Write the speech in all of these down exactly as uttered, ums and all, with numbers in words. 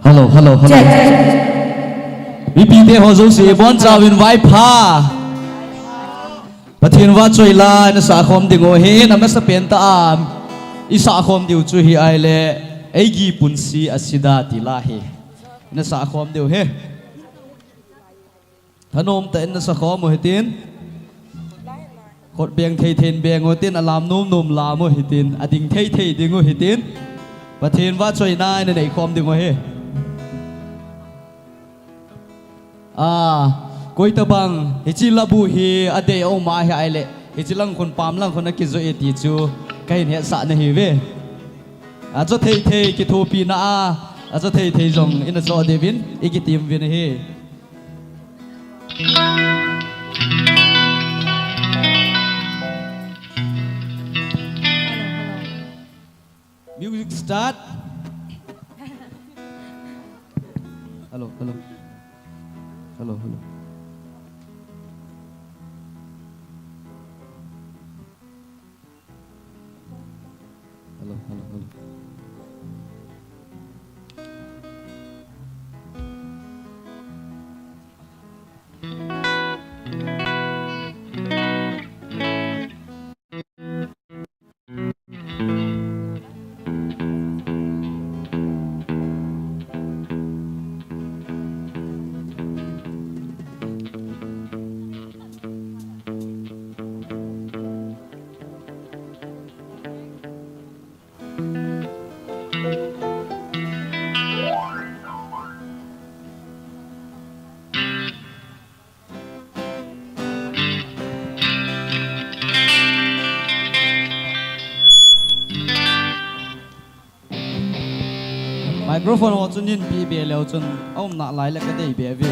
Hello, hello, hello. Check. Mipite ho jouse, ibonchauvin vaipha. Pathen vahchoi la, ina sahkhom diu ahi, amasapen tah a. Isahkhom diu chu hi ahile, Eigi punsi asida ti la hi. Ina sahkhom diu ahi. Thanom tah in ina sahkhom u hitin. Khut beng thei thei in beng u hitin, alam nom nom lam u hitin, ading thei thei ding u hitin. Pathen vahchoina ina neikhom diu ahi. Ah, koi tabang, hiche labu hi adei aum ahi ahile, hiche lang khun pam lang khun akijoh e ti chu kahin hetsah nahiuve. Ajoh thei thei kithopina a, ajoh thei thei jong ina joh diuvin, ikitem uvin ahi. Music start. Hello, hello. Hello, hello. Hello, hello, hello. Microphone ho chu nin peh be leu chun aumna lai le kadei be ve.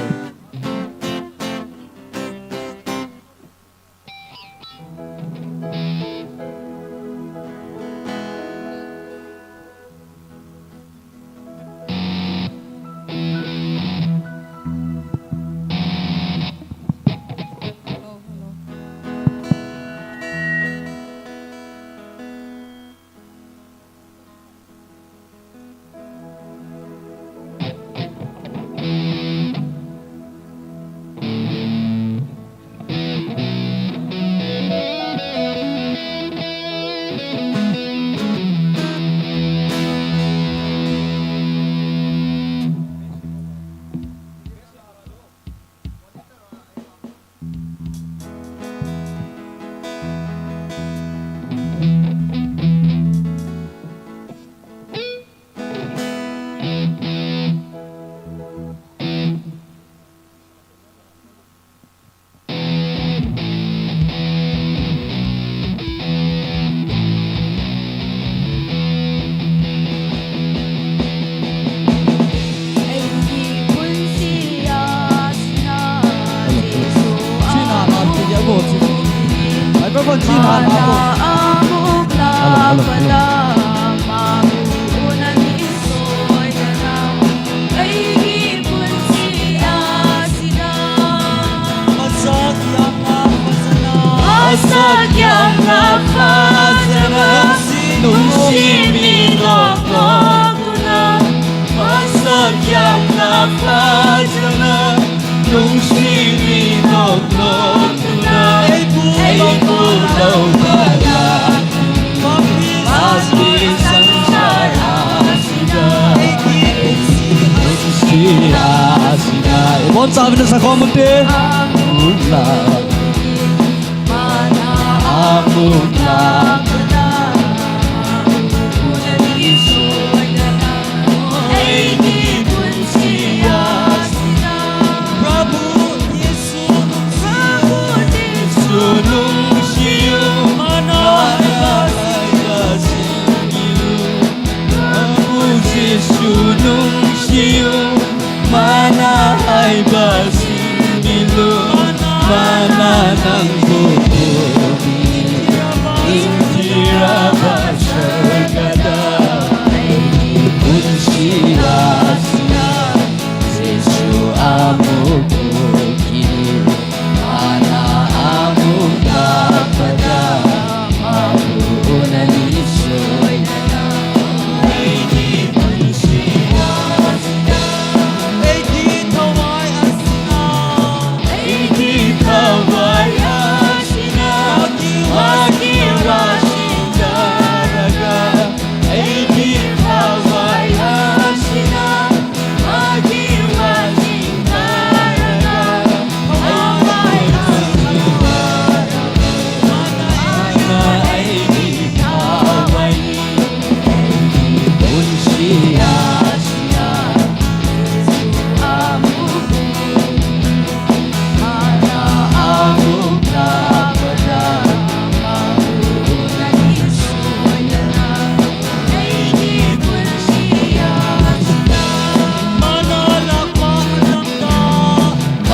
Microphone chin han a ko. Hello, hello, hello. Asakyang a fajana, nungsi mi noknok tuna. Asakyang a fajana, nungsi mi noknok tuna. Eipu lou bana. Ibonchauvin ina sahkhom ute. Jisu nungsi u, mana ai ba si milu, mana nang bu bu mi.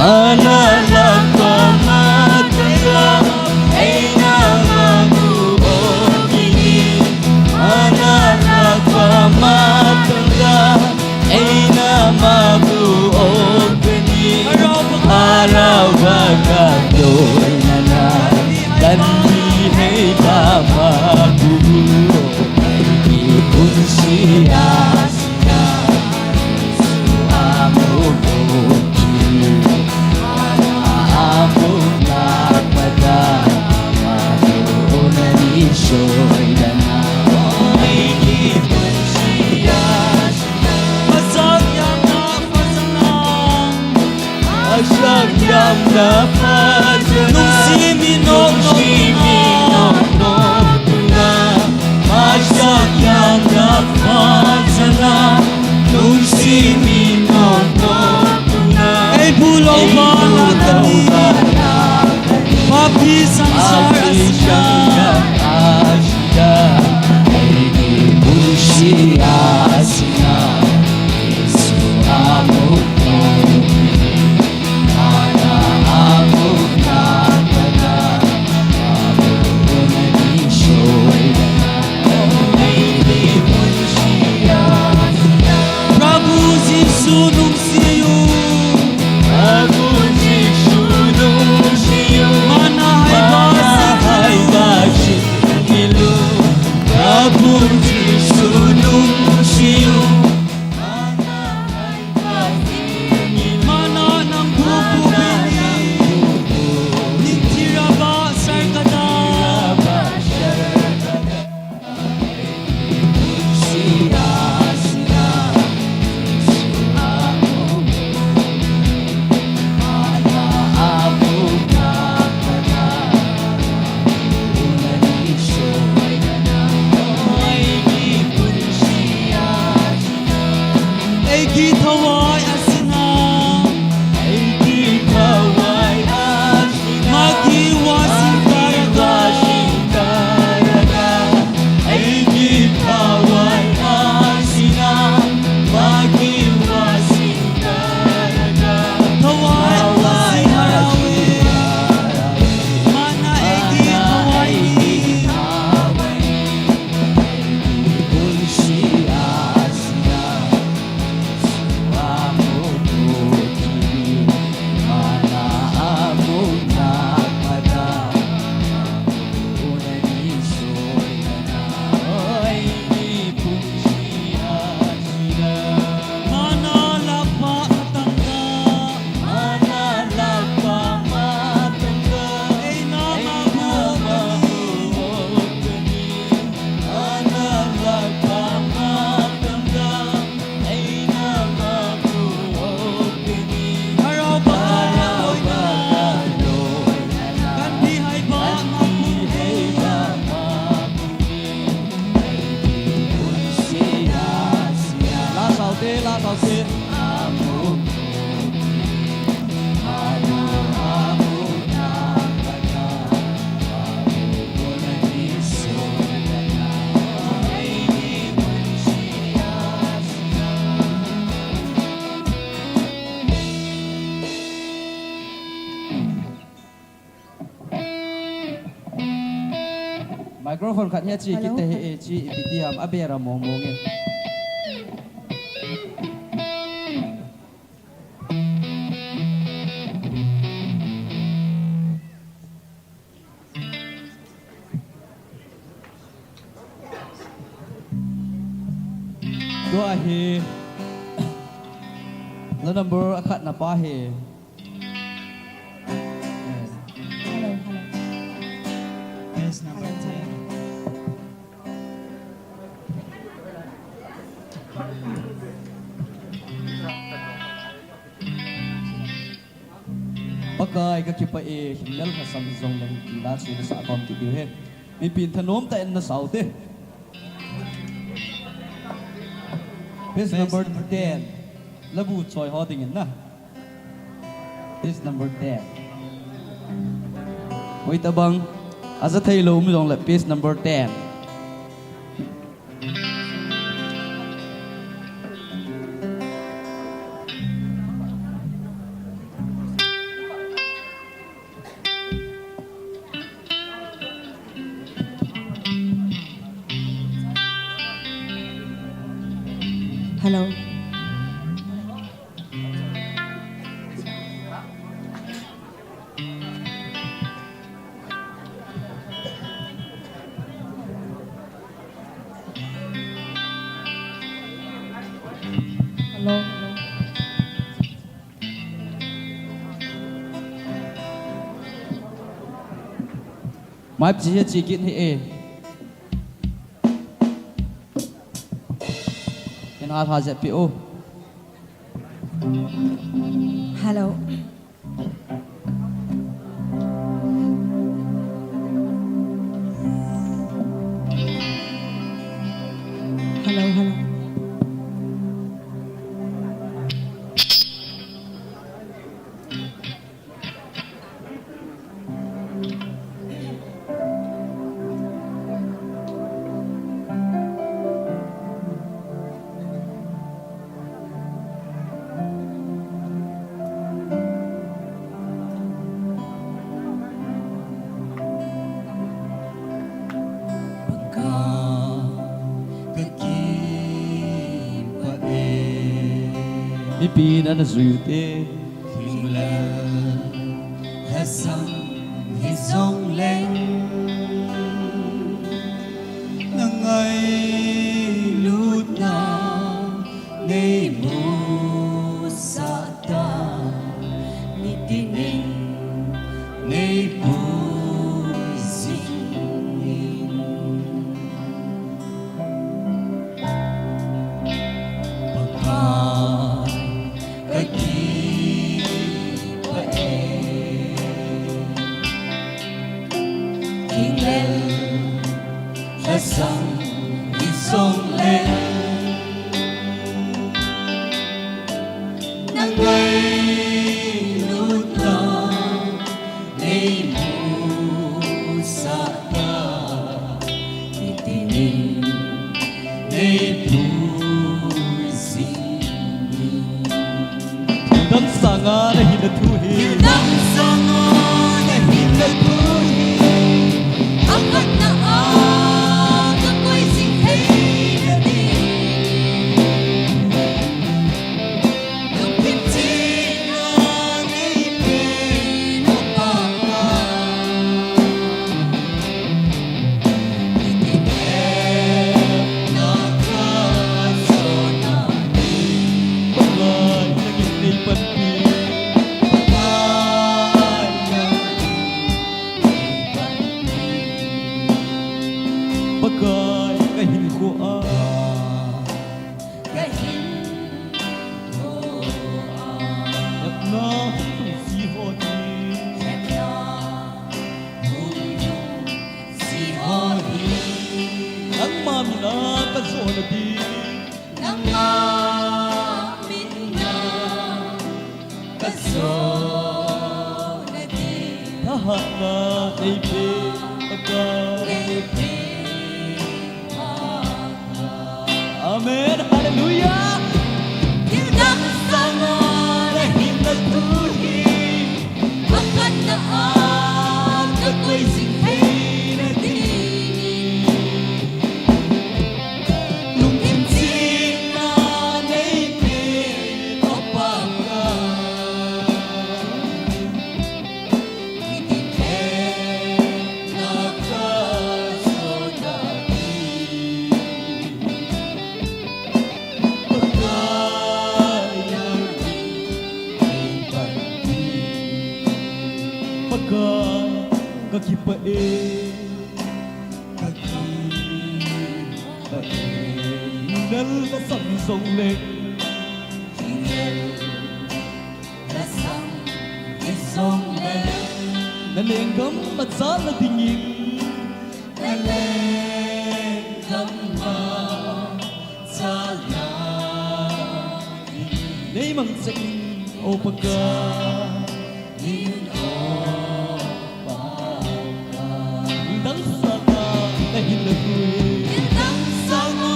Ana lakpa matanga, eina mabu opini. Ana lakpa matanga, eina mabu opini. Araba katoinana, kanbihei pa mabu. Ipunsi asina. Asakyamna pazana. Nungsi mi nong nong nong nong tuna. Asakyamna pazana. Nungsi mi nong nong tuna. Ei bulou ba la tani. Papi sangsar asina. Ei bulsi asina. Prabhu Jisu nungsiu. Prabhu Jisu nungsiu. Mana hai ba sing. Prabhu Jisu nungsiu. Mana nang bubu bini. Nitira ba sarkada. Eiki thawai asina. Eiki thawai asina. Maki wasing karaka. Eiki thawai asina. Maki wasing karaka. Thawai asina. Mana eiki thawai ni. Microphone khat hi achi kit te hi, eh, chi ipi ti ham, abera mong mong e. Tua hi la number akhat na pa hi. Hello, hello. Yes, number ten. Pakai ka kipah e, himlel lhasam jong le hung kila chu na sah khom kit diu ahi. Mipin thanom tah in na sau te. Page number ten. Labu choi ho dingin na. Page number ten. Hoitabang aja thei lou um jong le page number ten. Hello. Hello. Mai pi hi chi kit hi e. Ken hal ha je pi o. Hello. Hello, hello. Pakai, kakipah e. Mipi nana jui u te. Thinglel lhasam hijongleng, na ngailutna nei musah ta, nitinin nei pui jing in. Pakai, kakipah e. Thinglel lhasam hijongleng, na ngailutna nei musah ta, nitinin nei pui jing in. Thildang sanga nahin na thu hi. Thildang sanga nahin na thu hi. Akhatna a kakoi jing theina ding. Lungthim chihna nei pen o Pakai. Pakai, na gin nei panpi. Pakai, na gin nei panpi. Pakai, ka hinkho a. Ka hinkho a. Hepna hung lhung ji ho hi. Hepna hung lhung ji ho hi. Nangma mina ka jona ding. Nangma mina ka jona ding. Thahatna nei pe Pakai. Nei pe Pakai. Amen. Hallelujah. Thildang sanga nahin na thu hi. Akhatna a kakoi jing theina ding. Lungthim chihna nei pen o Pakai. Kitimna ka jona ding. Pakai, na gin nei panpi. Pakai, kakipah e. Kakipah e. Thinglel lhasam hijongleng. Thinglel lhasam hijongleng. Na lenggam a chalna dingin. Na lenggam a chalna dingin. Nei mang cheh in o Pakai. Thildang sanga nahin na thu hi. Thildang sanga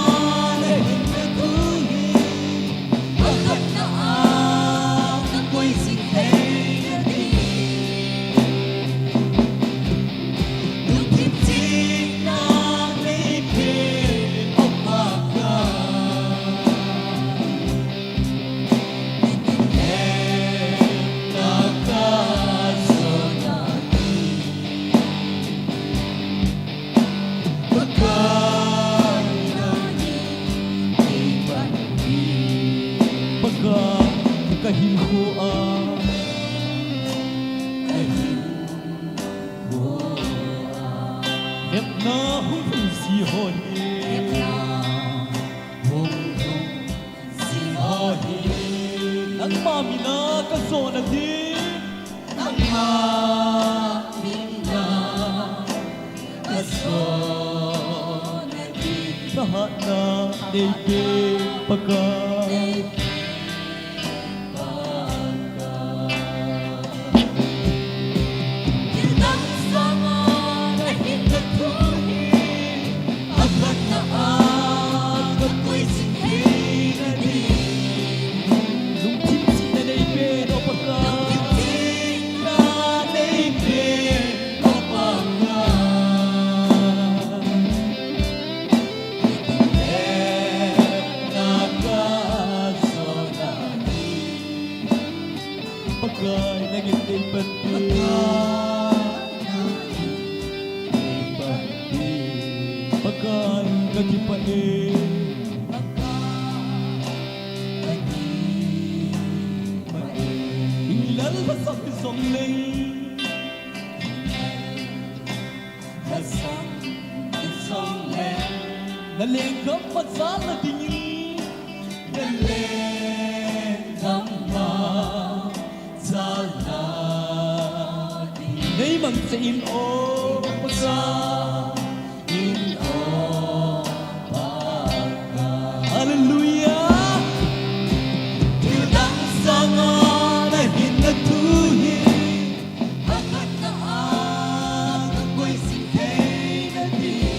nahin na thu hi. Akhatna a kakoi jing theina ding. Lungthim chihna nei pen o Pakai. Hinkho a, hinkho a, hepna hung lhung ji ho hi, hepna hung lhung ji ho hi, nangma mina kajona ding, nangma mina kajona ding. Thahatna neipe Pakai. Thil dang sanga nahin na thu hi, aphatna a kakoi jing theina ding. Lungthim chihna neipe, O Pakai. Lungthim chihna neipe, O Pakai. Pakai, nangin nei panpi. Pakai, kakipah e. Hinglel lhasam hijongleng, lhasam hijongleng, nalenggam ma jal a dingin, nalenggam ma jal a dingin, neimangcha in, O Pakai. Hallelujah. Thil dang sanga nahin na thu hi, aphatna a kakoi jing theina ding.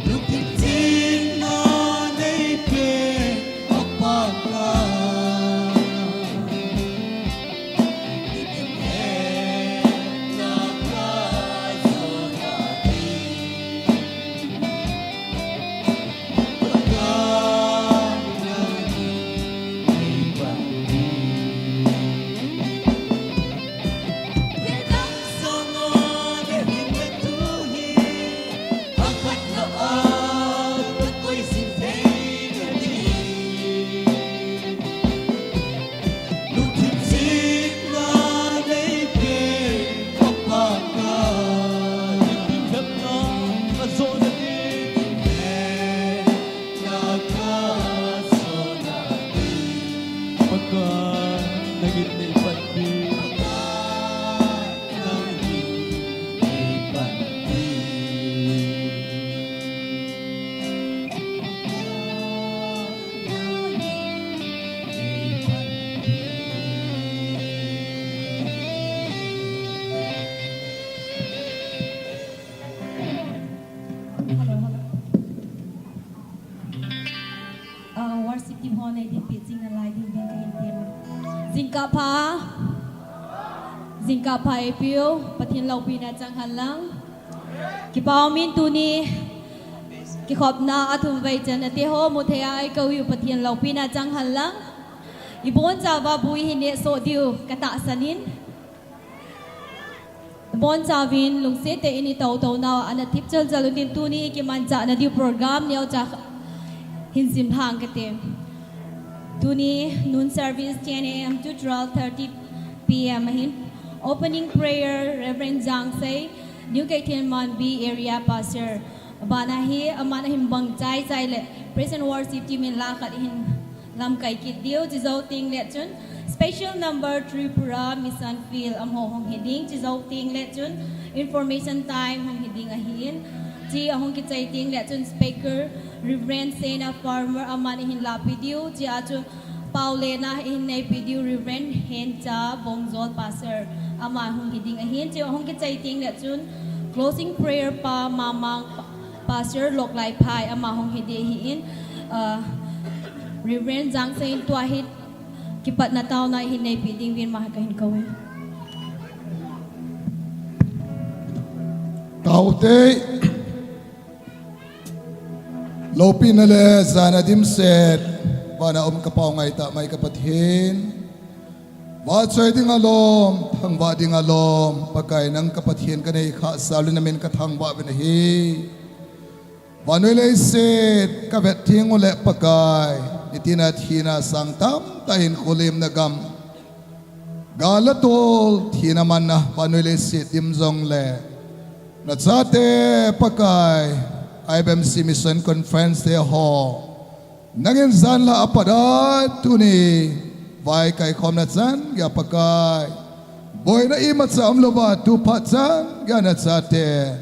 Lungthim chihna neipe, O Pakai. Hello, hello. Ah, worship team ho nei dinpi jing nalai ding uvin kahin tem. Jingkah pha. Jingkah pha eipiu, Pathen loupina chang hen lang. Kipa umin tuni kikhopna a thum vei channa teho mu thei a eikou u, Pathen loupina chang hen lang. Ibonchauva bu ihin nehsoh diu katahsan in. Ibonchauvin lungset tah in itoh toh nau a ana thip chal chal utin, tuni ikimanchah nadiu program neocha hin simlhang kate. Tuni noon service ten A M to twelve thirty P M ahin. Opening prayer, Reverend Jangsei, New Keithelmanbi Area Pastor. Abana hi, aman ahin bang chai chai le praise and worship team in la khat ihin lamkai kit diu, chujou teng le chun special number Tripura Mission Field amaho hung hi ding, chujou teng le chun information time hung hi ding ahin. Chi ahung kichai teng le chun speaker Reverend Sena Farmer aman ihin lapi diu, chia chu paolena ihin neipi diu Reverend Hencha Bongjol Pastor ama hung hi ding ahin. Chi ahung kichai teng le chun closing prayer pa Mamang Pastor Loklaiphai ama hung hi ding ahin, ah, Reverend Jangsei in tua hi kipatna taona ihin neipi ding uvin ama kahin kou e. Taute. Loupina le jana dimset, vana um ka Pau ngaitah mai ka Pathen. Vahchoi ding alom, thangvah ding alom, Pakai nang ka Pathen ka nei khah sau le na min ka thangvah uvin ahi. Vannoi leiset ka vet theng u le Pakai, Hitin a thina sang tamtah hin, kholimna gam, gal le tol, thina manna, vannoi leiset dim jongle, nachate Pakai, I B M C Mission Conference te ho, nangin janhi apat a tuni vaikaikhomna chan geiya Pakai, boina imacha umlouva tu phat chan geiya nachate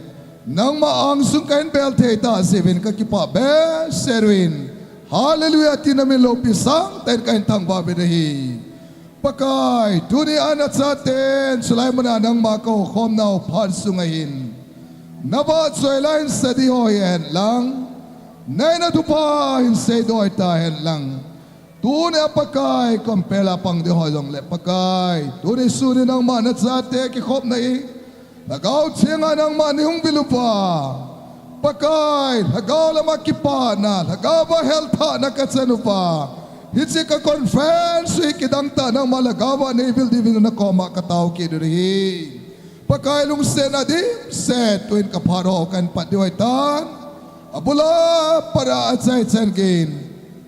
nangma angsung kahin bel thei tah jeh uvin kakipah behseh uvin, Hallelujah tia namin loupi sangtah in kahin thangvah uvin ahi. Pakai, tuni a nachaten chulai muna nangma kakhomnau phat sunga hin, navahchoi la hin sa ding ho hihen lang, na-in a thupha hin seidoh tahen lang, tuni a Pakai, compel a pang ding ho jongle Pakai, tuni sun in nangma nachate kikhopna hi, Lhagao Thenga nangma neihung vil uva, Pakai, Lhagao lama kipana, Lhagao va helthahna kachan uva, hiche ka conference hi kidang tah nangma Lhagao va neivil diuvin nakoma katao kit u ahi. Pakai, lungsetna dimset, tuin kaphat ho kahin pat diu ahitan, abul a pat a achaichan geiyin,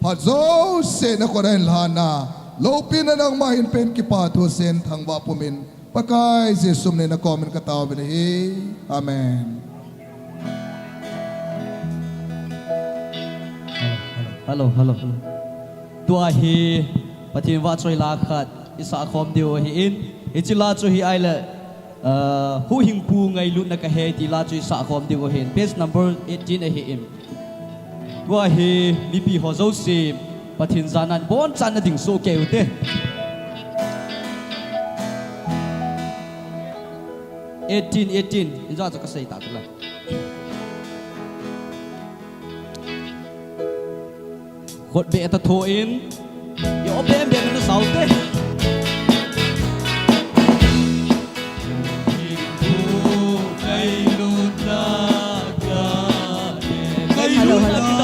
phat jouse nakhut a hin lhana, loupina nangma hinpen kipathu seiyin thangvah pumin, Pakai Jesu min a nakomin kataovin ahi. Amen. Hello, hello, hello. Tua hi Pathen vahchoi la khat isah khom diu ahin, hiche la chu hi ahile, uh, Huhhingpu Ngailutna Kahe ti la chu isah khom diu ahin, page number eighteen ahin. Tua hi mipi ho jouse Pathen jana in abonchan nading soh kei ute. Eighteen, eighteen. Inja chu kasei ta tula. Khut beh ta tho in. Yo bem bem na sao te. Hello, hello.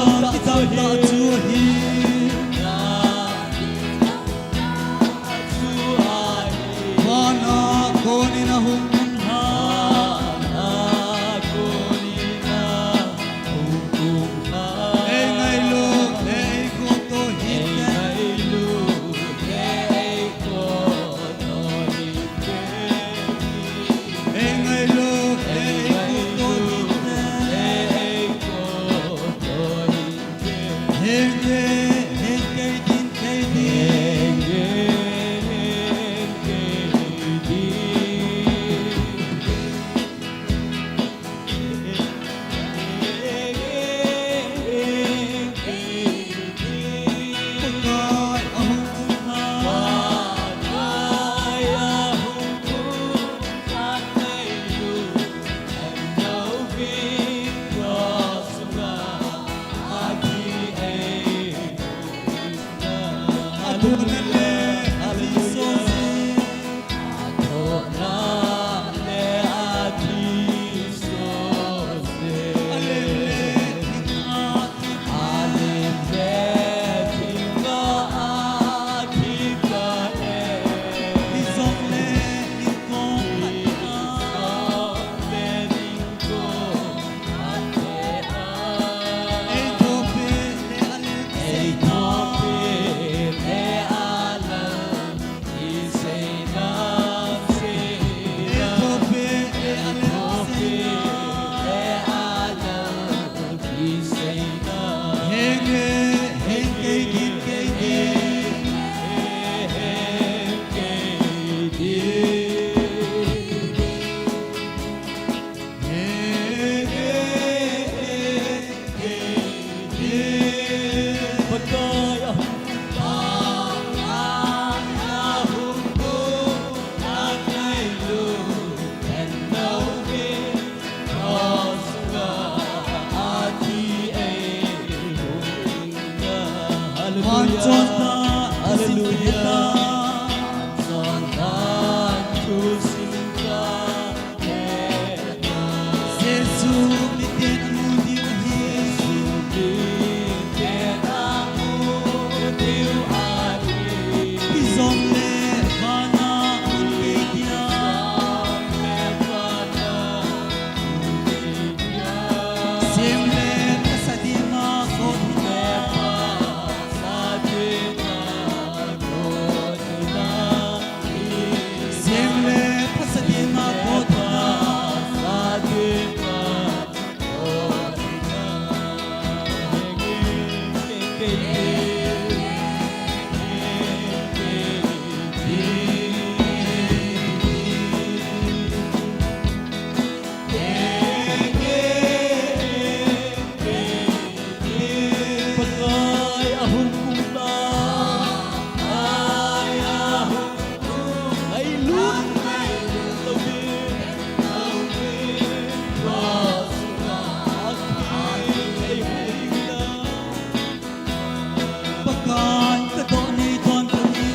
Pakai ka doh nei don puni.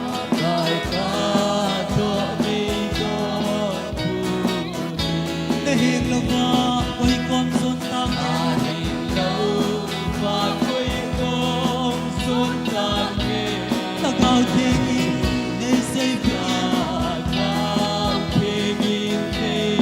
Pakai ka doh nei don puni. Na heng louva koi kom son tange. Na heng louva koi kom son tange. Lhagao Theng in nei seipeh in. Lhagao Theng in nei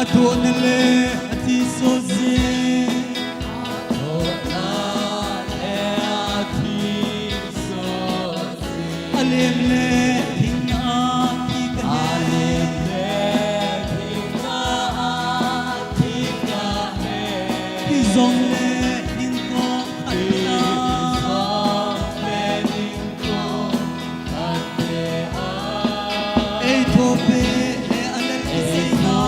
Adohna le athi soh jing. Alem le thingna a thi kahe. Hijongle ningkong khat hia. Ei thopeh le alal i seina.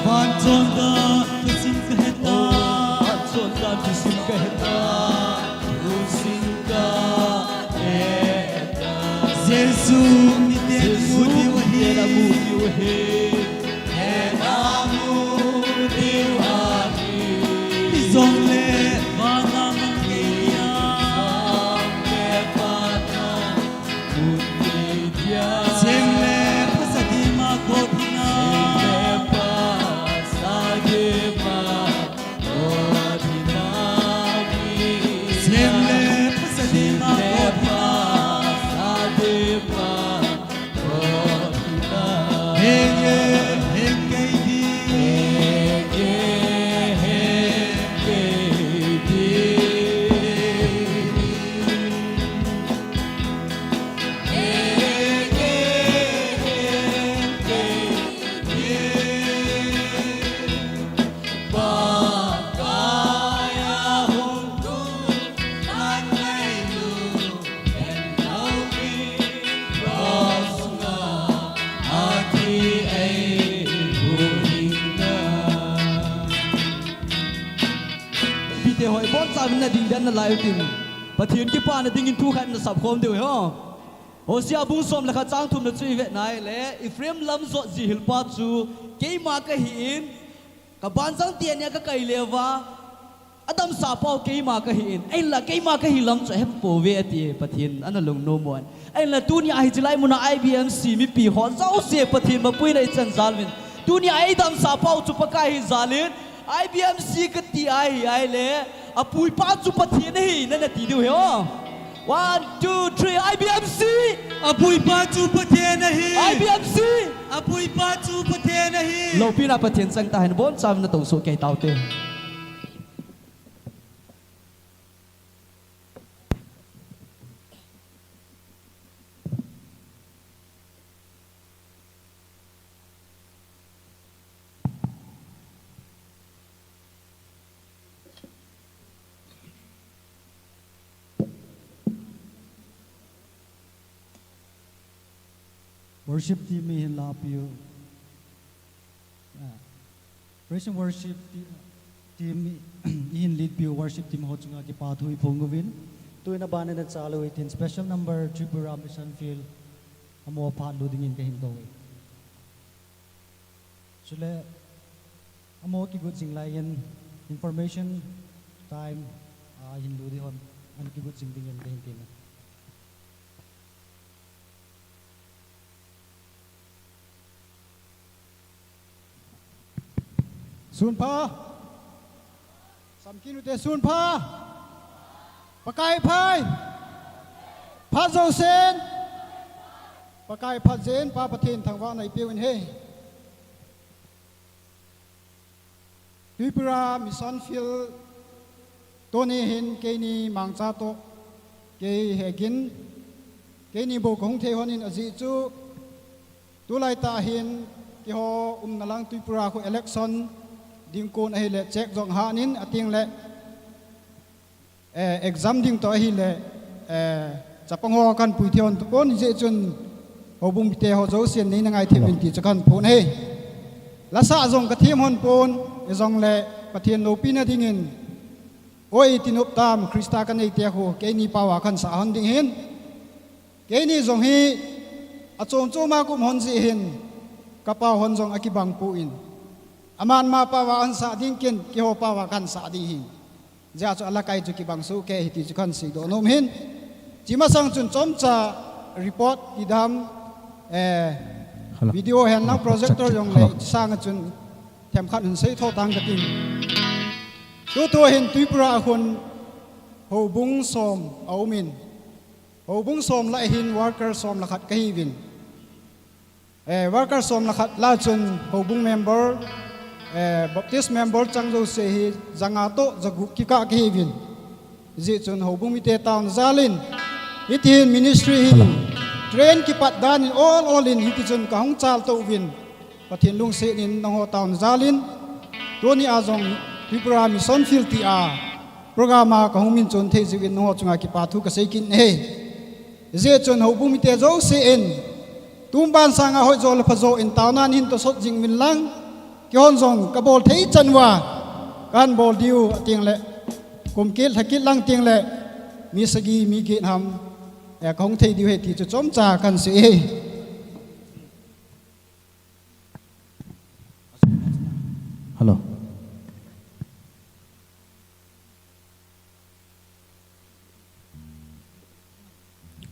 Vanchondan thusim kahe ta. Vanchondan thusim kahe ta. Thusim kahe ta. Jesu miten amu diu ahi. Miten amu diu ahi. Hijongle vana mang kei dia. Hijongle vana mang kei dia. Sem le phasa dima kothina. Sem le phasa dima kothina. Sem le phasa dima kothina. Henge, henge di. Henge, henge di. Pite hoi, boncha vin na ding den na lai utin. Pathen kipana dingin thu khat na sap khom diu ho. Hosea bung som le khat chang thum na chu i vet na ahile, Ephraim lam jot ji hilpa chu keima kahi in, ka banjang te nia ka kai leuva, adamsa pau keima kahi in, ahinla keima kahi lam chu ahe pouve ati, Pathen ana lungnom un. Ahinla tunia hiche lai muna I B M C mipi ho jouse Pathen mapuina i chan jal uvin. Tunia eidamsa pau chu Pakai hi jal in, I B M C kati ahi, ahile, apuipa chu Pathen ahi, nana ti diu hi o. One, two, three, I B M C. Apuipa chu Pathen ahi. I B M C. Apuipa chu Pathen ahi. Loupina Pathen chang tahen, boncha natong soh kei taute. Worship team mi hin lapiu. Ah. Praise and worship te-, team mi hin lead piu worship team ho chunga kipa thu iphong uvin. Tuin aban ina chalu hitin special number Tripura Mission Field. Amo phat lu dingin kahin tou e. Chule, amo kigot jing lai in information time, ah, hin lu ding hon, an kigot jing dingin kahin tina. Sun pha. Samkinu te sun pha. Pakai pha. Pha jousen. Pakai pha jeng, Pa Pathen thangvahna ipeu in he. Tripura Mission Field tuni hin keini Mangcha toh kei hegin, keini bou kahung thei hon in ajeh chu tulai tah hin keiho umna lang Tripura khu election ding kon ahile check jong ahanin ating le, eh, exam ding toh ahile, eh, chapang ho kan pui thei hon tapon, hijeh chun houbung mite ho jousen neina ngai thei uvin ti chu kan phon ahi. Lasa jong kathem hon pon, hijongle Pathen loupina dingin, oi tinop tam, Christa kanei te khu keini pao a kahin sah hon ding hin. Keini jong hi achom chom a ka um hon jeh hin, ka pao hon jong akibang poi. Aman ama pao a ahin sah ding, ken keiho pao a kahin sah ding hin. Hijeh chun alakai chu kibang soh kei ahi ti chu kahin seidoh nom in. Chi masang chun chomcha report ti dam, eh, hello, video hen lang, hello, projector check, check, jong hello, lei, chi sanga chun themkhat hin seitho tang kating. Tutu hin Tripura a khun houbung som aumin. Houbung som lah hin worker som le khat kahiuvin. Eh, worker som le khat lah chun houbung member, eh, Baptist member chang jouse hi janga toh jagup kikah kahiuvin. Hijeh chun houbung mite taona jalin, hiti hin ministry hi train kipat dan in ol ol in hiti chun kahung chalto uvin. Pathen lungset in nangho taona jalin, tuni a jong Tripura Mission Field ti a program a kahung min chon thei jiuvin nangho chunga kipa thu kasei kit e. Hijeh chun houbung mite jousen, tumban sanga hoijo le phajo in taona in hin tosot jing uvin lang, keihon jong kabol thei chan uva kahin bol diu ating le, kum kit lha kit lang ting le, mi sagi mi get ham, eh, kahung thei diu ahi ti chu chomcha kahin sei e. Hello.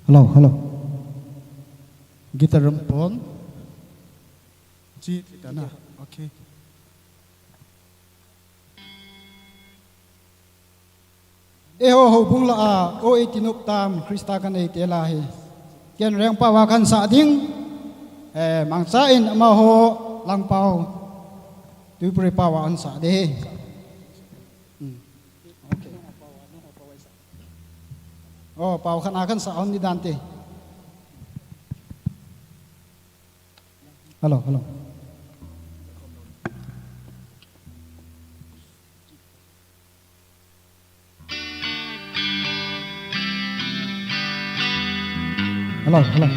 Hello, hello. Guitar ram pon. Chi, guitar na. Okay. Eiho houbung lah a, o eighteen up tam, Christa kanei te lah hi. Ken Rengpao a kahin sah ding, eh, Mangcha in amaho Langpao, Tuiphum pao a ahin sah ding. Hmm. Okay. Oh, pao khat a kahin sah hon ni dante. Hello, hello. Hello, hello.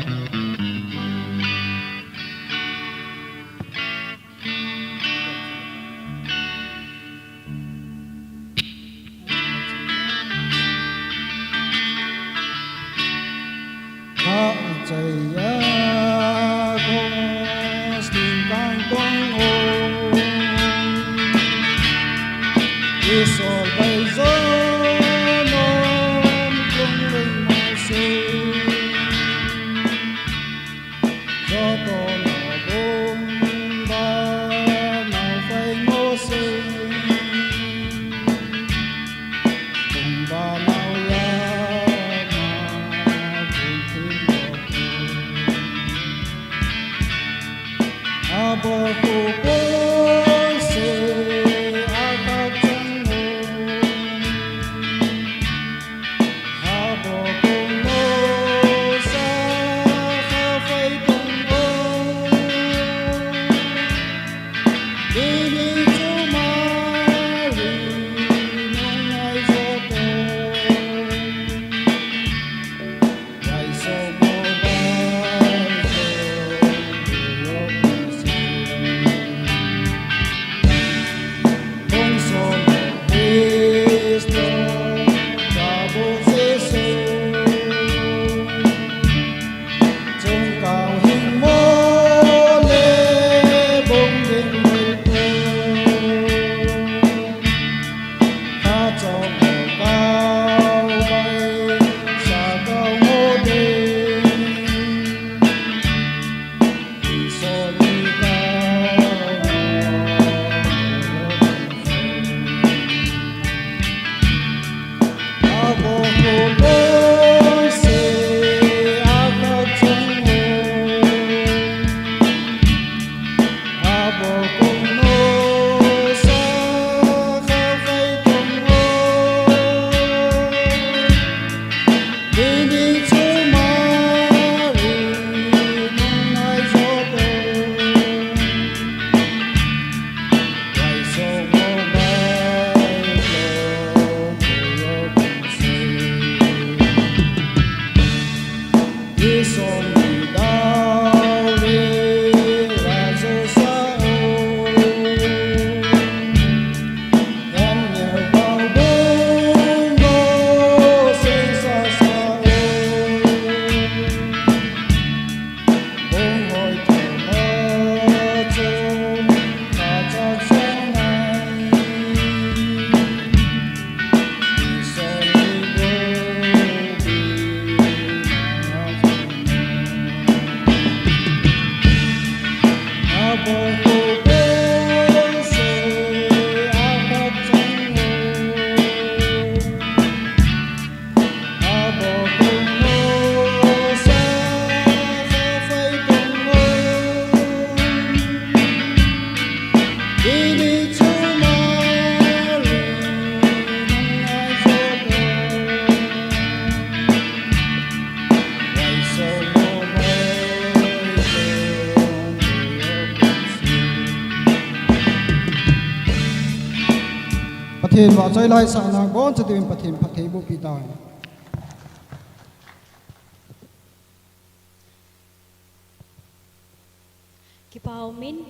Pathen vahchoi laisahna boncha diuvin Pathen phatthei bohpi tauhen. Kipa umin,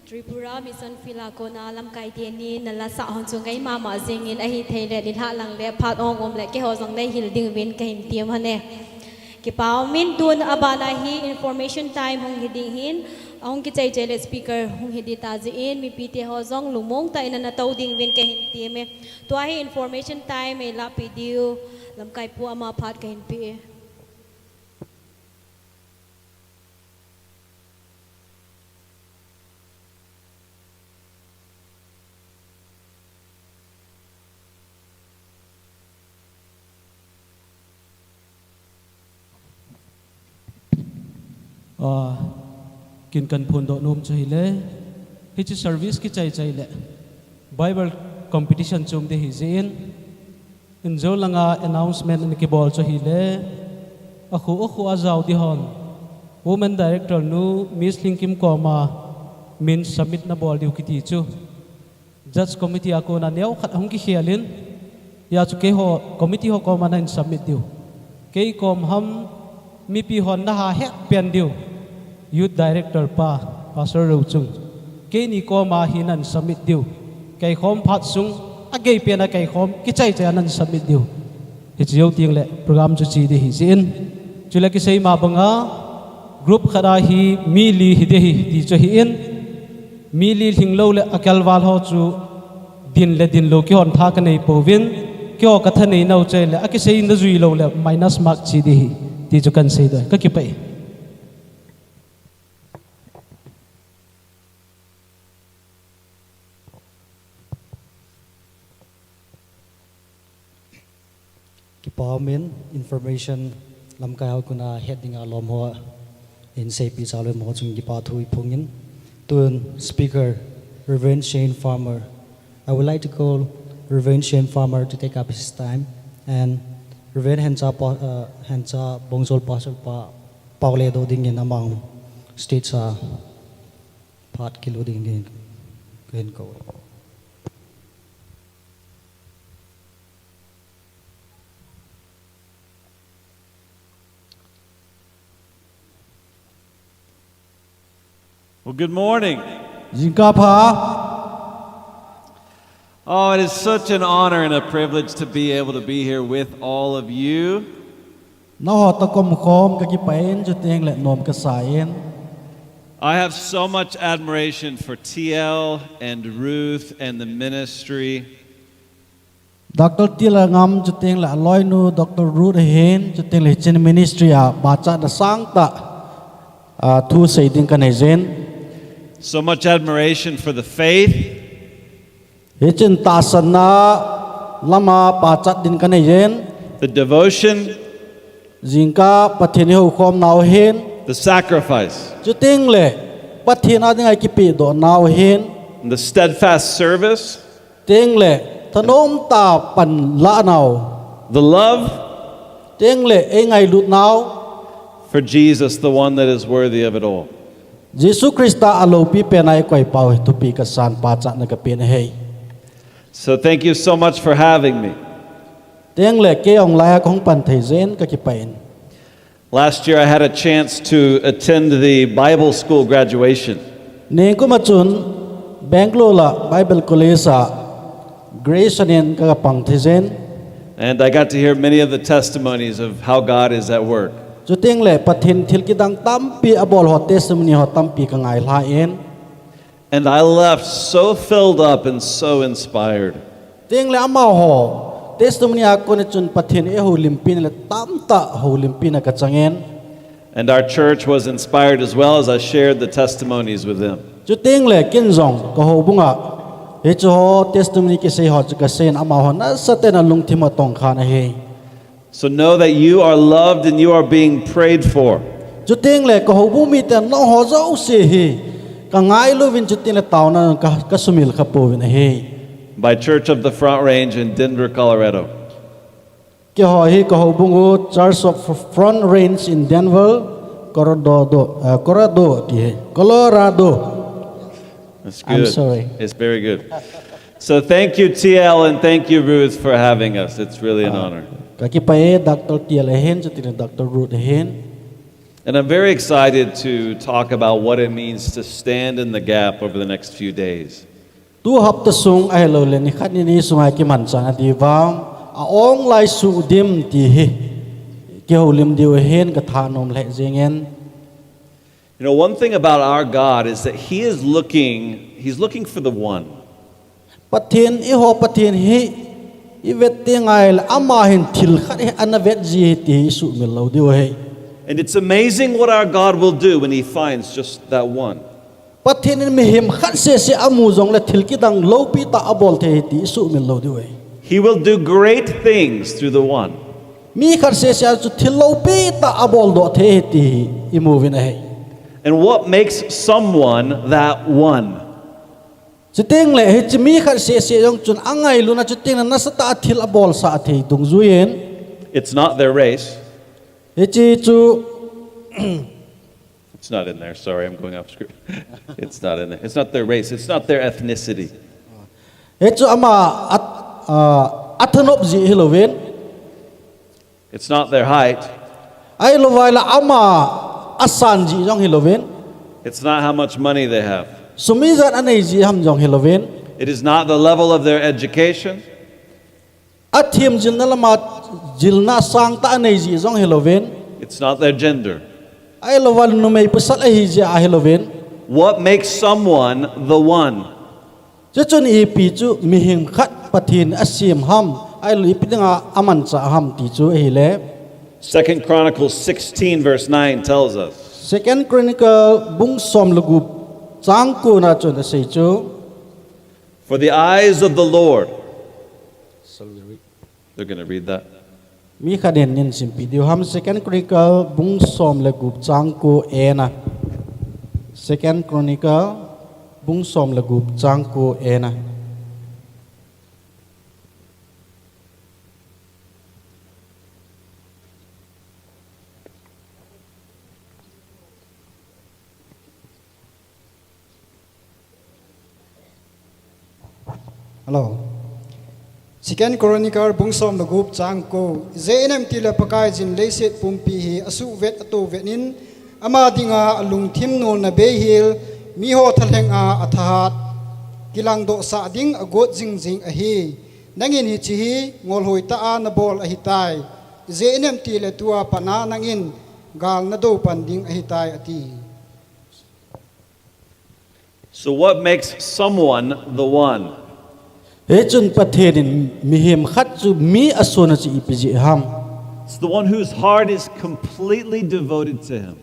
Tripura Mission Field a kona lamkai teni nalasah hon chu ngai mama jingin ahithei le nilhah lang le phat ong um le keiho jong neihil diuvin kahin tem hon e. Kipa umin, tun abana hi information time hung hi ding hin, ahung kichai chai le speaker hung hi ding ta jeh in, mipite ho jong lungmong tah in ana tou diuvin kahin tem e. Tua hi information time eilahpi diu, lamkai pu ama phat kahin pe e. Ah, ken kaphondoh nom chu hile, hiche service kichai chai le Bible competition chom ding ahi jeh in, injo langa announcement ana kibol chu hile, akhu akhu a jao ding hon, Women Director nu Miss Lhingkim koma min submit nabol diu kiti chu Judge Committee a kona neokhat ahung kikhel in, hijeh chun keiho committee ho koma nahin submit diu. Kei kom ham, mipi hon naha hetpen diu, Youth Director pa, Pastor Rouchung, keini koma hi nahin submit diu. Kei khom phat sung, ageipen a kei khom kichai chai a nahin submit diu. Hiche jou teng le program chu che ding ahi jeh in. Chule kisei ma banga group khat a hi mi li hi ding ahi ti chu ahin, mi li lhing lou le akelval ho chu din le din lou kihon tha kanei pouvin, keiho kathanei nau chai le akisei najui lou le minus mark che ding ahi ti chu kahin seidoh e, kakipah e. Kipa umin, information lamkai ho kona het dinga lom ho in seipeh chalou mo chunga kipa thu iphongin. Tun speaker, Reverend Shane Farmer. I would like to call Reverend Shane Farmer to take up his time, and Reverend Hencha, Pa- uh, Hencha Bongzol Pastor Pa Paule do dingin amang stage a part kilu dingin kahin ko. Well, good morning. Jingkah pha. Oh, it is such an honor and a privilege to be able to be here with all of you. Naho ta kom khom ka kipain chuteng le nom ka sa in. I have so much admiration for T L and Ruth and the ministry. Doctor Tila Ngam chuteng le aloinu Doctor Ruth hin chuteng le chin ministry a bacha da sang ta a thu sei ding ka nei jin. So much admiration for the faith, Hichin ta sanna lama pachat din ka nei jin. The devotion, Jingkah Pathen i ho khom nau hin. The sacrifice, Chuteng le Pathen a ding a kipi do nau hin. And the steadfast service, Teng le thanom ta pan la nau. The love, Teng le ei ngailut nau. For Jesus, the one that is worthy of it all. Jesu Krista a lopi pen a i koi pau hi thupi ka san pachat na ka pen hei. So thank you so much for having me. Teng le kei ong lai a kong pan thei zen ka kipain. Last year, I had a chance to attend the Bible school graduation. Ningkuma chun Bangalore la Bible College a graduation in ka pang thei zen. And I got to hear many of the testimonies of how God is at work. Chuteng le Pathen thil kidang tampi a bol ho testimony ho tampi ka ngai hla in. And I left so filled up and so inspired. Teng le ama ho testimony a kona chun Pathen e ho limpin le tamta ho limpin a ka changin. And our church was inspired as well as I shared the testimonies with them. Chuteng le kin jong ka ho bunga hichu ho testimony kisei ho chu ka sein ama ho na sa te na lungthim a tong khan ahi. So know that you are loved and you are being prayed for. Chuteng le ka ho bu mi te no ho jo se hi ka ngai luvin chuteng le tauna ka ka sumil kha povin ahi. By Church of the Front Range in Denver, Colorado. Kei ho hi ka ho bungu Church of Front Range in Denver, Colorado, uh, Colorado, ki hai, Colorado. That's good. Sorry. It's very good. So thank you, T L, and thank you, Ruth, for having us. It's really an honor. Ka kipa e Doctor T L ahin, chuteng le Doctor Ruth ahin. And I'm very excited to talk about what it means to stand in the gap over the next few days. Tu hapta sung ahilou le ni khat ni ni sunga kiman chang a diva a ong lai su dim ti hi kihoulim diu hin ka thanom le jingen. You know, one thing about our God is that He is looking, He's looking for the one. Pathen i ho Pathen hi i vet te ngai le ama hin thil khat hi ana vet ji hi ti hi sumil lou diu hi. And it's amazing what our God will do when He finds just that one. Pathen in mihem khat sese amu jong le thil kidang loupi ta abol thei hi ti i sumil lou diu hi. He will do great things through the one. Mi khat sese a chu thil loupi ta abol doh thei hi ti hi i mu vin ahi. And what makes someone that one? Chuteng le hichi mi khat sese jong chun angailuna chuteng le nasatah a thil abolsah thei dungjuiyin. It's not their race. Hichi chu It's not in there. Sorry, I'm going off script. It's not in there. It's not their race. It's not their ethnicity. Hichu ama at, uh, athanop ji hilouvin. It's not their height. Ahilouva ahile ama asan ji jong hilouvin. It's not how much money they have. Sum ijat anei ji ham jong hilouvin. It is not the level of their education. Athem jilna lama jilna sangtah anei ji jong hilouvin. It's not their gender. Ahilouva numei pasal ahi ji a hilouvin. What makes someone the one? Chuchun ipi chu mihem khat Pathen asem ham, ahilou ipi dinga amanchah ham ti chu ahile. Second Chronicles sixteen verse nine tells us, Second Chronicle bung som le gup chang ko na chun asei chu. For the eyes of the Lord, they're going to read that. Mi khat in nin simpi diu ham Second Chronicle bung som le gup chang ko e na. Second Chronicle Bung som le gup chang ko ena. Hello. Second Chronicle bung som le gup chang ko. Ijeh inem itile Pakaiyin leiset pumpi hi asuh vet ato vet in, ama dinga alungthim nolna beihel, miho thalheng a athahat kilangdoh sah ding agot jingjing ahi. Nangin hiche hi ngolhoi tah a nabol ahitai. Ijeh inem itile tua pat a nangin gal nadou pan ding ahitai, ati. So what makes someone the one? Hichun Pathen in mihem khat chu mi asona chu ipi jeh ham? It's the one whose heart is completely devoted to him.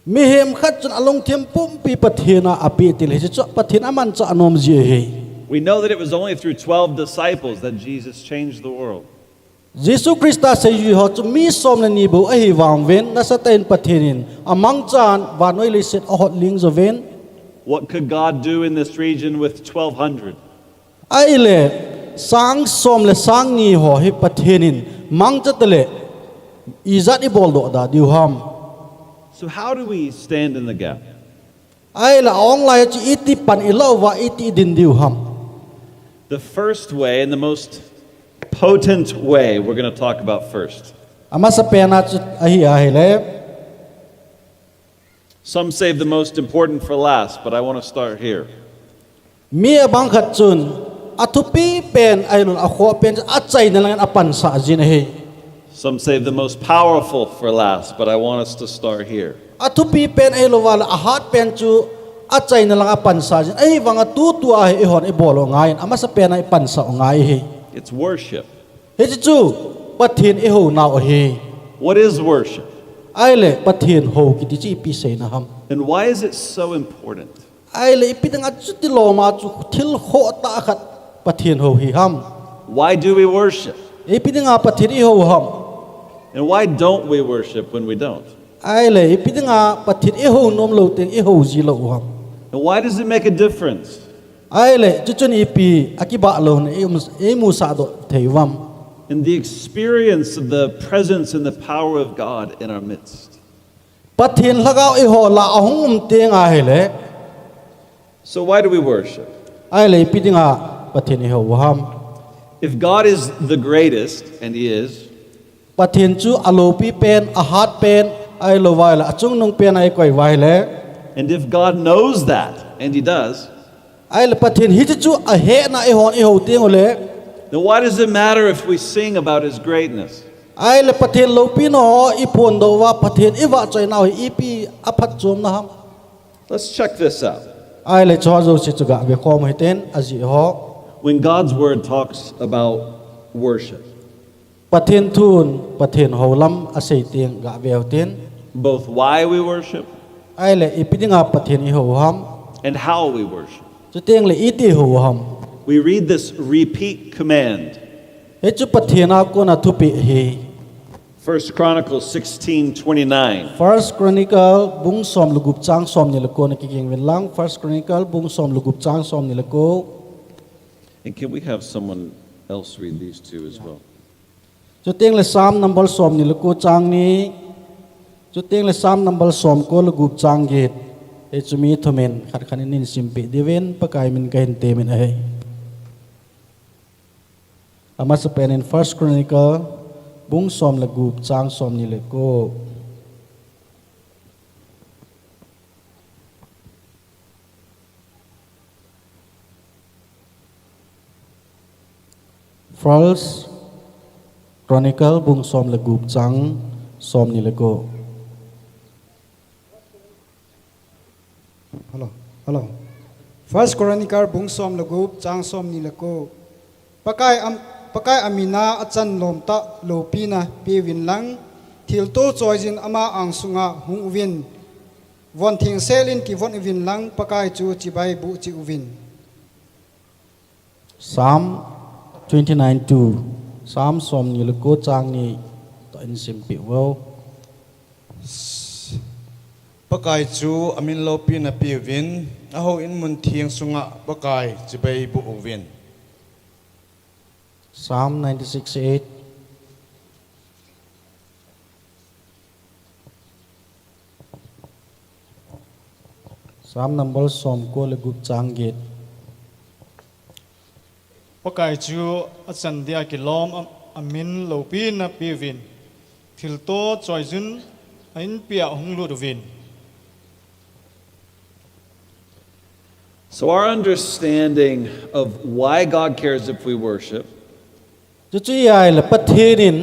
Mihem khat chun alungthim pumpi Pathen a ape til, hiche chu Pathen amanchah nom jeh ahi. We know that it was only through twelve disciples that Jesus changed the world. Jesu Christa seijui ho chu mi som le ni bou ahi vang uvin, nasatah in Pathen in amangchan vannoi leiset ahot ling jouvin. What could God do in this region with twelve hundred? Ahile, sang som le sang ni ho hi Pathen in mangcha tale, ijat ibol doh da diu ham? So how do we stand in the gap? Ahile, a-ong lai chu iti pan ilah uva, iti idin diu ham? The first way and the most potent way we're gonna talk about first. Amasapen a chu ahi ahile. Some save the most important for last, but I wanna start here. Mi abang khat chun, athupi pen, ahilouleh akhoh pen chu achaina langin apansah jin ahi. Some save the most powerful for last, but I want us to start here. Athupi pen ahilouleh ahat pen chu achaina lang apansah jin. Ahivanga tutua hi eihon ibol u angaiyin, amasapen a ipansah u angai ahi. It's worship. Hiche chu Pathen ihounau ahi. What is worship? Ahile Pathen hou kiti chu ipi seina ham? And why is it so important? Ahile ipi dinga chuti loma chu thil khoh tah khat Pathen hou hi ham? Why do we worship? Ipi dinga Pathen ihou ham? And why don't we worship when we don't? Ahile ipi dinga Pathen ihou nom lou teng ihou ji lou u ham? And why does it make a difference? Ahile chuchun ipi akibah louna eimusah doh thei uvam? In the experience of the presence and the power of God in our midst. Pathen lhagao ihola ahung um teng ahile. So why do we worship? Ahile ipi dinga Pathen ihou u ham? If God is the greatest, and He is, Pathen chu aloupi pen, ahat pen, ahilouva ahile achungnung pen a ikoi uva ahile. And if God knows that, and He does, Ahile Pathen hiche chu ahetna eihon ihou teng ule. Then why does it matter if we sing about His greatness? Ahile Pathen loupina ho iphondoh uva, Pathen ivahchoina ho hi ipi aphatchomna ham? Let's check this out. Ahile chuho jouse chu gave khom u hiten, ajeh ho. When God's Word talks about worship, Pathen thun, Pathen hou lam asei teng gave u hiten. Both why we worship, Ahile ipi dinga Pathen ihou u ham? And how we worship. Chuteng le iti ihou u ham? We read this repeat command. Hichu Pathen a kona thupeh ahi. First Chronicles sixteen twenty-nine. First Chronicle bung som le gup chang somni le ko na kiging uvin lang. First Chronicle bung som le gup chang somni le ko. And can we have someone else read these two as well? Chuteng le Psalm number somni le ko chang ni. Chuteng le Psalm number somko le gup chang get. Hichu mi thumin khat khat in neisim peh diuvin Pakai min kahin temin ahi. Amasapen in First Chronicle bung som le gup chang somni le ko. First Chronicle bung som le gup chang somni le ko. Hello, hello. First Chronicle bung som le gup chang somni le ko. Pakai am, Pakai amin a achan lom tah loupina peuvin lang, thilto choiyin ama angsunga hung uvin, von thengsel in kivon uvin lang Pakai chu chibai boh cheh uvin. Psalm twenty-nine two. Psalm somni le ko chang ni toh in simpeh uvo. Pakai chu amin loupina peuvin, ahouin mun theng sunga Pakai chibai boh uvin. Psalm ninety-six eight. Psalm number som ko le gup chang get. Pakai chu achan dia kilom a, amin loupina peuvin, thilto choijun a inpia hung lut uvin. So, our understanding of why God cares if we worship Chuchu iai le Pathen in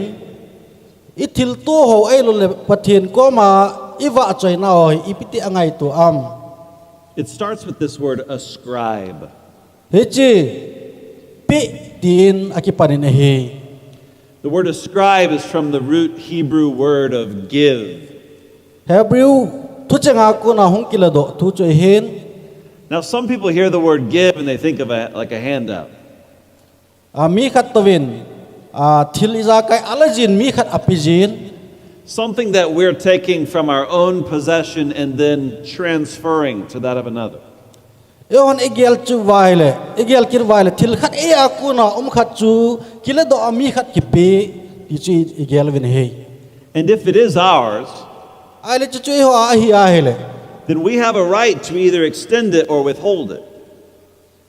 i thilto ho ailou le Pathen koma i vahchoina ho hi ipiti angaito am. It starts with this word ascribe. Hiche pe tin akipan in ahi. The word ascribe is from the root Hebrew word of give. Hebrew thucheng a kona hung kiladoh thu chu ahin. Now, some people hear the word give and they think of it like a handout. A mi khat touvin a thil ijakai ala jin mi khat ape jin. Something that we're taking from our own possession and then transferring to that of another. Eihon igel chu vaile, igel kit vaile, thil khat eia kona um khat chu kiladoh a mi khat kipe ti chu igel uvin ahi. And if it is ours, Ahile chuchu eiho a ahi ahile, then we have a right to either extend it or withhold it.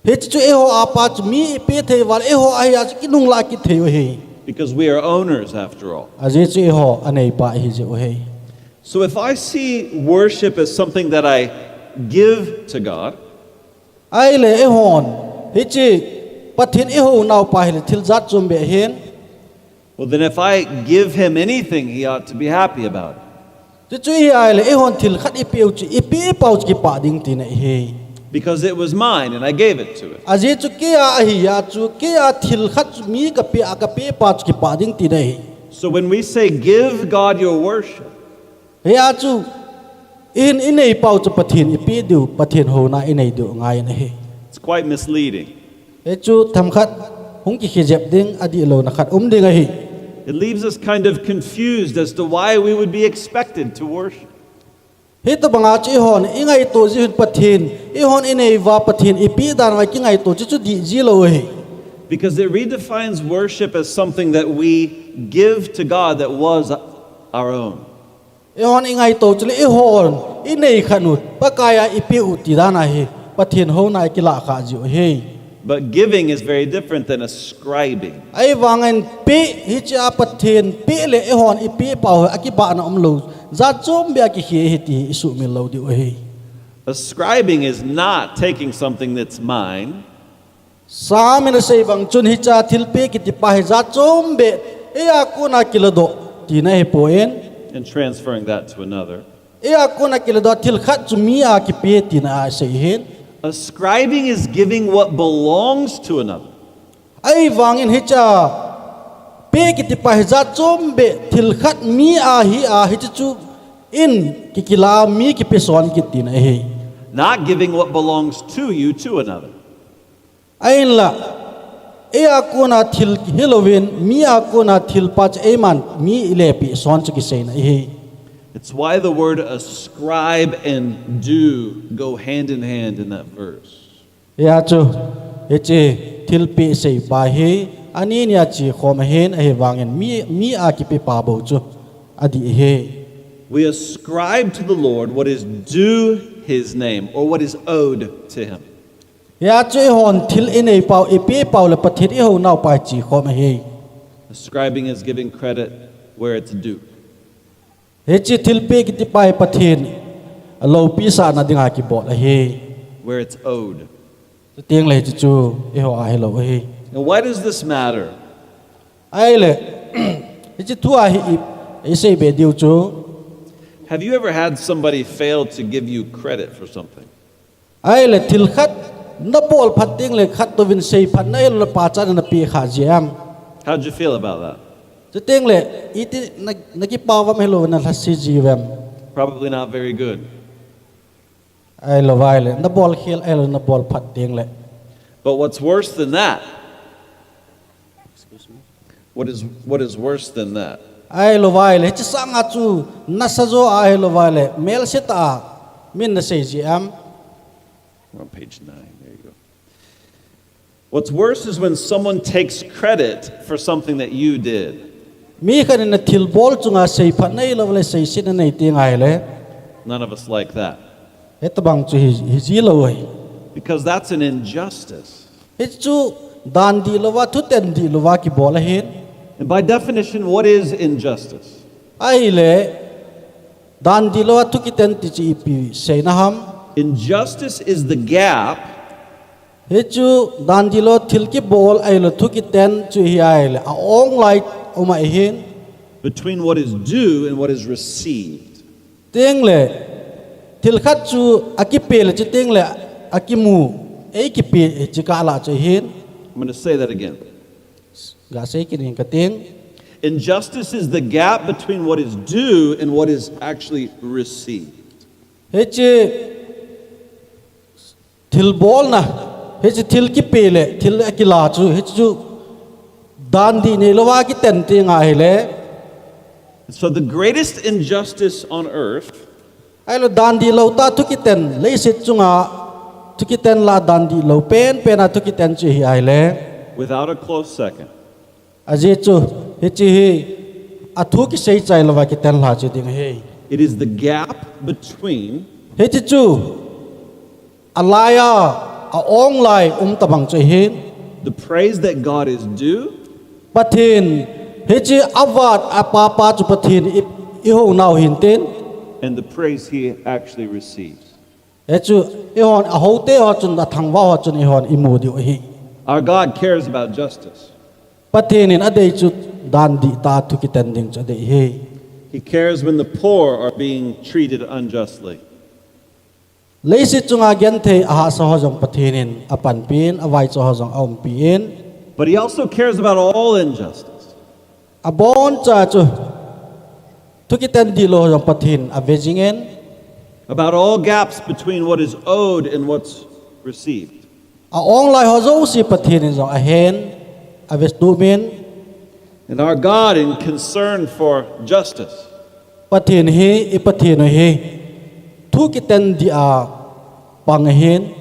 Hichu eiho a pa chu mi ipe thei val, eiho ahi a chu kinung la kit thei u ahi. Because we are owners after all. Ajeh chu eiho aneipa ihi jeh u ahi. So if I see worship as something that I give to God, Ahile eihon, hiche Pathen eiho nau pa hile thil jat chom beh ahin. Well, then if I give him anything, he ought to be happy about it. Chuchu ihi ahile eihon thil khat ipe u chu, ipe pa u chu kipah ding tina ahi. Because it was mine and I gave it to him. Ajeh chu keia ahi a chu, keia thil khat chu mi kape a, kape pa chu kipah ding tina ahi. So when we say, "Give God your worship," Hia chu, ihin inei pau chu Pathen ipe diu, Pathen houna inei diu ngai in ahi. It's quite misleading. Hichu themkhat hung kikhe jep ding, adihlouna khat um ding ahi. It leaves us kind of confused as to why we would be expected to worship. Hitobanga chu eihon ingaito jiu hin Pathen, eihon inei uva Pathen ipe dan uva kingaito chu chu dih jilou ahi. Because it redefines worship as something that we give to God that was our own. Eihon ingaito chule eihon inei khat u Pakai a ipe u ti dan ahi, Pathen houna ikilah khah jiu ahi. But giving is very different than ascribing. Ahivangin pe hiche a Pathen pe le eihon ipe pau hi akibahna umlou, jat chom beh a kikhe ahi ti isuhmil lou diu ahi. Ascribing is not taking something that's mine. Psalm in asei bang chun hiche a thilpe kiti pa hi jat chom beh eia kona kiladoh tina ahipoi. And transferring that to another. Eia kona kiladoh thil khat chu mi a kipe tina asei ahin. Ascribing is giving what belongs to another. Ahivangin hiche a pe kiti pa hi jat chom beh thil khat mi a hi a, hiche chu in kikila mi kipe son kit tina ahi. Not giving what belongs to you to another. Ahinla, eia kona thil hilouvin, mi a kona thil pa chu eiman mi ilepeh son chu kiseina ahi. It's why the word ascribe and do go hand in hand in that verse. Hia chu, hiche thilpeh sei pa hi, ani nia chekhom ahin, ahivangin mi, mi a kipe pa bou chu adih ahi. We ascribe to the Lord what is due his name, or what is owed to him. Hia chu eihon thil inei pau, ipe pau le Pathen ihounau pa hi chekhom ahi. Ascribing is giving credit where it's due. Hiche thilpeh kiti pa hi Pathen aloupi sahna dinga kibol ahi. Where it's owed. Chuteng le hiche chu eiho a hilou ahi. Now, why does this matter? Ahile, hiche thu a hi i, isei be diu chu. Have you ever had somebody fail to give you credit for something? Ahile thil khat nabol phat teng le khat touvin seiphat na el le pachat na pe kha ji em? How'd you feel about that? Chuteng le, iti na, nakipa uvam hilou na lhase ji uvem? Probably not very good. Ahilou vai le, nabol khel ahilou nabol phat teng le. But what's worse than that? Excuse me? What is, what is worse than that? Ahilouva ahile, hiche sanga chu nasa jo ahilouva ahile, melse tah a min nasei ji em? We're on page nine. There you go. What's worse is when someone takes credit for something that you did. Mi khat in athilbol chunga seiphatna neilou le seisetna nei teng ahile, none of us like that. Hitabang chu hi, hiji lou ahi. Because that's an injustice. Hichu dan dihlouva, thuten dihlouva kibol ahin. And by definition, what is injustice? Ahile, dan dihlouva thu kiten ti chu ipi seina ham? Injustice is the gap. Hichu dan dihlouva thil kibol ahilou thu kiten chu hi ahile, a-ong lai um ahin. Between what is due and what is received. Tengle, thil khat chu akipe le chu tengle, akimu, eikipe chu kah lah chu ahin. I'm gonna say that again. Gasei kit ing kating. Injustice is the gap between what is due and what is actually received. Hiche thilbolna, hiche thil kipe le thil akila chu, hichu dan dih neilouva kiten teng ahile. So the greatest injustice on earth Ahilou dan dihlou tah thu kiten, leiset chunga thu kiten lah dan dihlou penpen a thu kiten chu hi ahile. Without a close second. Ajeh chu, hiche hi, athu kisei chai louva kiten lha chu ding ahi. It is the gap between Hiche chu, alai a, a-ong lai um tabang chu ahin. The praise that God is due. Pathen, hiche avat apapa chu Pathen i, ihou nau hintin. And the praise he actually receives. Hichu, ihon, ahoute ho chun, athangvah ho chun, ihon imu diu ahi. Our God cares about justice. Pathen in adei chu dan dihtah thu kiten ding chu adei ahi. He cares when the poor are being treated unjustly. Leiset chunga genthei ahahsa ho jong Pathen in apanpin, avaicha ho jong aumpin. But he also cares about all injustice. Aboncha chu, thu kiten dihlou ho jong Pathen in ave jingin. About all gaps between what is owed and what's received. A-ong lai ho jouse Pathen in jong ahen, ave tumin. And our God in concern for justice. Pathen hi, i Pathen u hi, thu kiten dih a pang ahin.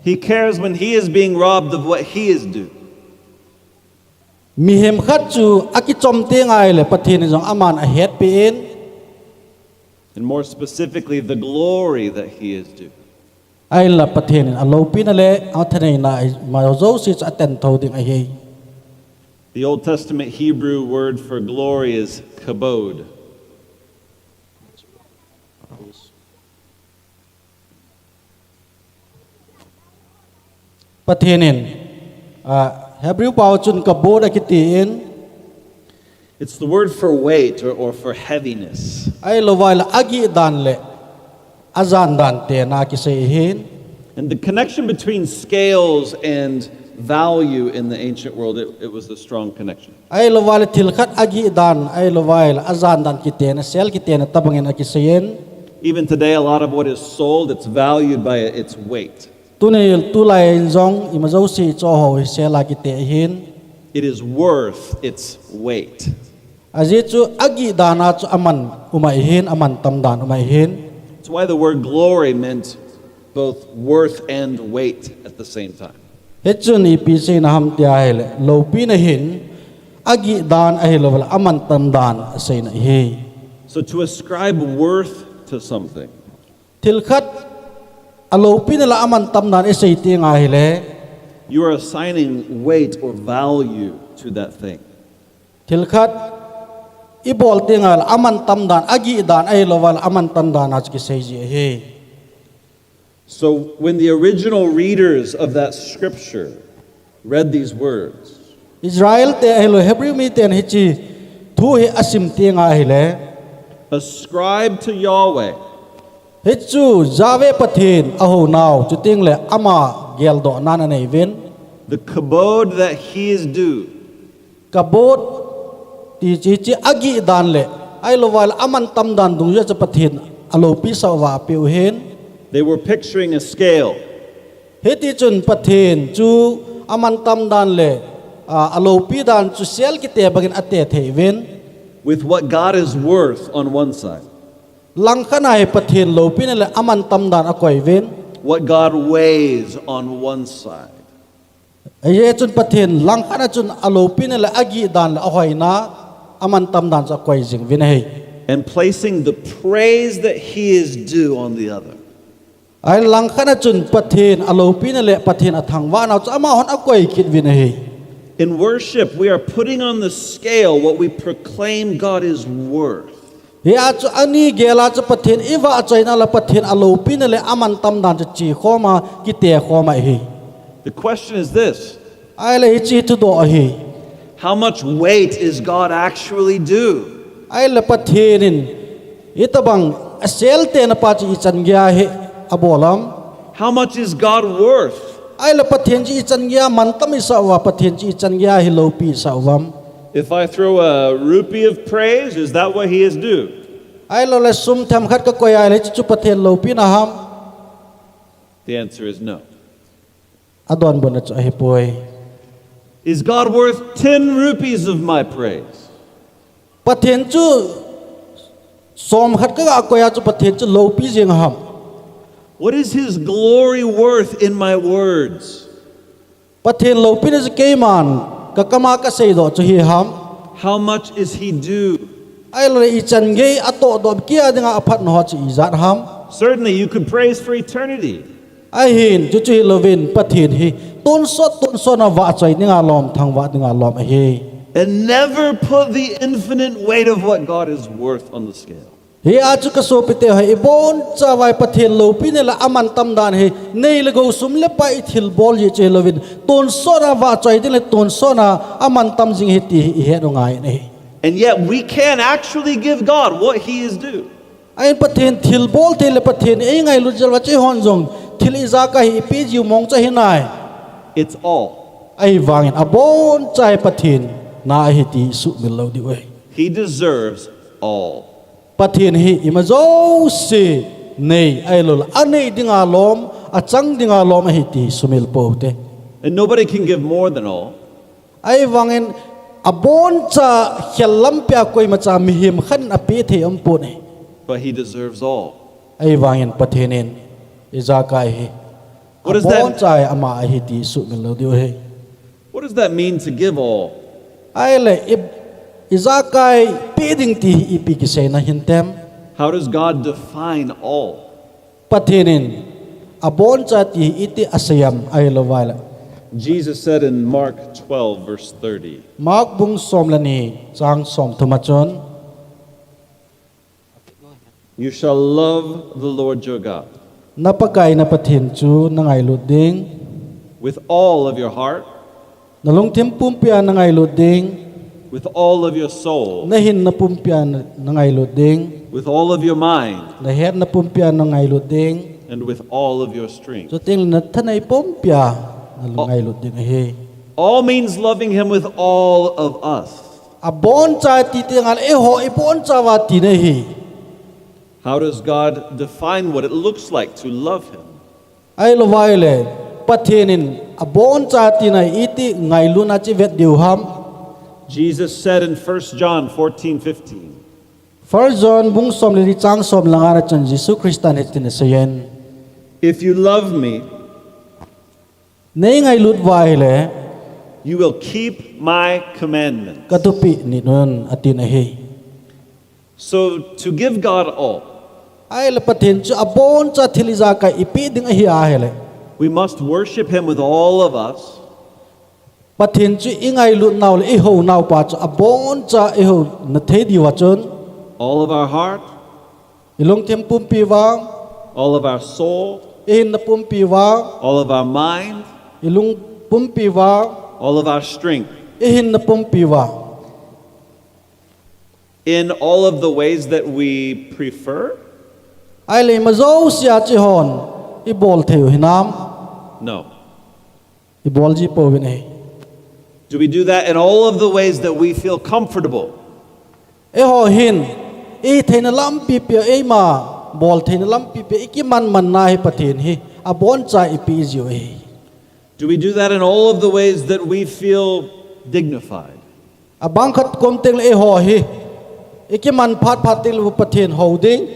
He cares when he is being robbed of what he is due. Mihem khat chu akichom teng ahile Pathen in jong aman ahetpeh in. And more specifically, the glory that he is due. Ahinla Pathen in aloupina le athaneina ima jouse chu atenthou ding ahi. The Old Testament Hebrew word for glory is kabod. Pathen in, ah, Hebrew pao chun kabod akitin. It's the word for weight or, or for heaviness. Ahilouva ahile agih dan le ajan dan tena kisei ahin. And the connection between scales and value in the ancient world, it, it was a strong connection. Ahilouva ahile thil khat agih dan, ahilouva ahile ajan dan kitena, sel kitena tabangin akiseiyin. Even today, a lot of what is sold, it's valued by its weight. Tuni tulai in jong ima jouse ichoh ho hi sel a kite ahin. It is worth its weight. Ajeh chu agih dan a chu aman um ahin, aman tam dan um ahin. That's why the word glory meant both worth and weight at the same time. Hichun ipi seina ham tia ahile, loupina hin agih dan ahilouleh aman tam dan aseina ahi. So to ascribe worth to something, thil khat aloupina le aman tam dan isei teng ahile, you are assigning weight or value to that thing. Thil khat ibol teng ahile aman tam dan, agih dan ahilouleh aman tam dan a chu kisei ji ahi. So when the original readers of that scripture read these words, Israel te ahilou Hebrew miten hiche thu hi asim teng ahile, ascribe to Yahweh, hichu Yahweh Pathen ahou nau, chuteng le ama geldoh nan anei uvin, the kabod that he is due. Kabod ti chu hiche agih dan le ahilouleh aman tam dan dungjui a chu Pathen aloupi sah uva apeh u ahin. They were picturing a scale. Hiti chun Pathen chu aman tam dan le, a, aloupi dan chu sel kite bangin ate thei uvin. With what God is worth on one side, Langkhat a hi Pathen loupina le amantam dan akoi uvin. What God weighs on one side. Hichun Pathen langkhat a chun aloupina le agih dan le ahoina amantam dan chu akoi jing uvin ahi. And placing the praise that he is due on the other. Ahile langkhat a chun Pathen aloupina le Pathen athangvah nau chu amahon akoi kit uvin ahi. In worship, we are putting on the scale what we proclaim God is worth. Hia chu ani gel a chu Pathen ivahchoina le Pathen aloupina le amantam dan chu chekhom a, kitekhom a ahi. The question is this. Ahile hiche thudoh ahi. How much weight is God actually due? Ahile Pathen in hitobang aseltehna pa chu ichan geiya hi abol am? How much is God worth? Ahile Pathen chu ichan geiya mantam isah uva, Pathen chu ichan geiya hi loupi isah uvam? If I throw a rupee of praise, is that what he is due? Ahilouleh sum themkhat kakoi a ahile hichu Pathen loupina ham? The answer is no. Adonbutna chu ahipoi. Is God worth ten rupees of my praise? Pathen chu somkhat kaga koi a chu Pathen chu loupi jing ham? What is his glory worth in my words? Pathen loupina chu keiman kakam a kaseidoh chu hi ham? How much is he due? Ahilouleh ichan gei atohdoh kia dinga aphatna ho chu ijat ham? Certainly, you could praise for eternity. Ahin, chuchu hilouvin Pathen hi tonsot tonsot a vahchoi dinga lom, thangvah dinga lom ahi. And never put the infinite weight of what God is worth on the scale. Hia chu kasopite ho, iboncha uva Pathen loupina le amantam dan hi nei le gou, sum le pai, ithilbol jeh chu hilouvin tonsot a vahchoi ding le tonsot a amantam jing ahi ti hi ihet u ngai ahi. And yet, we can actually give God what he is due. Ahin Pathen thilbol thei le Pathen eingailut jal uva chu eihon jong thil ijakai hi ipejiu mong chu ahinai. It's all. Ahivangin aboncha hi Pathen na ahi ti isuhmil lou diu ahi. He deserves all. Pathen hi ima jouse nei ahilouleh anei dinga lom, achang dinga lom ahi ti sumil pou hite. And nobody can give more than all. Ahivangin aboncha khel lampi a koimacha mihem khat in apeh thei aumpon ahi. But he deserves all. Ahivangin Pathen in ijakai hi What does that- aboncha hi ama ahi ti sumil lou diu ahi. What does that mean to give all? Ahile, i, ijakai peh ding ti hi ipi kiseina hintem? How does God define all? Pathen in aboncha ti hi iti asei am ahilou vaileh? Jesus said in Mark twelve, verse thirty, Mark bung som le ni chang somthum a chun, You shall love the Lord your God. Na Pakai na Pathen chu na ngailut ding. With all of your heart. Na lungthim pumpia na ngailut ding. With all of your soul. Na hinna pumpia na, na ngailut ding. With all of your mind. Na hetna pumpia na ngailut ding. And with all of your strength. Chuteng le na thanei pumpia na ngailut ding ahi. All means loving him with all of us. Aboncha ti teng le eiho iboncha uva tina ahi. How does God define what it looks like to love him? Ahilou vaileh, Pathen in aboncha tina iti ngailutna chu ivet diu ham? Jesus said in First John fourteen fifteen, First John bung som le li chang som le nga na chun Jesu Christa in hitin aseiyin. If you love me, Nei ngailut uva ahile, you will keep my commandments. Ka thupeh nit un atin ahi. So to give God all, Ahile Pathen chu aboncha thil ijakai ipeh ding ahi ahile, we must worship him with all of us. Pathen chu ingailut nau le ihou nau pa chu aboncha ihouna thei diuva chun, All of our heart, ilungthim pumpi uva, all of our soul, ihinna pumpi uva, all of our mind, ilung pumpi uva, all of our strength. Ihinna pumpi uva. In all of the ways that we prefer? Ahile ima jousea chu eihon ibol thei u hinam? No. Ibol ji pouvin ahi. Do we do that in all of the ways that we feel comfortable? Eiho hin, itheina lampi pia, eima bol theina lampi pia, ikiman manna hi Pathen hi aboncha ipeh jiu ahi. Do we do that in all of the ways that we feel dignified? Abang khat kom teng le eiho hi Ikiman phat phat teng le Pathen hou ding.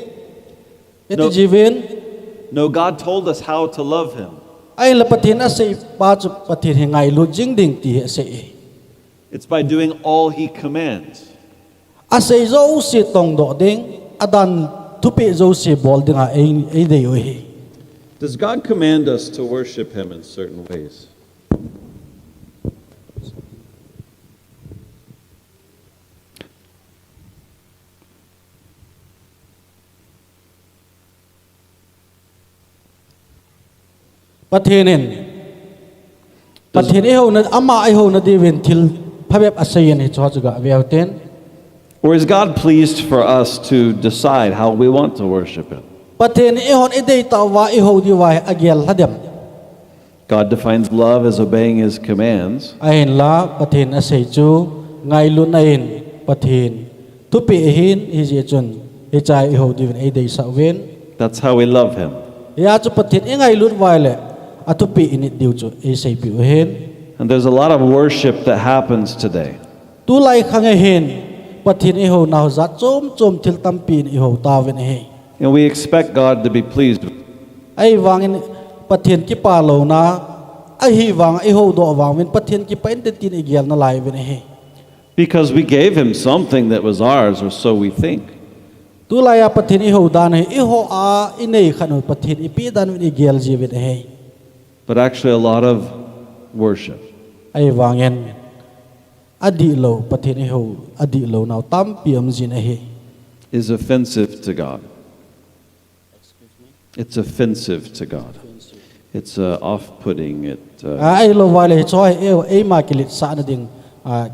Iti No. jiuvin. No, God told us how to love him. Ahinla Pathen asei pa chu Pathen hi ngailut jing ding ti hi asei. It's by doing all he commands. Asei jouse tongdoh ding, adan thupeh jouse bol dinga ei, eidei u ahi. Does God command us to worship him in certain ways? Pathen in, Pathen eihouna, ama eihouna diuvin thil phabep asei in hicheho chu gave uten. Or is God pleased for us to decide how we want to worship him? Pathen in eihon eidei tah uva eihou diuva hi agel lha dem? God defines love as obeying his commands. Ahinla, Pathen asei chu, ngailutna in Pathen thupeh ahin, hijeh chun, hichea ihou diuvin eideisah uvin. That's how we love him. Hia chu Pathen ingailut uva ahile, athupeh init diu chu eiseipeh u ahin. And there's a lot of worship that happens today. Tulai khang a hin, Pathen ihouna ho jat chom chom thil tampi in ihou tauvin ahi. And we expect God to be pleased with Ahivangin Pathen kipah louna, ahivang ihoudoh vang uvin Pathen kipah inte tin igel nalai uvin ahi. Because we gave him something that was ours, or so we think. Tulai a Pathen ihou dan hi, eiho a inei khat u Pathen ipeh dan uvin igel jiuvin ahi. But actually, a lot of worship. Ahivangin, adihlou, Pathen ihou, adihlou nau tampi um jin ahi. Is offensive to God. It's offensive to God. It's uh, off-putting. It, uh, A, ahilou uva ahile, hicheho hi, ei, eima kiletsahna ding, a,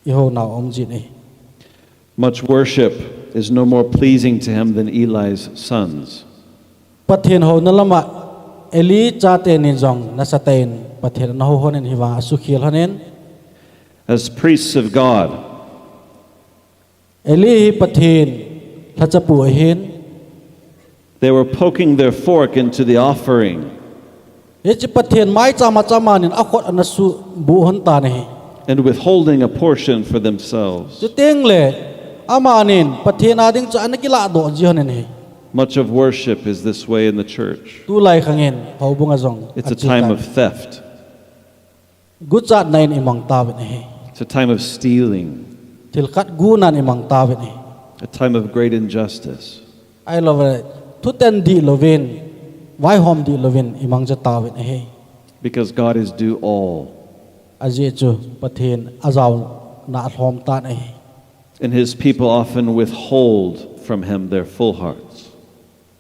ihouna um jin ahi. Much worship is no more pleasing to him than Eli's sons. Pathen houna lama, Eli chate nin jong nasatah in Pathen ana hou hon in hivang asukhel hon in. As priests of God, Eli hi Pathen lhachapu ahin. They were poking their fork into the offering. Hiche Pathen maicham a chu amanin akhut ana suhbuh hon tan ahi. And withholding a portion for themselves. Chuteng le, amanin Pathen a ding chu ana kilahdoh ji hon in ahi. Much of worship is this way in the church. Tulai khangin, houbung a jong, It's a achi time tan. of theft. Guchatna in imang tauvin ahi. It's a time of stealing. Thil khat gunan imang tauvin ahi. A time of great injustice. Ahilou le, thuten dihlouvin, vaihom dihlouvin imang ja tauvin ahi. Because God is due all. Ajeh chu Pathen ajaona alhom tan ahi. And his people often withhold from him their full hearts.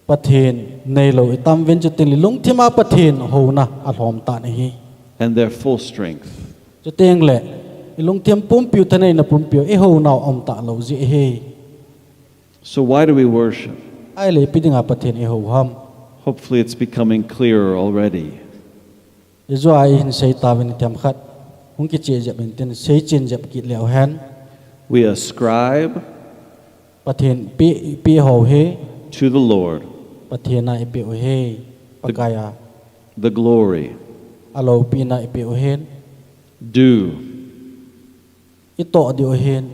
Pathen neilou itam uvin chuteng le lungthim a Pathen houna alhom tan ahi. And their full strength. Chuteng le, ilungthim pumpiu thaneina pumpiu ihounau um talou jeh ahi. So why do we worship? Ahile ipi dinga Pathen ihou ham? Hopefully it's becoming clearer already. Ijeh a ihin sei tauvin themkhat. Hung kicheh jep intin, seichen jep kit leu hen. We ascribe Pathen pe, pe ho hi. To the Lord. Pathen a ipe u hi. Pakai a. The glory. Aloupina ipe u hin. Due. Itoh diu hin.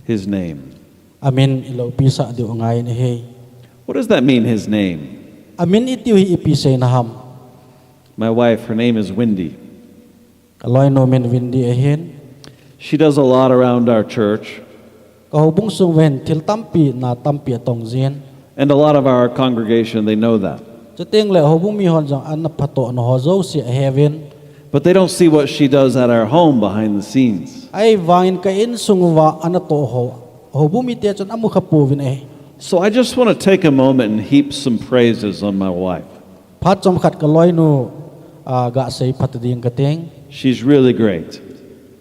His name. Amin iloupisa diu ngai in ahi. What does that mean, his name? Amin itiu hi ipi seina ham? My wife, her name is Wendy. Kaloinu min Wendy ahin. She does a lot around our church. Kahoubung sung uvin thil tampi, na tampi atong jin. And a lot of our congregation, they know that. Chuteng le houbung mihon jong ana phatohna ho jouse aheuvin. But they don't see what she does at our home behind the scenes. Ahivangin ka insung uva ana toh ho, houbung mite chun amu khapouvin ahi. So I just want to take a moment and heap some praises on my wife. Phat chomkhat kaloinu, ah, gasei phat ding kating. She's really great.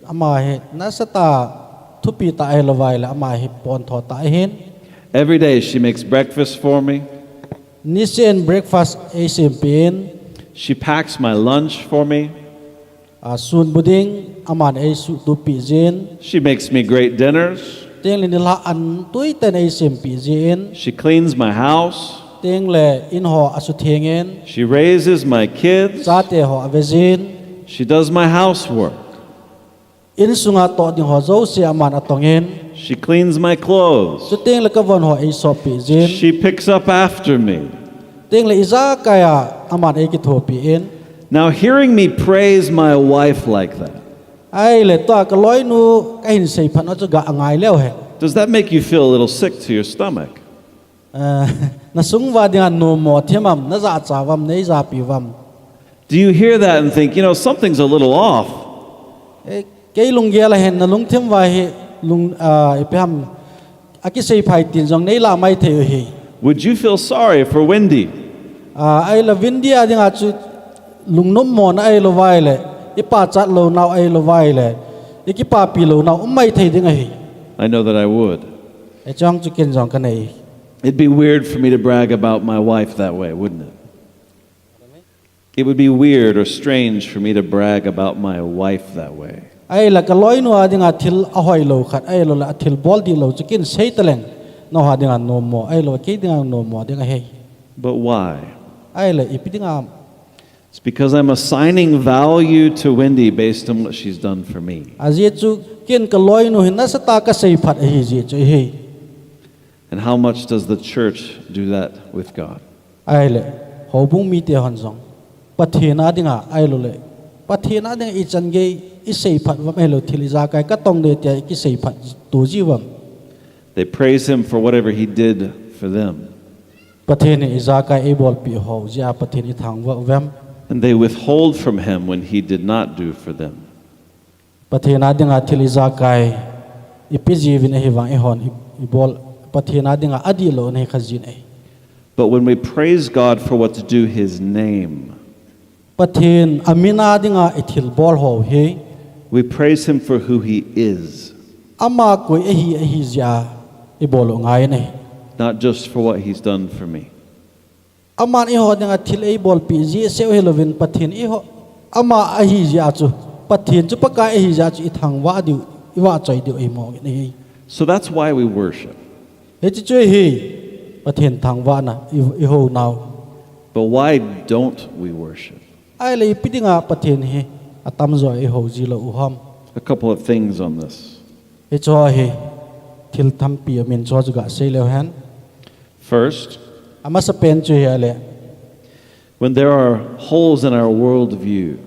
Ama hi nasatah thupi tah ahilouva ahile ama hi pontho tah ahin. Every day she makes breakfast for me. Niseh in breakfast eisempeh in. She packs my lunch for me. Ah, sun bu ding aman eisuhtup peh jin. She makes me great dinners. Tengle nilhah an tuitah in eisempeh jin. She cleans my house. Tengle in ho asutheng in. She raises my kids. Chate ho ave jin. She does my housework. Insunga toh ding ho jouse aman atong in. She cleans my clothes. Chuteng le ka von ho eisop pi jin. She picks up after me. Teng le ijakai a aman eikithopi in. Now, hearing me praise my wife like that, Ahile tua ka loinu kahin seiphat na chu ga angai leu hen. Does that make you feel a little sick to your stomach? Eh, na sung uva dinga numo thim am, na jacha vam, nei japi vam. Do you hear that and think, you know, something's a little off? Eh, kei lunggel a hin na lungthim uva hi lung, ah, ipi ham, akiseiphai tin jong nei la mai thei u hi. Would you feel sorry for Wendy? Ah, ahile Wendy a dinga chu lungnom mona ahilou vai le, ipachat lou nau ahilou vai le, ikipapi lou nau um mai thei ding ahi. I know that I would. Hiche chu ken jong kanei. It'd be weird for me to brag about my wife that way, wouldn't it? It would be weird or strange for me to brag about my wife that way. Ahile ka loinu a dinga thil ahoilou khat, ahilou le athil bol dihlou chu ken sei taleng. Nangho dinga numo, ahilou kei dinga numo ding ahi. But why? Ahile ipi dinga? It's because I'm assigning value to Wendy based on what she's done for me. Ajeh chu ken ka loinu hi nasatah a kaseiphat ahi jeh chu ahi. And how much does the church do that with God? Ahile, houbung mite hon jong Pathen a dinga ahilou le, Pathen a dinga ichan gei iseiphat vam ahilou, thil ijakai katong de tia ikiseiphat to ji vam? They praise him for whatever he did for them. Pathen in ijakai eibolpi ho jeh a Pathen ithangvah uvem? And they withhold from him when he did not do for them. Pathen a dinga thil ijakai ipi jiuvin ahivang eihon i, ibol, Pathen a dinga adihlou nahi kha jin ahi. But when we praise God for what's due his name, Pathen amin a dinga ithil bol ho hi, we praise him for who he is, ama koi ahi ahi jeh a ibol u ngai ahi. Not just for what he's done for me. Aman eiho dinga thil eibolpi jeh seh u hilouvin Pathen eiho, ama ahi jeh a chu, Pathen chu Pakai ahi jeh a chu ithangvah diu, ivahchoi diu eimo nge ahi. So that's why we worship. Hiche chu ahi, Pathen thangvahna, i, ihou nau. But why don't we worship? Ahile ipi dinga Pathen hi atamjo a ihou jilou u ham? A couple of things on this. Hiche hi thil tampi amin, hiche chu gasei leu hen. First, Amasapen chu hi ahile, when there are holes in our worldview,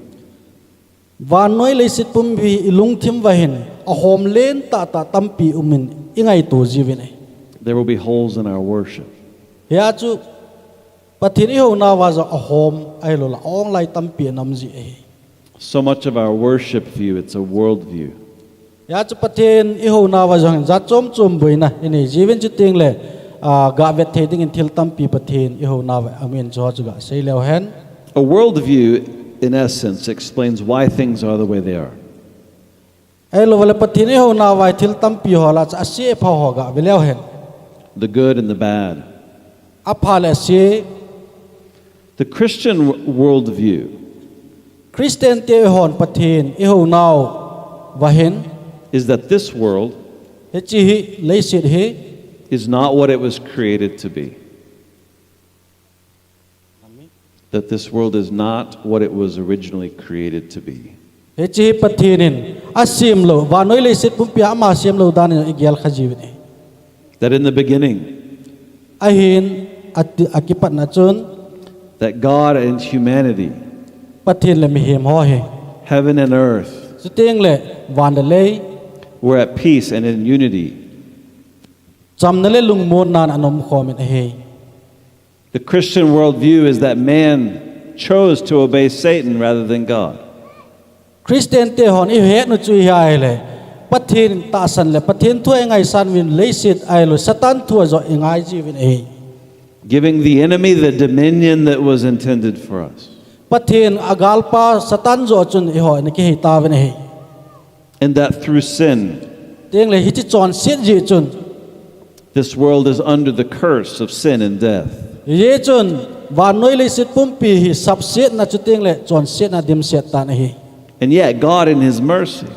vannoi leiset pumpi ilungthim uva hin ahom len tahtah tampi um in ingaito jiuvin ahi. There will be holes in our worship. Hia chu Pathen ihou nauva jong ahom ahilou le a-ong lai tampi ana um ji ahi. So much of our worship view, it's a worldview. Hia chu Pathen ihou nauva jong hin jat chom chom boina inei jiuvin, chuteng le, ah, gavet thei dingin thil tampi Pathen ihou nauva amin, hiche chu gasei leu hen. A worldview, in essence, explains why things are the way they are. Ahilou le Pathen ihou nauva thil tampi ho lah a chu ase apha ho gave leu hen. The good and the bad. Apha le ase. The Christian w- worldview Christian te hon Pathen ihou nauva hin is that this world hiche hi leiset hi is not what it was created to be. That this world is not what it was originally created to be. Hiche hi Pathen in asem lou, vannoi leiset pumpi a ama sem lou dan in igel kha jiuvin ahi. That in the beginning, Ahin ati, akipatna chun, that God and humanity, Pathen le mihem ho hi, heaven and earth, chuteng le van le lei, were at peace and in unity. Chamna le lungmonna in ana umkhom in ahi. The Christian worldview is that man chose to obey Satan rather than God. Christian te hon ihet u chu hi ahile, Pathen tahsan le Pathen thu a ingaisan uvin leiset ahilou Satan thu a joh ingai jiuvin ahi. Giving the enemy the dominion that was intended for us. Pathen agalpa Satan joh chun eiho ana kihei tauvin ahi. And that through sin, Teng le hiche chonset jeh chun, this world is under the curse of sin and death. hijeh chun vannoi leiset pumpi hi sapsetna chuteng le chonsetna dimset tan ahi. And yet, God, in his mercy,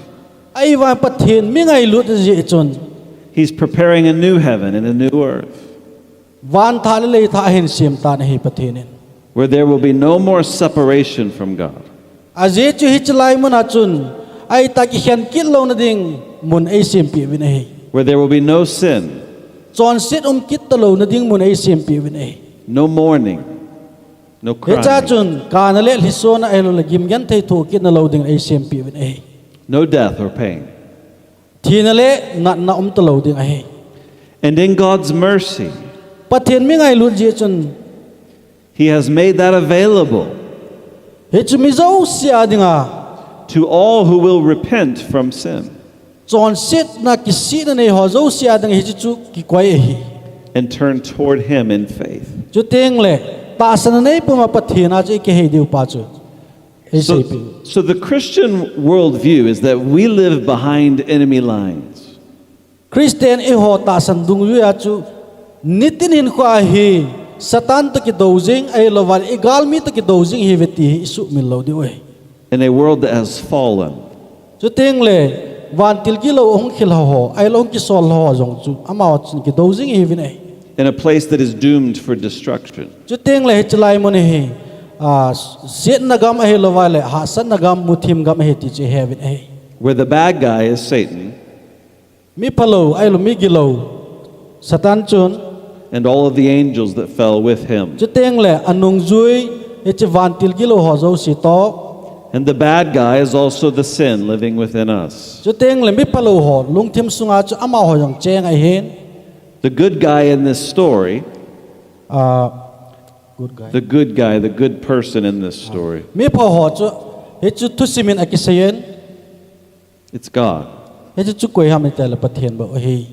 Ahivang Pathen mi ngailut jeh chun, he's preparing a new heaven and a new earth van thah le lei thah ahin sem tan ahi Pathen in. where there will be no more separation from God. Ajeh chu hiche lai mun a chun, aitah kikhen kit louna ding mun eisempeh uvin ahi. where there will be no sin, Chonset um kit talou na ding mun eisempeh uvin ahi. No mourning, no crying, Hicha chun kana le lhisona ahilouleh gimgen thei thoh kit nalou ding eisempeh uvin ahi. No death or pain. Thina le natna um talou ding ahi. And in God's mercy, Pathen mi ngailut jeh chun, He has made that available, hichu mi jouse a dinga, to all who will repent from sin, chonsetna kisihna nei ho jouse a dinga hichu chu kikoi ahi. And turn toward Him in faith. Chuteng le tahsanna nei puma Pathen a chu ikihei diu pa chu. So, so the Christian worldview is that we live behind enemy lines. Christian eiho tahsan dungjuia chu nitin hinkhoa hi Satan toh kidou jing ahilouva le igalmi toh kidou jing ihiuve ti hi isuhmil lou diu ahi. In a world that has fallen. Chuteng le vantil gilou ahung khel ho, ahilou ahung kisol ho jong chu amaho chun kidou jing ihiuvin ahi. In a place that is doomed for destruction. Chuteng le hiche lai mun hi, ah, siatna gam ahilouva le hahsatna gam, muthim gam ahi ti chu iheuvin ahi. Where the bad guy is Satan. Mi phalou, ahilou mi gilou, Satan chun. And all of the angels that fell with him. Chuteng le anungjui, hiche vantil gilou ho jouse toh. And the bad guy is also the sin living within us. Chuteng le mi phalou ho, lungthim sunga chu amaho jong cheng ahin. The good guy in this story, Ah, good guy. The good guy, the good person in this story. Mi pha ho chu, hichu thusim in akiseiyin. It's God. Hichu chu koi ham itile Pathen bou ahi.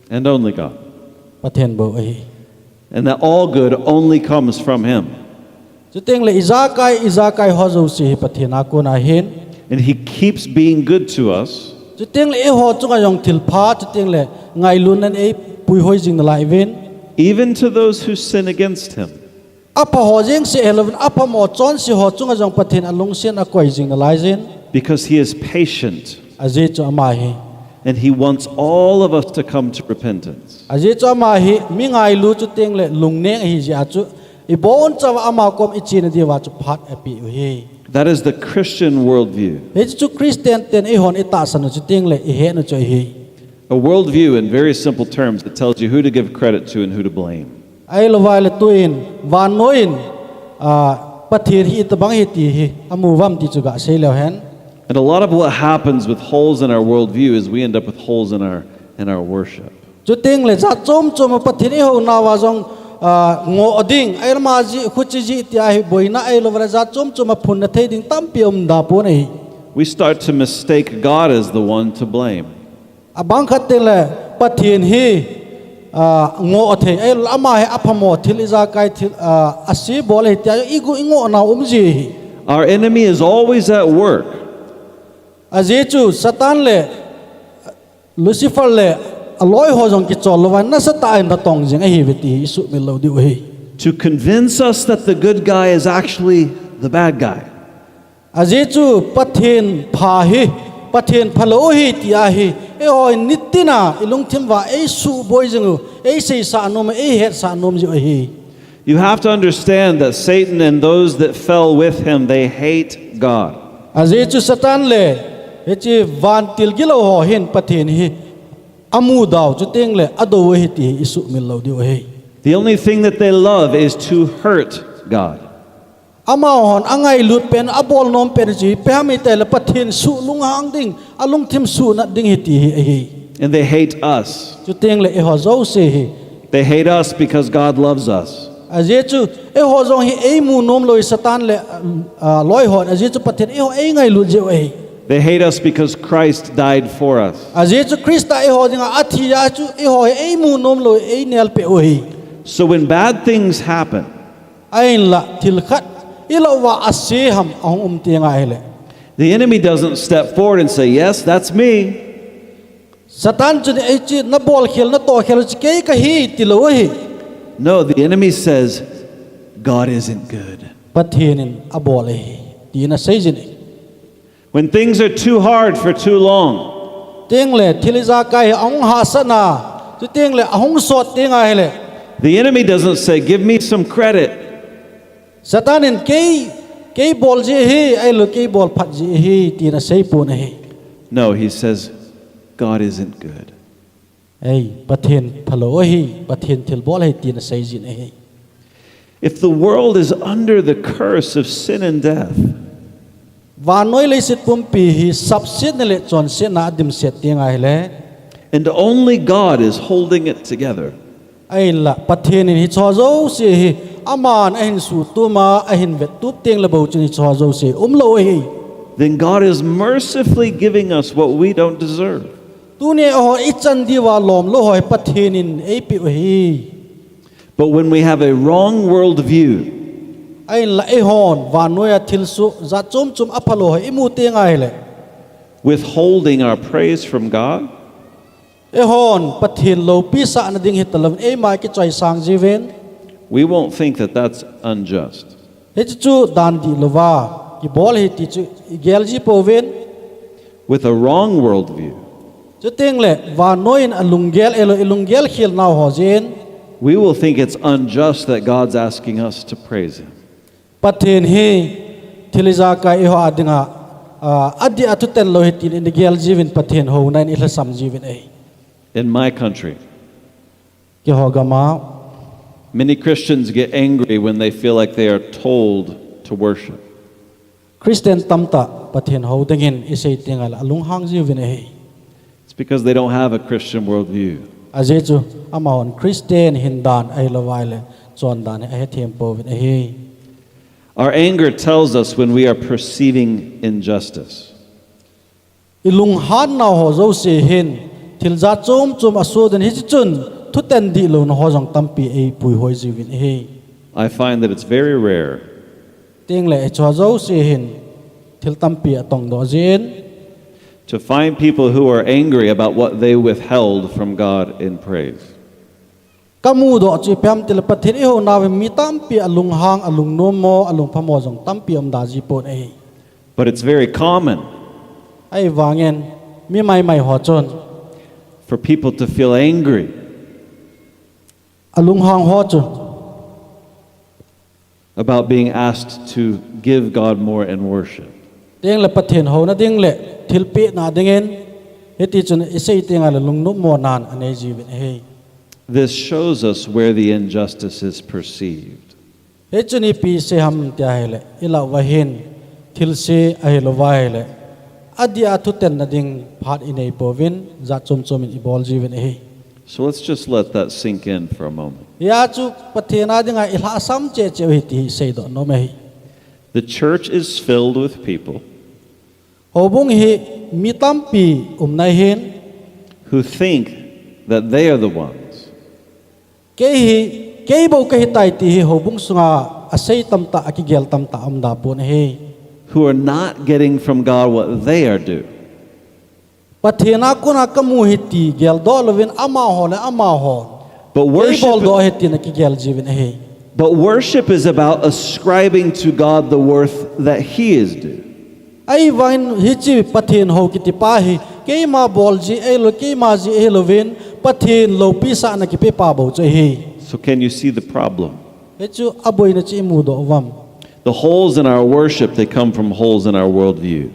And only God. Pathen bou ahi. And that all good only comes from Him. Chuteng le ijakai, ijakai ho jouse hi Pathen a kon ahin. And He keeps being good to us. Chuteng le eiho chunga jong thilpha, chuteng le ngailutnan eipuihoi jing nalaiuvin. Even to those who sin against Him. Apha ho jeng seh hilouvin, aphamo chonse ho chunga jong Pathen alungset akoi jing nalaijin. Because He is patient. Ajeh chu ama hi. And He wants all of us to come to repentance. Ajeh chu ama hi mi ngailu chuteng le lungneng ahi jeh a chu, ibonchauva ama kom ichena diuva chu phat apeh u ahi. That is the Christian worldview. Hichu chu Christian ten eihon itahsan u chuteng le ihet u chu ahi. A worldview, in very simple terms, that tells you who to give credit to and who to blame. Ahilouva le tuin, vannoi in, ah, Pathen hi itobang ahi ti hi amu uvam ti chu gasei leu hen. And a lot of what happens with holes in our worldview is we end up with holes in our, in our worship. Chuteng le jat chom chom a Pathen ihounauva jong, ah, ngoh ding, ahilou ama jeh, khuche jeh tia hi boina ahilouva le jat chom chom a phunna thei ding tampi aum da pon ahi. We start to mistake God as the one to blame. Abang khat teng le Pathen hi, ah, ngoh thei, ahilou ama hi aphamo thil ijakai thil, ah, ase bol ahi tia igu ingoh nau um ji ahi. Our enemy is always at work. Ajeh chu Satan le Lucifer le aloi ho jong kichol louva nasatah in natong jing ahiuve ti hi isuhmil lou diu ahi. To convince us that the good guy is actually the bad guy. Ajeh chu Pathen pha hi, Pathen phalou ahi tia hi, eiho in nitina ilungthim uva eisuhboi jing u, eiseisah nom u, eihetsah nom jiu ahi. You have to understand that Satan and those that fell with him, they hate God. Ajeh chu Satan le hiche vantil gilou ho hin Pathen hi amu dau chuteng le adou ahi ti hi isuhmil lou diu ahi. The only thing that they love is to hurt God. Amahon angailut pen, abol nom pen chu ipi ham itile Pathen suh lunghang ding, alungthim suhnat ding ahi ti hi ahi. And they hate us. Chuteng le eiho jouse hi. They hate us because God loves us. Ajeh chu eiho jong hi eimu nom lou hi Satan le, ah, loi hon, ajeh chu Pathen eiho eingailut jeh u ahi. They hate us because Christ died for us. Ajeh chu Christa eiho dinga athi jeh a chu eiho hi eimu nom lou, einelpeh u ahi. So when bad things happen, Ahinla thil khat ilah uva ase ham ahung um teng ahile, the enemy doesn't step forward and say, "Yes, that's me." Satan chun hiche nabol khel, natoh khel u chu kei kahi tilou ahi. No, the enemy says, "God isn't good." Pathen in abol ahi, tin asei jin ahi. When things are too hard for too long, Teng le thil ijakai hi ahung hahsatna, chuteng le ahung sot teng ahile, the enemy doesn't say, "Give me some credit." Satan in kei, kei bol ji ahi, ahilou kei bol phat ji ahi, tin asei pon ahi. No, he says, "God isn't good." Ei, Pathen phalou ahi, Pathen thilbol ahi tina seijin ahi. If the world is under the curse of sin and death, Vannoi leiset pumpi hi sapsetna le chonsetna adimset teng ahile, and only God is holding it together, ahinla Pathen in hicheho jouse hi aman ahin suhtuma ahin vettup tengle bou chun hicheho jouse umlou ahi. then God is mercifully giving us what we don't deserve. Tuni eiho ichan diuva lomlou ho hi Pathen in eipeh u ahi. But when we have a wrong worldview, Ahinla eihon vannoiya thilsoh jat chom chom aphalou ho imu teng ahile, withholding our praise from God, eihon Pathen loupi sahna ding hitalouvin eima kichoisang jiuvin, we won't think that that's unjust. Hiche chu dan dihlouva kibol ahi ti chu igel ji pouvin. With a wrong worldview, Chutengle vannoi in alunggel eilou, ilunggel khel nau ho jeh in, we will think it's unjust that God's asking us to praise Him. Pathen hi thil ijakai eiho a dinga, ah, adih a thutan lou ahi tin igel jiuvin Pathen houna in ilhasam jiuvin ahi. In my country, Keiho gama, many Christians get angry when they feel like they are told to worship. Christian tamtah Pathen hou dingin isei teng ahile alunghang jiuvin ahi. It's because they don't have a Christian worldview. Ajeh chu amahon Christian hindan ahilouva ahile chondan hi ahethem pouvin ahi. Our anger tells us when we are perceiving injustice. Ilunghan nau ho jouse hin thil jat chom chom asoh in, hiche chun thutan dihlouna ho jong tampi eipuihoi jiuvin ahi. I find that it's very rare Tengle hicheho jouse hin thil tampi atongdoh jin, to find people who are angry about what they withheld from God in praise. Kamudoh chu ipi ham itile Pathen ihounauva mi tampi alunghang, alungnommo, alungphamo jong tampi aumda jipon ahi. But it's very common Ahivangin mi maimai ho chun for people to feel angry alunghang ho chu about being asked to give God more in worship. Tengle Pathen houna ding le thilpehna dingin, hitichun isei teng ahile lungnopmo nan anei jiuvin ahi. This shows us where the injustice is perceived. Hichun ipi sei ham tia ahile, ilah uva hin thilse ahilouva ahile adih a thutanna ding phat inei pouvin, jat chom chom in ibol jiuvin ahi. So let's just let that sink in for a moment. Hia chu Pathen a dinga ilhahsam cheh cheh u ahi ti hi seidoh nom ahi. The church is filled with people Houbung hi mi tampi umna ahin who think that they are the ones kei hi, kei bou kahitai ti hi houbung sunga asei tamtah, akigel tamtah aumda pon ahi. who are not getting from God what they are due. Pathen a kona kamu ahi ti geldoh louvin amaho le amaho But kei worship, boldoh ahi tin akigel jiuvin ahi. but worship is about ascribing to God the worth that He is due. Ahivangin hiche Pathen hou kitipa hi keima bol jeh ahilou, keima jeh ahilouvin Pathen loupi sahna kipepa bou chu ahi. So can you see the problem? Hichu aboina chu imudoh uvam? The holes in our worship, they come from holes in our worldview.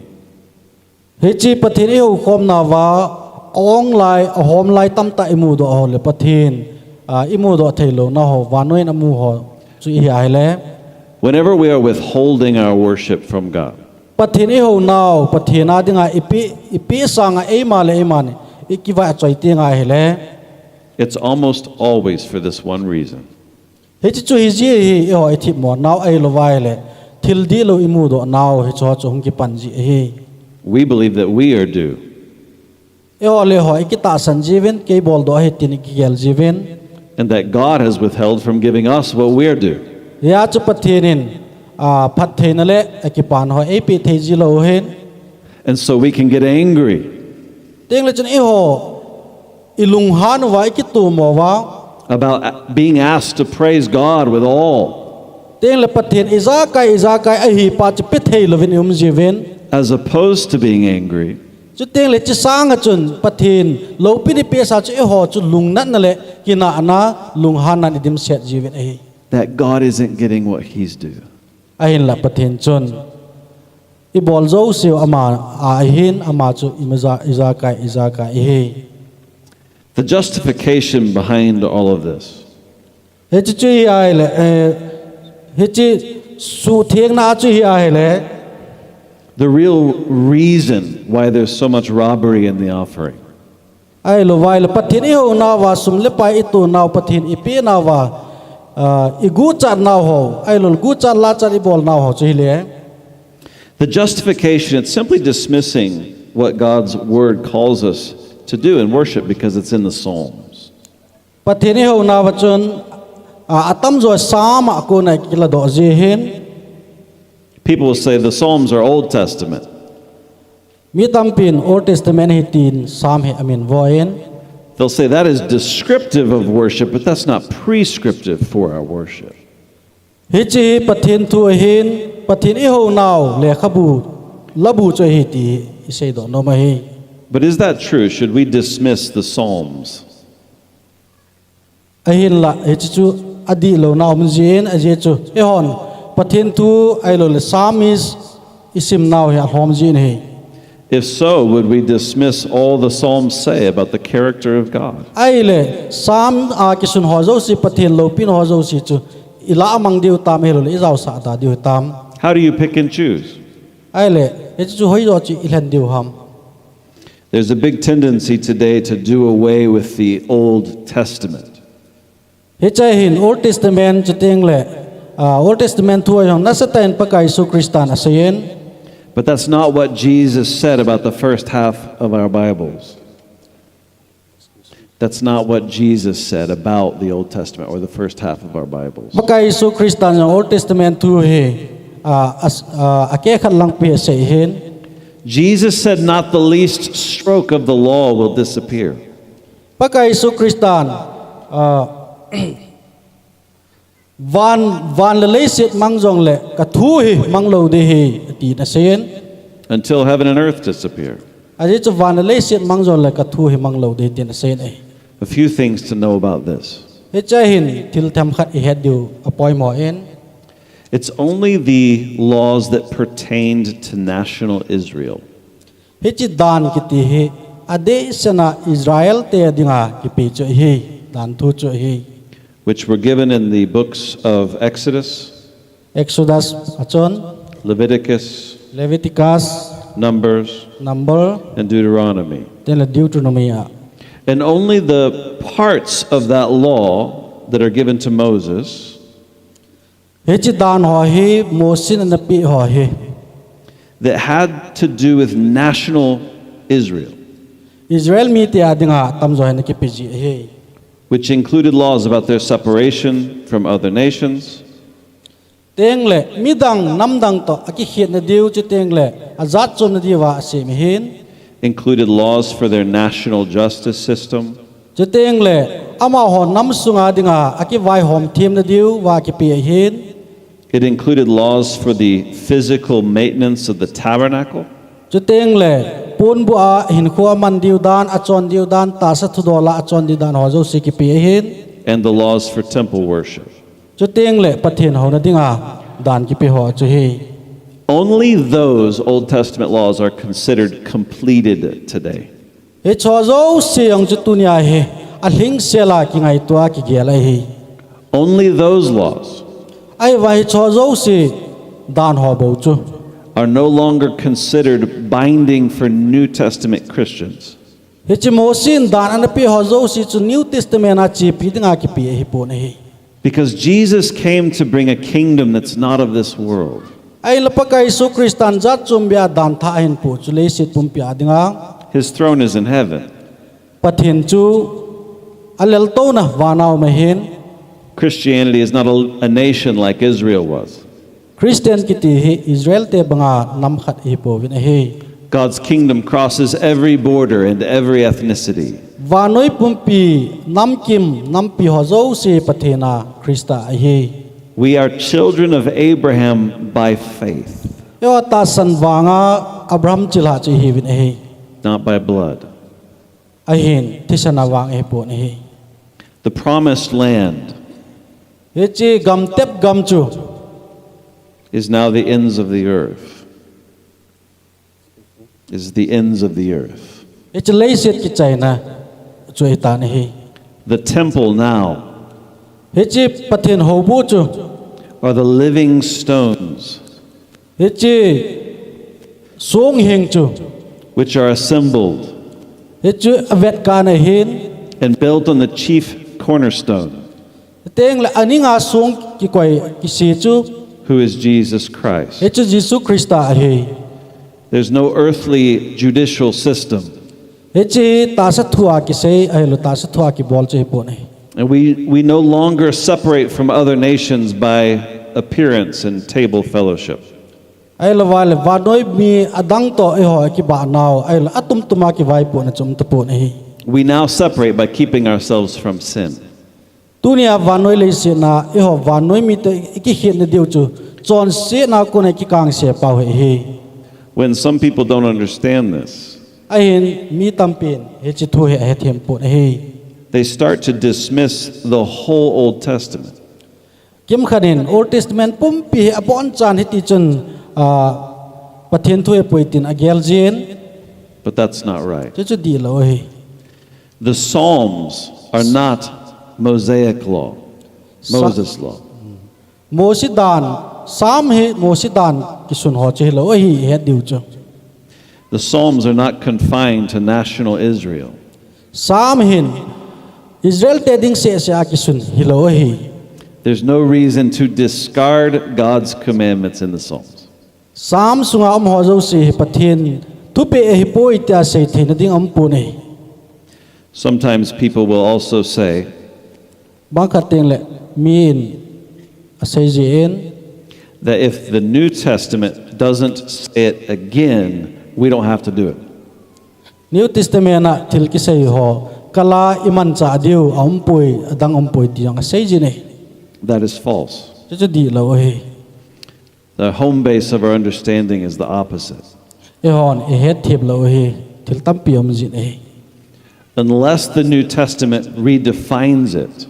Hiche Pathen ihoukhomnauva aonglai, ahomlai tamtah imudoh ho le Pathen, ah, imudoh theilouna ho, vannoi in amu ho chu ihi ahile, Whenever we are withholding our worship from God, Pathen ihounau Pathen a dinga ipeh, ipeh sanga eima le eima in ikivah choi teng ahile, it's almost always for this one reason. Hiche chu hijeh hi eiho ithemmo nau ahilouva ahile thil dihlou imudoh nau hicheho chu hung kipan jeh ahi. We believe that we are due, Eiho le eiho ikitahsan jiuvin, kei boldoh ahi tin ikigel jiuvin, and that God has withheld from giving us what we are due. Hia chu Pathen in, ah, phattheina le akipana ho eipeh thei jilou ahin. And so we can get angry Tengle chun eiho ilunghan uva, ikitomo uva, about being asked to praise God with all, tengle Pathen ijakai, ijakai ahipa chu pethei louvin ium jiuvin, as opposed to being angry chutengle hiche sanga chun Pathen loupina ipehsa chu eiho chu lungnatna le kinahna, lunghanna in idimset jiuvin ahi. that God isn't getting what He's due. Ahinla Pathen chun ibol jouseu ama a ahin, ama chu imaja, ijakai, ijakai ahi. The justification behind all of this, Hichi chu hi ahile, eh, hichi suhthengna chu hi ahile, the real reason why there's so much robbery in the offering. Ahilou vai le Pathen ihounauva, sum le pai itonau, Pathen ipenauva, ah, iguchatnau ho, ahilou guchat lachat ibolnau ho chu hile. The justification, it's simply dismissing what God's word calls us to do in worship because it's in the Psalms. Pathen ihounauva chun, ah, atamjo Psalm a kona kiladoh ji hin. People will say the Psalms are Old Testament. Mi tampin Old Testament ahi tin Psalm hi amin voin. They'll say that is descriptive of worship, but that's not prescriptive for our worship. Hichi hi Pathen thu ahin, Pathen ihounau lekhabu, labu chu ahi ti iseidoh nom ahi. But is that true? Should we dismiss the Psalms? Ahinla, hichi chu adihlou na um jin, ajeh chu eihon Pathen thu ahilou le Psalmist isimnau hi alhom jin ahi. If so, would we dismiss all the Psalms say about the character of God? Ahile, Psalm a kisun ho jouse, Pathen loupina ho jouse chu ilah mang diu tam, ahilou le ijaosah da diu tam? How do you pick and choose? Ahile, hichi chu hoijo chu ilhen diu ham? There's a big tendency today to do away with the Old Testament. Hiche hin Old Testament chuteng le, ah, Old Testament thu a jong nasatah in Pakai Jesu Christan aseiyin. But that's not what Jesus said about the first half of our Bibles. That's not what Jesus said about the Old Testament or the first half of our Bibles. Pakai Jesu Christan jong Old Testament thu hi, ah, as-, ah, akehkhat langpi asei hin. Jesus said, "Not the least stroke of the law will disappear." Pakai Jesu Christan, ah, van, van le leiset mang jongle kathu hi manglou ding ahi, tin aseiyin. Until heaven and earth disappear. Ajeh chu van le leiset mang jongle kathu hi manglou ding ahi, tin aseiyin ahi. A few things to know about this. Hiche hin thil themkhat ihet diu apoimo in. It's only the laws that pertained to national Israel. Hichi dan kiti hi adehsetna Israel te dinga kipe chu ahi, dan thu chu ahi. Which were given in the books of Exodus, Exodus achon, Leviticus, Leviticus, Numbers, Number, and Deuteronomy. Tengle Deuteronomy a. And only the parts of that law that are given to Moses Hichi dan ho hi Mosen anapeh ho hi, that had to do with national Israel, Israel mite a dinga tamjo hi anakipe ji ahi. Which included laws about their separation from other nations, Tengle midang namdang toh akikhetna diu, chutengle ajat chomna diuva asem ahin. Included laws for their national justice system, Chutengle amaho nam sunga dinga akivaihom themna diuva akipe ahin. It included laws for the physical maintenance of the tabernacle, Chutengle ponbuh a hinkho aman diu dan, achon diu dan, tahsa thudol a achon diu dan ho jouse kipe ahin. And the laws for temple worship. Chutengle Pathen houna dinga dan kipe ho chu ahi. Only those Old Testament laws are considered completed today. Hicheho jouse jong chu tunia hi alhingsel a kingaito a kigel ahi. Only those laws Ahivang hicheho jouse dan ho bou chu are no longer considered binding for New Testament Christians. Hiche Mosen dan anapeh ho jouse chu New Testament a chepi dinga kipe ahipon ahi. Because Jesus came to bring a kingdom that's not of this world. Ahinla Pakai Jesu Christan jat chom beh a dan thah ahin poh chu leiset pumpi a dinga. His throne is in heaven. Pathen chu aleltouna vana um ahin. Christianity is not a, a nation like Israel was. Christian kiti hi Israel te banga nam khat ihipouvin ahi. God's kingdom crosses every border and every ethnicity. Vannoi pumpi, namkim, nampi ho jouse Pathen a Christa ahi. We are children of Abraham by faith, Eiho tahsan vanga Abraham chilhah chu ihiuvin ahi. not by blood. Ahin, thisan a vang ihipon ahi. The promised land Hiche gamtep gam chu is now the ends of the earth. Is the ends of the earth. Hiche leiset kichaina chu ahitan ahi. The temple now Hiche Pathen houbu chu are the living stones hiche songhing chu which are assembled hichu avetkahna ahin, and built on the chief cornerstone, tengle aninga song kikoi kise chu who is Jesus Christ. Hichu Jesu Christa ahi. There's no earthly judicial system. Hiche tahsa thua kisei ahilou tahsa thua kibol chu hipon ahi. And we, we no longer separate from other nations by appearance and table fellowship. Ahilouva le vannoi mi adang toh eiho kibahnau ahilou atumtuma kivaipohna chu umtapon ahi. We now separate by keeping ourselves from sin. Tunia vannoi leisetna eiho vannoi mite ikikhetna diu chu chonsetna kona ikikangse pau hi ahi. When some people don't understand this, Ahin mi tampin hiche thu hi ahethem pon ahi. They start to dismiss the whole Old Testament. Kimkhat in Old Testament pumpi hi abonchan hiti chun ah, Pathen thu ahipoi tin agel jin. But that's not right. Chuchu dihlou ahi. The Psalms are not Mosaic law, Sa- Moses' law. Mosi dan, Psalm hi Mosi dan kisun ho chu hilou ahi, het diu chu. The Psalms are not confined to national Israel. Psalm hin Israel te ding sehseh a kisun hilou ahi. There's no reason to discard God's commandments in the Psalms. Psalm sunga um ho jouse hi Pathen thupeh ahipoi tia seitheina ding aumpon ahi. Sometimes people will also say Bangkhat tengle mi in asei jin that if the New Testament doesn't say it again, we don't have to do it. New Testament a thil kisei ho kala imanchah diu aumpoi, adang aumpoi ti jong asei jin ahi. That is false. Chuchu dihlou ahi. The home base of our understanding is the opposite. Eihon ihetthemlou ahi, thil tampi um jin ahi. Unless the New Testament redefines it,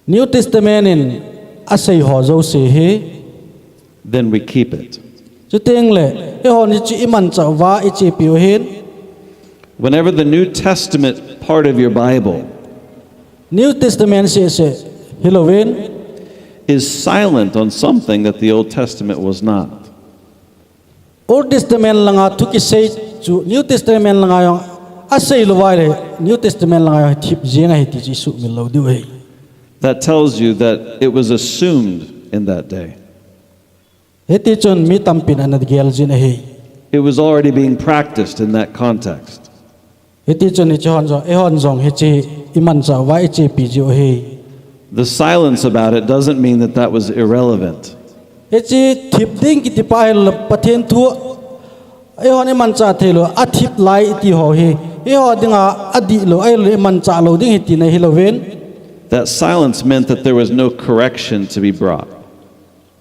New Testament in asei ho jouse hi, then we keep it. Chutengle eihon hichu imanchah uva ichepiu ahin. Whenever the New Testament part of your Bible New Testament sehseh hilouvin is silent on something that the Old Testament was not, Old Testament langa thu kisei chu New Testament langa jong asei lou uva ahile New Testament langa jong thip jeng ahi ti chu isuhmil lou diu ahi. That tells you that it was assumed in that day. Hiti chun mi tampin ana gel jin ahi. It was already being practiced in that context. Hiti chun hiche hon jong, eihon jong hiche imanchah uva ichepi jiu ahi. The silence about it doesn't mean that that was irrelevant. Hiche thip ding kiti pa hi Pathen thu eihon imanchah theilou, athip lai iti ho hi eiho dinga adihlou, ahilouleh imanchah lou ding ahi tina hilouvin. That silence meant that there was no correction to be brought.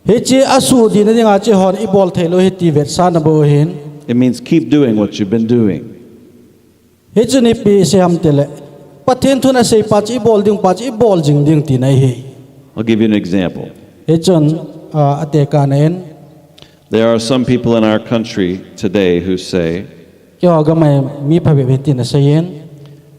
Hiche asuhdihna dinga chu eihon ibol theilou ahi ti vetsahna bou ahin. It means keep doing what you've been doing. Hichun ipi asei ham itile, Pathen thun asei pa chu ibol ding pa chu ibol jing ding tina ahi. I'll give you an example. Hichun, ah, atekahna in. There are some people in our country today who say Keiho gam a mi phabep hitin aseiyin.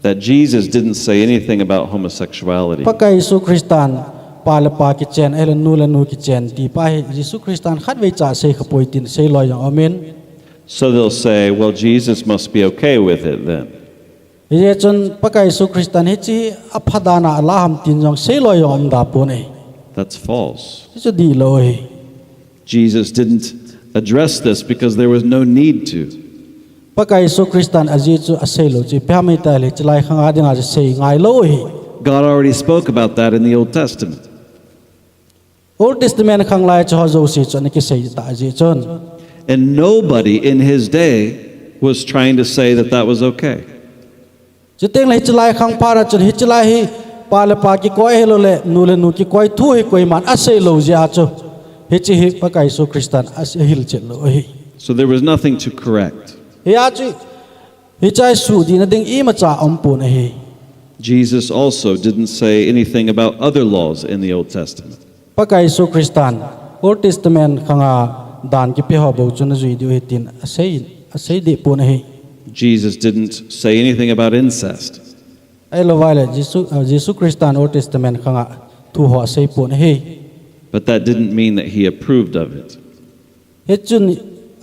that Jesus didn't say anything about homosexuality. Pakai Jesu Christan pa le pa kichen, ahilou le nu le nu kichen ti pa hi Jesu Christan khatvei cha asei khapoi tin asei loi jong aumin. So they'll say, well, Jesus must be okay with it then. Hijeh chun Pakai Jesu Christan hiche apha dan a alah ham tin jong sei loi jong aum da pon ahi. That's false. Hichu dihlou ahi. Jesus didn't address this because there was no need to. Pakai Jesu Christan ajeh chu asei lou chu ipi ham itile, hiche lai khang a dinga chu sei ngai lou ahi. God already spoke about that in the Old Testament. Old Testament khang lai chu ho jouse chu ana kisei ta ajeh chun. And nobody in his day was trying to say that that was okay. Chutengle hiche lai khang phat a chun hiche lai hi pa le pa kikoi ahilou le nu le nu kikoi thu hi koiman asei lou jeh a chu hiche hi Pakai Jesu Christan ahilchet lou ahi. So there was nothing to correct. Hijeh chun hiche a suhdihna ding imacha aumpon ahi. Jesus also didn't say anything about other laws in the Old Testament. Pakai Jesu Christan Old Testament khang a dan kipe ho bou chu najui diu ahi tin asei, asei deh pon ahi. Jesus didn't say anything about incest. Ahilou vaileh Jesu, uh, Jesu Christan Old Testament khanga thu ho asei pon ahi. But that didn't mean that he approved of it. Hichun,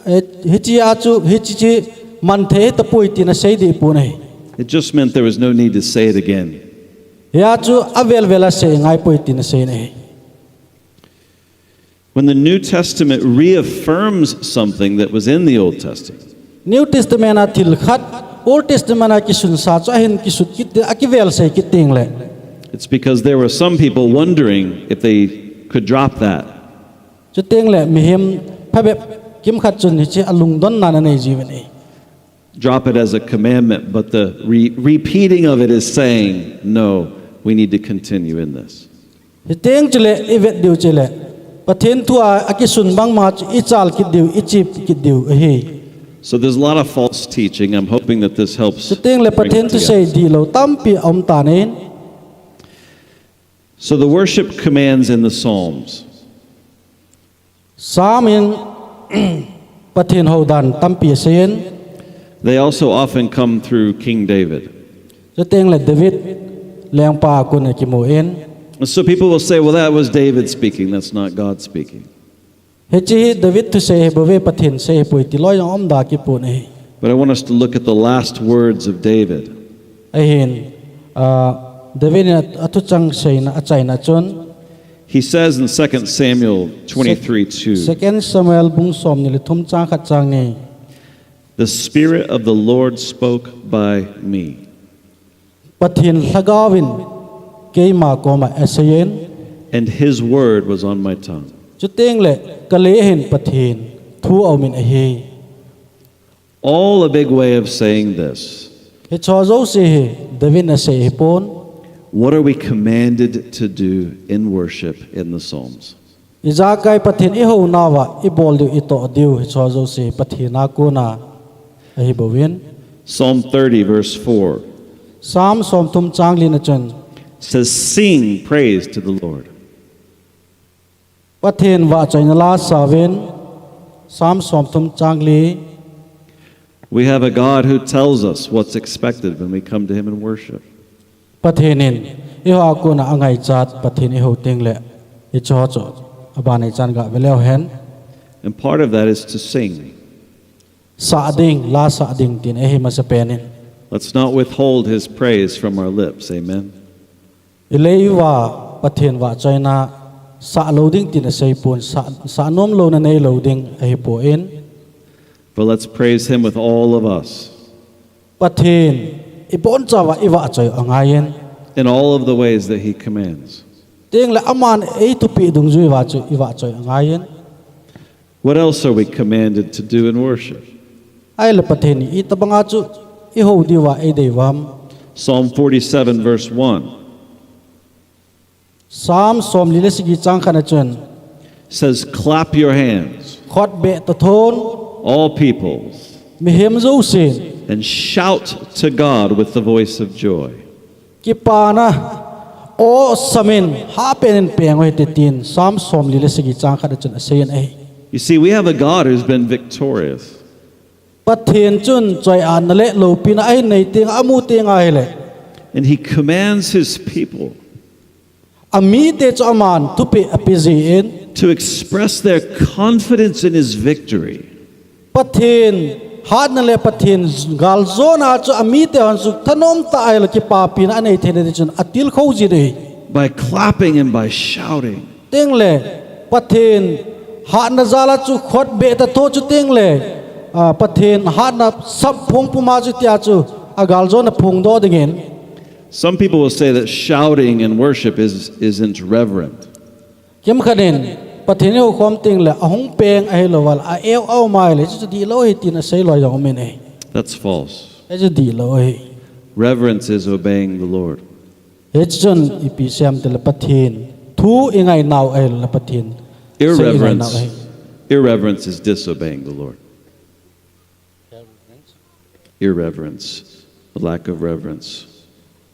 eh, hichia chu, hichi chi manthei tapoi tina sei deh pon ahi. It just meant there was no need to say it again. Hia chu avel vel a sei ngai poi tina sei ahi. When the New Testament reaffirms something that was in the Old Testament, New Testament a thil khat Old Testament a kisunsa chu ahin kisut kit, akivel sei kit ding le. It's because there were some people wondering if they could drop that. Chuteng le mihem phabep kimkhat chun hichi alungdonna anei jiuvin ahi. Drop it as a commandment, but the re- repeating of it is saying, no, we need to continue in this. Hiteng chule ivet diu chule Pathen thu a akisun bangma chu ichal kit diu, ichip kit diu ahi. So there's a lot of false teaching. I'm hoping that this helps. Chuteng le Pathen thusei dihlou tampi aum tan ahi. So the worship commands in the Psalms. Psalm in Pathen houdan tampi aseiyin. They also often come through King David. Chuteng le David lengpa a kon a kimun. So people will say, well, that was David speaking. That's not God speaking. Hichi hi David thusei ahibouve, Pathen sei ahipoi ti loi jong aum da kipon ahi. But I want us to look at the last words of David. Ahin, uh, David in athuchang seina, achaina chun. He says in Second Samuel twenty-three two, Second Samuel bung somni le thum chang khat chang ni. The Spirit of the Lord spoke by me. Pathen lhagaovin keima koma aseiyin. And his word was on my tongue. Chuteng le kale hin Pathen thu aumin ahi. All a big way of saying this. Hicho jouse hi David in asei ahipon. What are we commanded to do in worship in the Psalms? Ijakai Pathen ihou nauva ibol diu, itoh diu, hicho jouse Pathen a kona ahibouvin. Psalm thirty, verse four. Psalm somthum chang li na chun. Says, sing praise to the Lord. Pathen vahchoina la sauvin. Psalm somthum chang li. We have a God who tells us what's expected when we come to him in worship. Pathen in eiho a kona angaichat, Pathen ihou teng le hicho chu aban ichan gave leu hen. And part of that is to sing. Sah ding, la sah ding tin ahi masapen in. Let's not withhold his praise from our lips. Amen. Ilei uva Pathen vahchoina sah lou ding tin asei pon, sah, sah nom louna neilou ding ahipon. But let's praise him with all of us. Pathen ibonchauva ivahchoi angaiyin. In all of the ways that he commands. Teng le aman eithupeh dungjui uva chu ivahchoi angaiyin. What else are we commanded to do in worship? Ahile Pathen in itobanga chu ihou diuva eidei uvam. Psalm forty-seven, verse one. Psalm somli le sagi chang khat na chun. Says, clap your hands, Khut beh ta thon. All peoples, Mihem jousen. And shout to God with the voice of joy. Kipana aw samin, hapen in peng uhite tin Psalm somli le sagi chang khat na chun aseiyin ahi. You see, we have a God who's been victorious. Pathen chun choi-atna le loupina ahin nei teng, amu teng ahile. And he commands his people Amite chu aman thupeh ape jin. To express their confidence in his victory. Pathen hatna le Pathen galjona chu amite hon chu thanom tah ahile kipapina anei theina ding chun atilkhou jin ahi. By clapping and by shouting. Teng le Pathen hatna jal a chu khut beh ta tho chu teng le, ah, Pathen hatna sap phong puma chu tia chu agaljona phongdoh dingin. Some people will say that shouting in worship is, isn't reverent. Kimkhat in Pathen ihoukhom teng le ahung peng ahilouva le a-eu a-um ahile chu dihlou ahi tin asei loi jong umin ahi. That's false. Hichu dihlou ahi. Reverence is obeying the Lord. Hichun ipi asei em itile Pathen thu ingainau ahile Pathen sei ingainau ahi. Irreverence, irreverence is disobeying the Lord. Irreverence, a lack of reverence.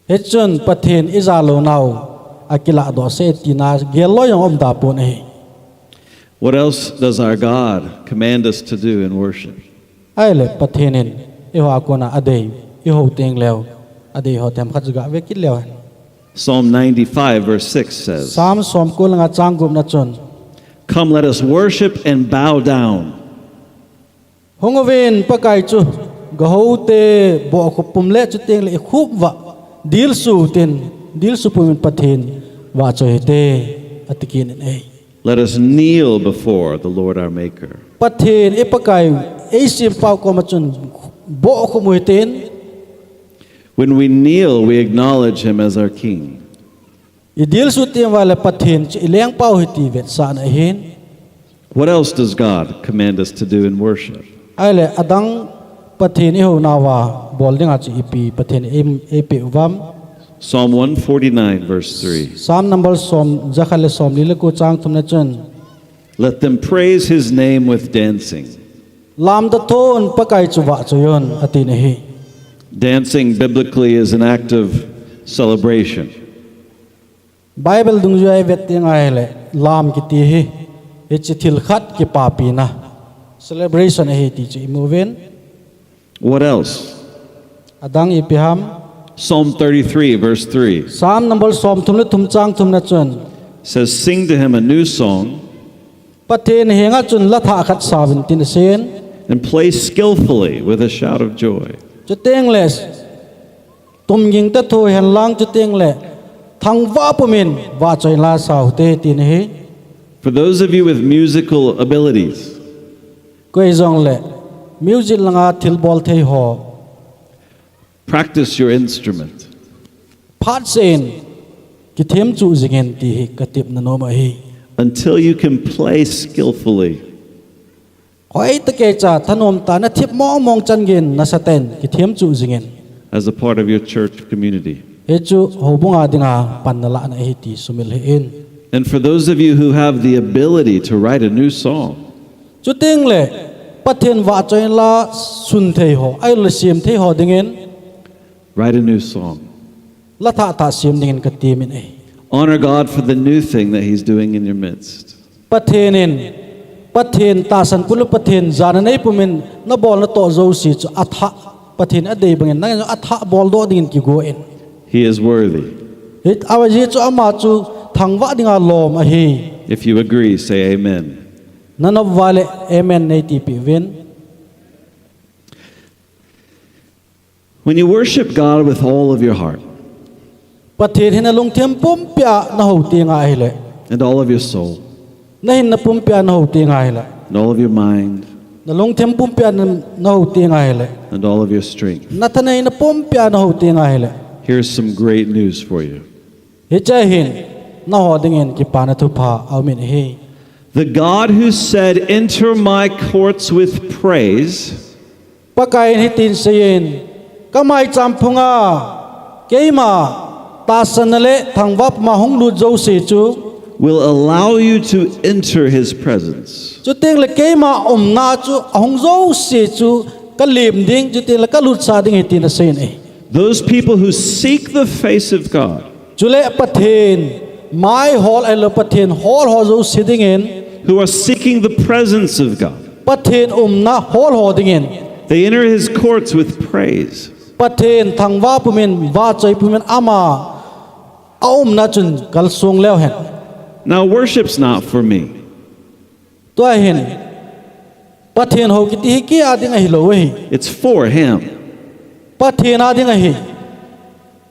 Hichun Pathen ijalounau akilahdoh sah tina gel loi jong umda pon ahi. What else does our God command us to do in worship? Ahile Pathen in eiho a kona adei, ihou teng leu Adei ho themkhat chu gave kit leu hen. Psalm ninety-five, verse six says, Psalm somko le nga chang gup na chun, Come, let us worship and bow down. Hung uvin Pakai chu, gahoute, bohkhup pum le chuteng le ikhup uva, dilsu tin, dilsu pum in Pathen vahchoi hite, ati kit in ahi. Let us kneel before the Lord our Maker. Pathen i Pakai, eisempau koma chun bohkhup u hitin. When we kneel, we acknowledge him as our King. I dilsu teng uva le Pathen chu i lengpa u ahi ti vetsahna ahin. What else does God command us to do in worship? Ahile adang Pathen i houna uva bol dinga chu ipi Pathen in ei, eipeh uvam. Psalm one forty-nine, verse three. Psalm number som, jakhat le somli le ko chang thum na chun. Let them praise his name with dancing. Lamdoh thon Pakai chu vahchoi un, atin ahi. Dancing biblically is an act of celebration. Bible dungjuia i vet teng ahile, lam kiti hi, hiche thil khat kipapina, celebration ahi ti chu i mu uvin. What else? Adang ipi ham? Psalm thirty-three, verse three Psalm number somthum le thum chang thum na chun, says, Sing to him a new song Pathen henga chun la thah khat sauvin tin aseiyin. And play skillfully with a shout of joy. Chuteng le tumging ta thoi hen lang chuteng le thangvah pumin vahchoi la sao hite tin ahi. For those of you with musical abilities, Koi jongle music langa thilbol thei ho, practice your instrument. Phatseh in kithem chuh jingin ti hi ka tepna nom ahi. Until you can play skillfully. Hoitah keicha thanom tah in na thip mong mong chan geiyin nasatah in kithem chuh jingin. As a part of your church community. Hichu houbung a dinga panna lahna ahi ti sumil hih in. And for those of you who have the ability to write a new song, Chuteng le Pathen vahchoi la sun thei ho, ahilou le sem thei ho dingin. Write a new song. La thah thah sem dingin ka temin ahi. Honor God for the new thing that He's doing in your midst. Pathen in, Pathen tahsan pum le Pathen jana nei pumin na bol na toh jouse chu athah, Pathen adei bangin nangin athah boldoh dingin kigon. He is worthy. Hijeh chun ama chu thangvah dinga lom ahi. If you agree, say amen. Na nop uva le amen nei tipeh uvin. When you worship God with all of your heart, Pathen hi na lungthim pumpi a na hou teng ahile, and all of your soul, na hinna pumpi a na hou teng ahile, and all of your mind, na lungthim pumpi a na, na hou teng ahile, and all of your strength, na thaneina pumpi a na hou teng ahile, here's some great news for you. Hiche hin nangho dingin kipana thupha aumin ahi. The God who said, Enter my courts with praise, Pakai in hitin aseiyin, ka maicham phunga keima tahsanna le thangvah puma hung lut jouse chu, will allow you to enter his presence. Chuteng le keima umna chu ahung jouse chu ka lem ding, chuteng le ka lutsah ding ahi tin aseiyin ahi. Those people who seek the face of God, Chule Pathen mai hol ahilou Pathen hol ho jouse dingin, who are seeking the presence of God, Pathen umna hol ho dingin, they enter his courts with praise. Pathen thangvah pumin, vahchoi pumin ama aumna chun kalsong leu hen. Now worship's not for me. Tua hin, Pathen hou kiti hi kei a ding ahilou ahi. It's for him. Pathen a ding ahi.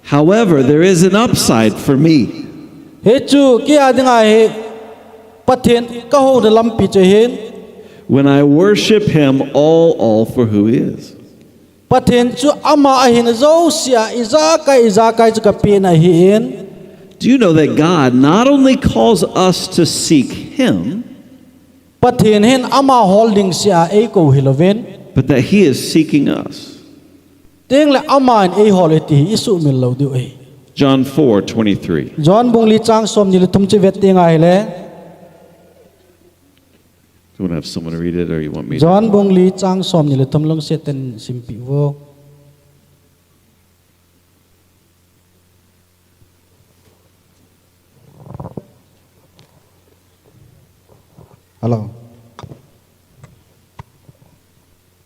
However, there is an upside for me. Hichu kei a ding ahi. Pathen ka houna lampi chu ahin. When I worship him all, all for who he is. Pathen chu ama ahina jouse a ijakai, ijakai chu kapehna ahin. Do you know that God not only calls us to seek him, Pathen hin ama hol ding seh a eikou hilouvin, but that he is seeking us. Tengle aman eihol e ti hi isuhmil lou diu ahi. John four twenty-three. John bung li chang somni le thum chu vet teng ahile. Do you want to have someone read it or you want me to? John bung li chang somni le thum lungset in simpeh uvo. Hello.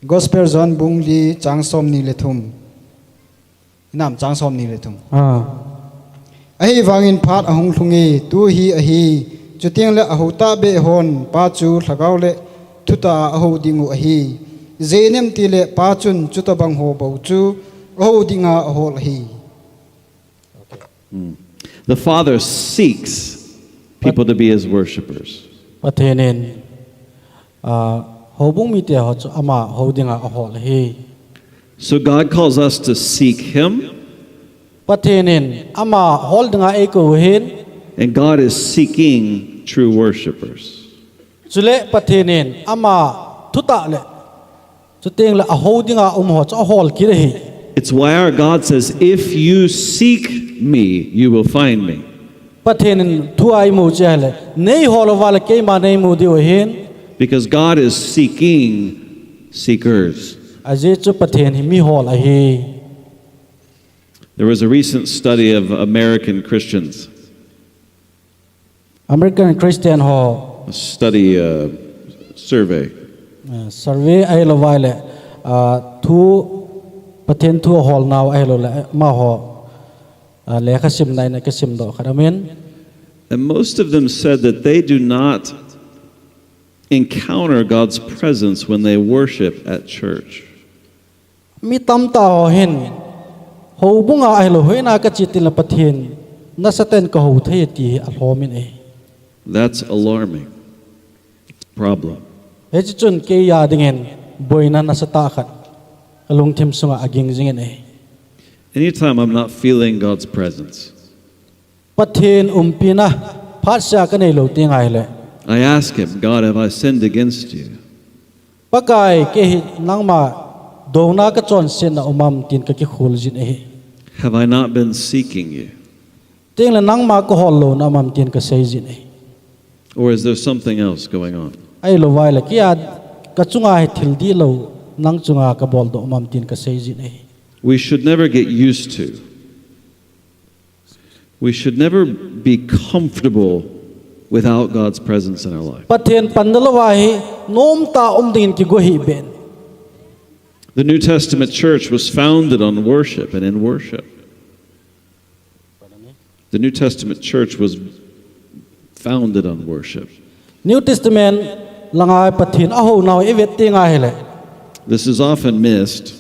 Gospel John bung li chang somni le thum. Nam chang som ni le thum. Ah. Ahivangin phat ahung lhung e, tu hi ahi, chuteng le ahou tahbeh hon pa chu lhagao le thutah a ahou ding u ahi. Ijeh inem itile pa chun chutabang ho bou chu ahou dinga ahol ahi. The Father seeks people to be his worshippers. Pathen in ah, houbung mite ho chu ama hou dinga ahol ahi. So God calls us to seek him, Pathen in ama hol dinga eikou u ahin, and God is seeking true worshippers. chule Pathen in ama thutah le chuteng le ahou dinga um ho chu ahol kit ahi. It's why our God says, "If you seek me, you will find me." Pathen in thu a eimu u chu ahile, neihol uva le keima neimu diu ahin. Because God is seeking seekers. Ajeh chu Pathen hi mihol ahi. There was a recent study of American Christians, American Christian ho a study, uh, survey. Ah, survey ahilouva ahile, ah, thu, Pathen thu aholnau ahilouleh amaho, ah, lekha simna in akisimdoh khat amin. And most of them said that they do not encounter God's presence when they worship at church. Mi tamtah ho hin houbunga ahilou hoina kache teng le Pathen nasatah in kahou thei ti hi alhomin ahi. That's alarming. It's a problem. Hiche chun keiya dingin boina nasatah khat kalungthim sunga aging jingin ahi. Anytime I'm not feeling God's presence, Pathen umpina phatsea kaneilou teng ahile, I ask him, "God, have I sinned against you?" Pakai, kei hi nangma douna kachonsetna um am tin kakikhol jin ahi. "Have I not been seeking you?" Teng le nangma kahol louna um am tin kasei jin ahi. Or is there something else going on? Ahilouva ahile keiya kachunga hi thil dihlou nang chunga kaboldoh um am tin kasei jin ahi. We should never get used to, we should never be comfortable without God's presence in our life. Pathen panna louva hi nomtah a um dingin kigo hih beh in. The New Testament church was founded on worship and in worship. The New Testament church was founded on worship. New Testament langa Pathen ahounau ivet teng ahile, This is often missed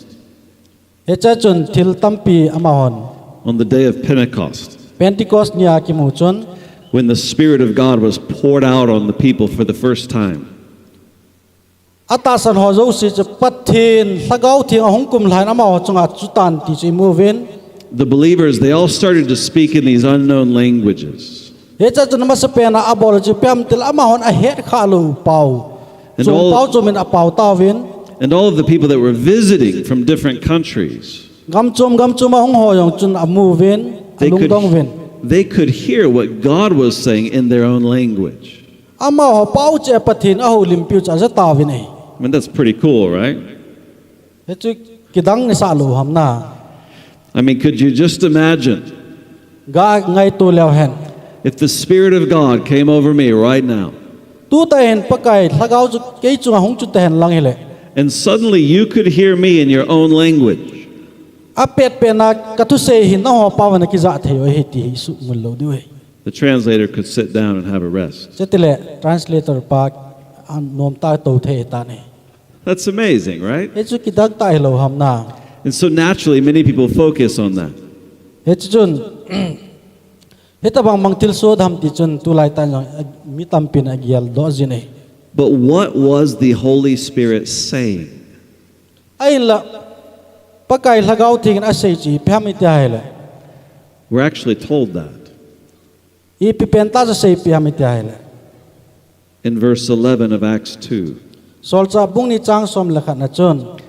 hiche chun thil tampi amahon on the day of Pentecost, Pentecost nia kimu chun, when the Spirit of God was poured out on the people for the first time. Atahsan ho jouse chu Pathen Lhagao Theng ahung kumlhah in amaho chunga chutan ti chu imu uvin. The believers, they all started to speak in these unknown languages. Hiche chun amasapen a abol chu ipi ham itile amahon ahet khah lou pao, And chom all- pao chomin apao tauvin. And all of the people that were visiting from different countries, Gam chom gam chom a hung ho jong chun amu uvin, they alungdong uvin. could, they could hear what God was saying in their own language. Amaho pao cheh a Pathen ahoulimpiu chu aja tauvin ahi. I mean, that's pretty cool, right? Hichu kidang isah lou ham na. I mean, could you just imagine Ga ngaito leu hen. if the Spirit of God came over me right now, Tutah hin Pakai Lhagao chu kei chunga hung chu tahen lang hile, and suddenly you could hear me in your own language? apetpet na kathusei hi nangho pao a nakijah thei u ahi ti hi isuhmil lou diu ahi. The translator could sit down and have a rest. Chutile translator pa anomtah a tou thei ahitan ahi. That's amazing, right? Hichu kidang tah hilou ham na. And so naturally, many people focus on that. Hichu chun, hitabang bang thilsoh ham ti chun tulai tah in jong mi tampin ageldoh jin ahi. But what was the Holy Spirit saying? Ahinla, Pakai Lhagao Theng in asei chu ipi ham iti ahile, We're actually told that ipi pen tah chu asei ipi ham iti ahile, in verse eleven of Acts two. Solchah bung ni chang som le khat na chun,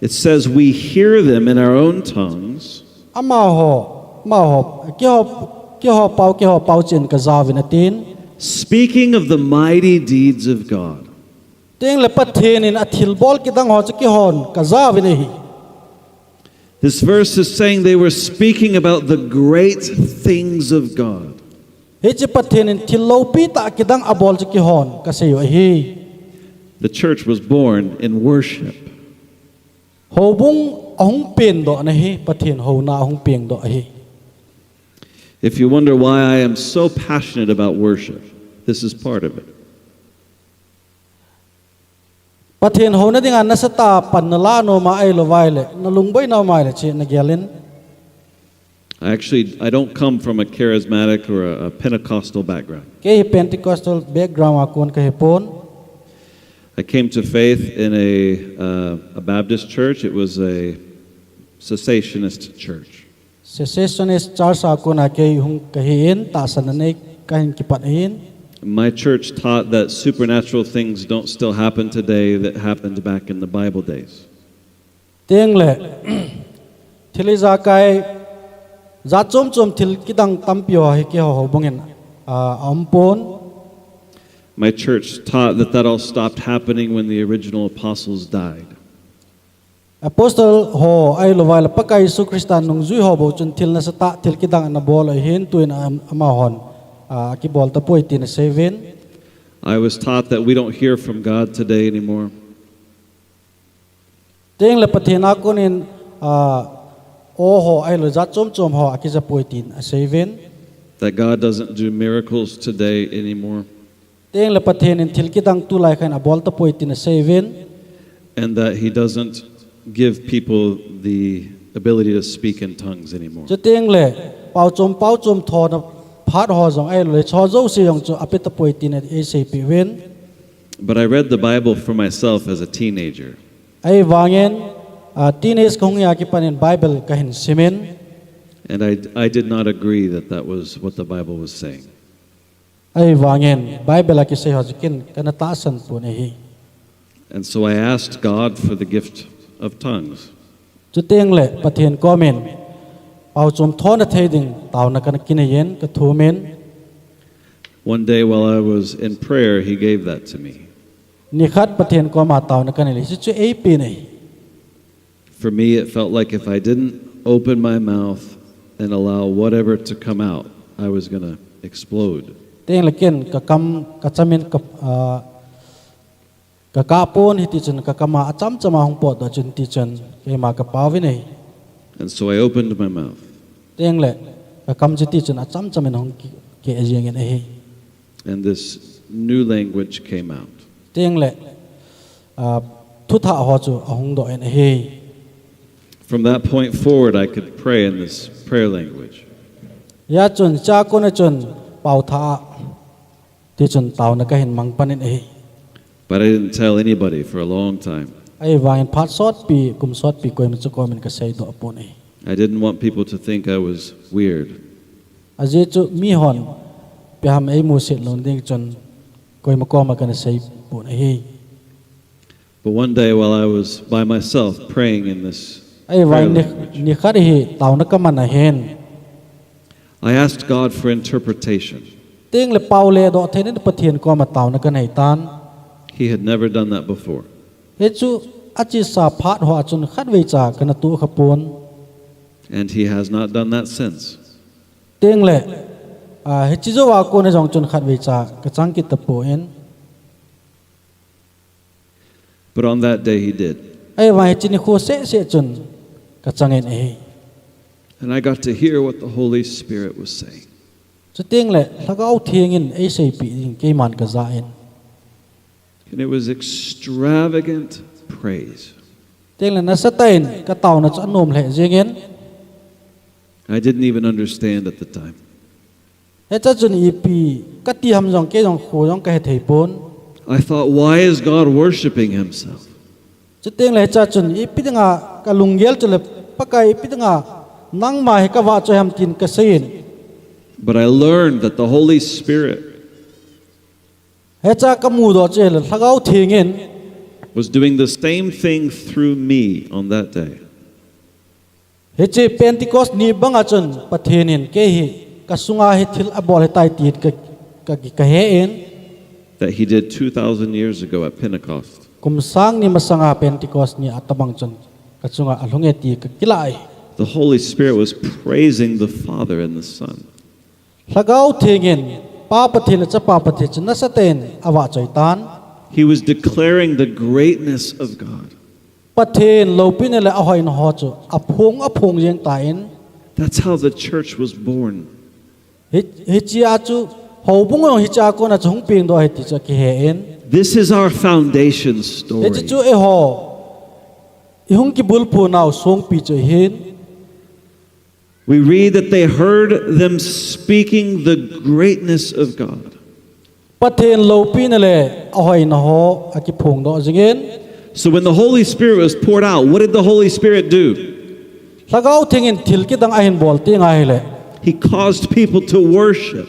It says, "We hear them in our own tongues." amaho, amaho, keiho, keiho pao, keiho pao cheh in kajauvin atin. Speaking of the mighty deeds of God. Teng le Pathen in athilbol kidang ho chu keihon kajauvin ahi. This verse is saying they were speaking about the great things of God. Hiche Pathen in thil loupi tah kidang abol chu keihon kasei u ahi. The church was born in worship. Houbung ahung pengdoh na hi, Pathen houna ahung pengdoh ahi. If you wonder why I am so passionate about worship, this is part of it. Pathen houna dinga nasatah a pan nala nom a ahilou vaileh, nalungboina um a ahileh, hiche nagel in. I actually I don't come from a charismatic or a, a Pentecostal background. Kei hi Pentecostal background a kon kahi pon. I came to faith in a, uh, a Baptist church. It was a cessationist church. Cessationist church a kon a kei hung kahi in, tahsan a nei kahin kipat ahin. My church taught that supernatural things don't still happen today that happened back in the Bible days. Tengle, thil ijakai, jat chom chom thil kidang tampi ho hi keiho houbung in, ah, aum pon. My church taught that that all stopped happening when the original apostles died. Apostle ho ahilou vaileh Pakai Jesu Christa nungjui ho bou chun thil nasatah, thil kidang ana bol ahin, tuin am-, amahon, ah, akibol tapoi tin asei uvin. I was taught that we don't hear from God today anymore. Tengle Pathen a kon in, ah, o ho ahilou jat chom chom ho akija poi tin asei uvin. That God doesn't do miracles today anymore. Tengle Pathen in thil kidang tulai khan abol tapoi tin asei uvin. And that he doesn't give people the ability to speak in tongues anymore. Chutengle, pao chom, pao chom thona phat ho jong ahilou leh, hiche ho jouse jong chu ape tapoi tin eiseipeh uvin. But I read the Bible for myself as a teenager. Ahivangin, ah, teenage kahung hi a kipan in Bible kahin sim in. And I, I did not agree that that was what the Bible was saying. Ahivangin, Bible a kisei ho chu ken kana tahsan pon ahi. And so I asked God for the gift of tongues. Chutengle, Pathen kom in, pao chom thona thei ding, taona kana kinei in, kathum in. One day while I was in prayer, he gave that to me. Nikhat Pathen kom a taona kanei le, hiche chu eipen ahi. For me, it felt like if I didn't open my mouth and allow whatever to come out, I was gonna explode. Tengle ken kakam, kacham in ka, ah, kakap pon hiti chun kakam a acham cham a hung potdoh chun hiti chun keima kapao vin ahi. And so I opened my mouth. Tengle kakam chu hiti chun acham cham in hung ki, keh jeng in ahi. And this new language came out. Tengle, ah, thuthah ho chu ahung doh in ahi. From that point forward, I could pray in this prayer language. Hia chun, hichea kon a chun, pao thah a, hiti chun taona kahin mang pan in ahi. But I didn't tell anybody for a long time. Ahivangin phat sotpi, kum sotpi koima chu kom in kasei doh pon ahi. I didn't want people to think I was weird. Ajeh chu mihon, ipi ham eimusit lou ding chun, koima kom a kana sei pon ahi. But one day while I was by myself praying in this prayer Ahivangin ni, language, nikhat hi taona kaman ahin. I asked God for interpretation. Tengle pao ledoh theina Pathen kom a taona kanei tan. He had never done that before. Hichu achesa phat ho a chun khatvei cha kana tohkha pon. And he has not done that since. Tengle, ah, hiche jou a kon a jong chun khatvei cha kachang kit tapon. But on that day he did. Ahivang hiche nikho seh seh chun kachang in ahi. And I got to hear what the Holy Spirit was saying. Chutengle, Lhagao Theng in eiseipeh ding keiman kaja in. And it was extravagant praise. Tengle nasatah in kataona chu anom lheh jeng in. I didn't even understand at the time. Hichea chun ipi kati ham jong kei jong kho jong kahe thei pon. I thought, "Why is God worshiping himself?" Chutengle hichea chun ipi dinga kalunggel chu le Pakai ipi dinga nangma hi kavahchoi ham tin kasei in. But I learned that the Holy Spirit Hichea kamudoh chu le Lhagao Theng in was doing the same thing through me on that day. Hiche Pentecost ni banga chun Pathen in kei hi kasunga hi thil abol ahitai ti ka, ka, kahe in. That he did two thousand years ago at Pentecost. Kum sang ni masanga Pentecost ni a tobang chun kachunga alhung e ti kakilah e. The Holy Spirit was praising the Father and the Son. Lhagao Theng in Pa Pathen le Chapa Pathen chu nasatah in avahchoi tan. He was declaring the greatness of God. Pathen loupina le ahoina ho chu aphong aphong jeng tan. That's how the church was born. Hi, hichea chu houbung jong hichea kona chu hung pengdoh ahi ti chu akihen. This is our foundation story. Hiche chu eiho ihung kibulpunau songpi chu ahin. We read that they heard them speaking the greatness of God. Pathen loupina le ahoina ho akiphongdoh jingin. So when the Holy Spirit was poured out, what did the Holy Spirit do? Lhagao Theng in thil kidang ahin bol teng ahile, He caused people to worship.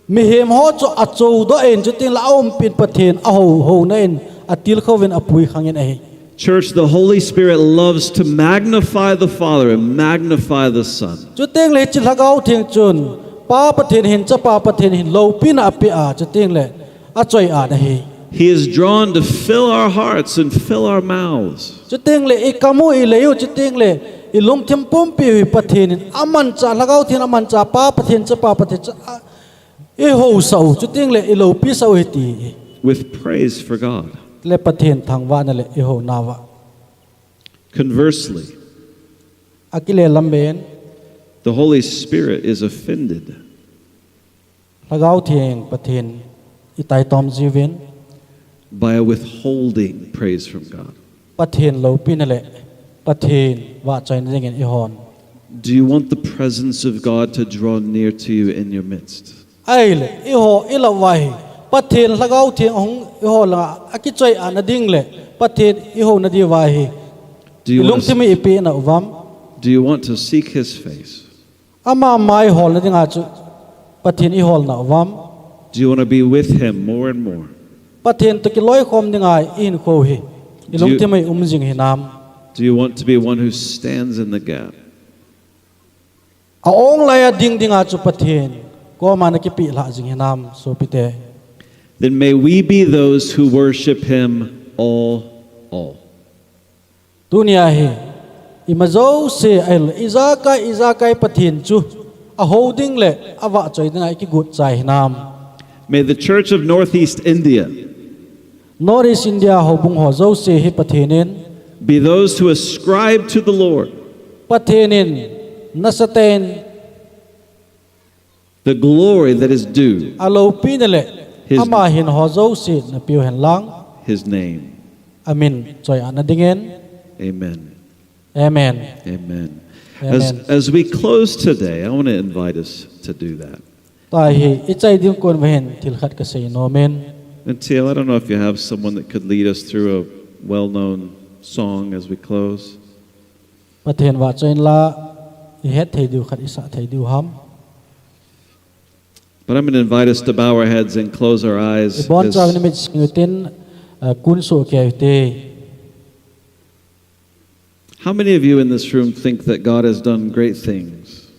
Mihem ho chu achoudoh in, chutengle aumpin Pathen ahou, houna in atilkhouvin apui khangin ahi. Church, the Holy Spirit loves to magnify the Father and magnify the Son. Chutengle hiche Lhagao Theng chun Pa Pathen hin, Chapa Pathen hin loupina apeh a, chutengle achoi-at ahi. He is drawn to fill our hearts and fill our mouths. Chutengle ikam u, ilei u, chutengle ilungthim pumpi u hi Pathen in amanchah, Lhagao Theng in amanchah, Pa Pathen, Chapa Pathen chu a, ihousah u, chutengle iloupisah u ahi ti. With praise for God. Le Pathen thangvahna le ihounauva. Conversely, akile lam pen, the Holy Spirit is offended Lhagao Theng Pathen itaitom jiuvin, by a withholding praise from God. Pathen loupina le Pathen vahchoina dingin ihon. Do you want the presence of God to draw near to you in your midst? Ahile, eiho ilah uva hi Pathen Lhagao Theng ahung eiho langa akichoi-atna ding le Pathen ihouna diuva hi, do you want to, ilungthim u ipeh nauvam? Do you want to seek His face? Ama mai holna dinga chu Pathen ihol nauvam? Do you want to be with Him more and more? Pathen toh kiloikhom dinga ihinkhou hi, do you, ilungthim u um jing hinam? Do you want to be one who stands in the gap? A-ong laiya ding dinga chu Pathen koma nakipeh lhah jing hinam, sopite? Then may we be those who worship Him all, all. Tunia hi, ima jouse ahile, ijakai, ijakai Pathen chu ahou ding le avahchoi dinga ikigot chai hinam? May the Church of Northeast India, Northeast India houbung ho jouse hi Pathen in, be those who ascribe to the Lord, Pathen in nasatah in, the glory that is due, aloupina le, His, ama hinna ho jouse napeh u henlang, His name, amin choi-atna dingin. Amen. Amen. Amen. Amen. As, as we close today, I want to invite us to do that. Tua hi ichai ding kon uva hin thil khat kasei nom in. And Teal, I don't know if you have someone that could lead us through a well-known song as we close. Pathen vahchoi inla, ihet thei diu khat isah thei diu ham? But I'm going to invite us to bow our heads and close our eyes. Ibonchauvin imit sing utin, uh, kun soh kei ute. How many of you in this room think that God has done great things?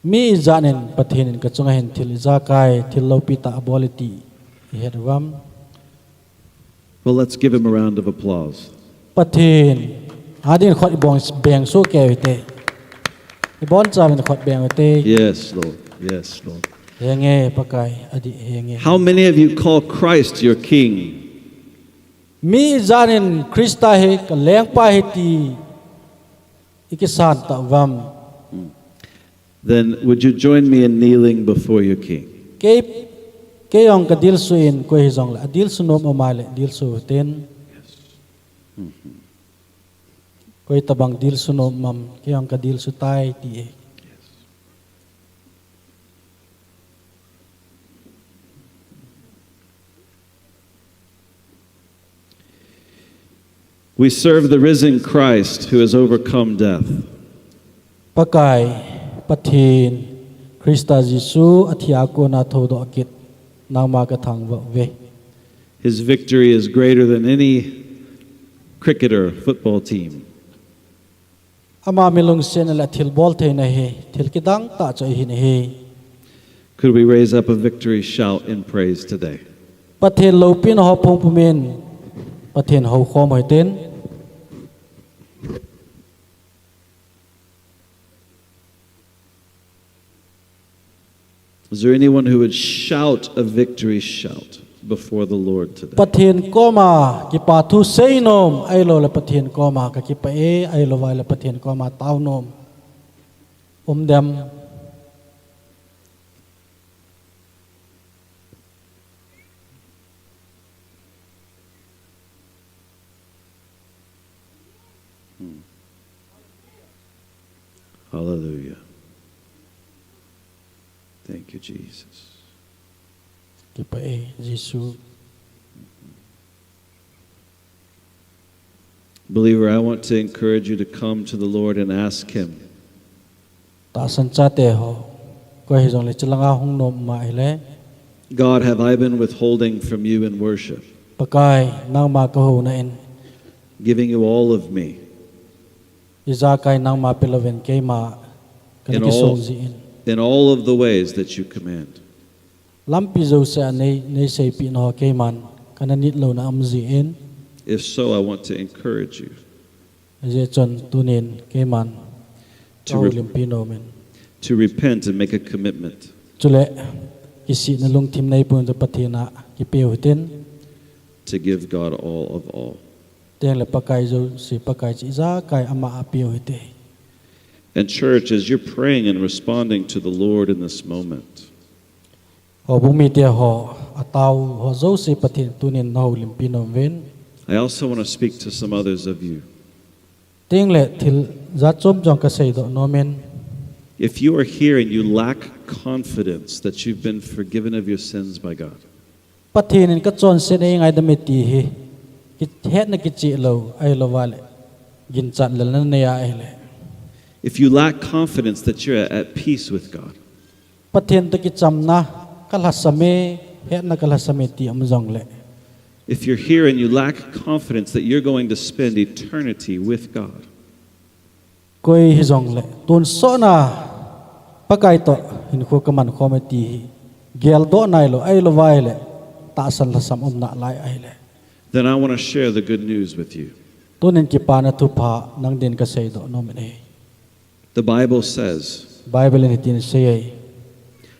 Mi ijat in Pathen in kachunga hin thil ijakai, thil loupi tah abol e ti ihet uvam? Well, let's give Him a round of applause. Pathen adin khut ibong beng soh kei ute. Ibonchauvin khut beng ute. Yes, Lord. Yes, Lord. Henge, Pakai, adih henge. How many of you call Christ your King? Mi ijat in Christa hi kalengpa ahi ti ikisan tauvam? Hmm. Then would you join me in kneeling before your King? Kei, kei jong kadilsu in, koi hijongle adilsu nom um ahile dilsu utin. Koi tabang dilsu nom um am, kei jong kadilsu tai ti e. We serve the risen Christ who has overcome death. Pakai, Pathen, Christa Jesu athi a kona thoudoh kit, nangma kathangvah uve. His victory is greater than any cricketer football team. Ama milungsetna le athilbol theina hi thil kidang tah chu ahi nahi. Could we raise up a victory shout in praise today? Pathen loupina ho pumpum in Pathen houkhom u hitin. Is there anyone who would shout a victory shout? before the Lord today? Pathen koma kipa thu seinom, ahilouleh Pathen koma kakipah e, ahilouleh Pathen koma taonom. Um dem. Hmm. Hallelujah. Thank you, Jesus. Kipah e, Jesu. Believer, I want to encourage you to come to the Lord and ask Him. Tahsan chate ho, koi hijongle chelanga hung nom ma ahile. God, have I been withholding from you in worship? Pakai, nangma kahouna in. Giving you all of me. Ijakai nangma pelouvin keima kana kisong jin. In all of the ways that you command. Lampi jousea nei, nei seipeh nau keiman kana nit louna um jin. If so, I want to encourage you. Ajeh chun tunin keiman to re-, kahoulimpi nom in. To repent and make a commitment. Chule, kisihna lungthim neipon chu Pathen a kipeu hitin. To give God all of all. Tengle Pakai jouse, Pakai chu ijakai ama a peu hite. And church, as you're praying and responding to the Lord in this moment, Houbung mite ho, atao ho jouse Pathen tunin nahoulimpi nom uvin. I also want to speak to some others of you. Tengle thil jat chom jong kaseidoh nom in. If you are here and you lack confidence that you've been forgiven of your sins by God, Pathen in kachonset e, eingaidam e ti hi, ki-, hetna kicheh lou, ahilouleh ginchat lelna nanei a ahile. If you lack confidence that you're at peace with God, Pathen toh kichamna kalhasam e, hetna kalhasam e ti um jongle. If you're here and you lack confidence that you're going to spend eternity with God, Koi hijongle, tonsot na Pakai toh hinkho kaman khom e ti hi geldoh nailou, ahilouleh tahsan lhasam um nalai ahile. Then I want to share the good news with you. Tunin kipana thupha nang din kaseidoh nom in ahi. The Bible says Bible in hitin asei e.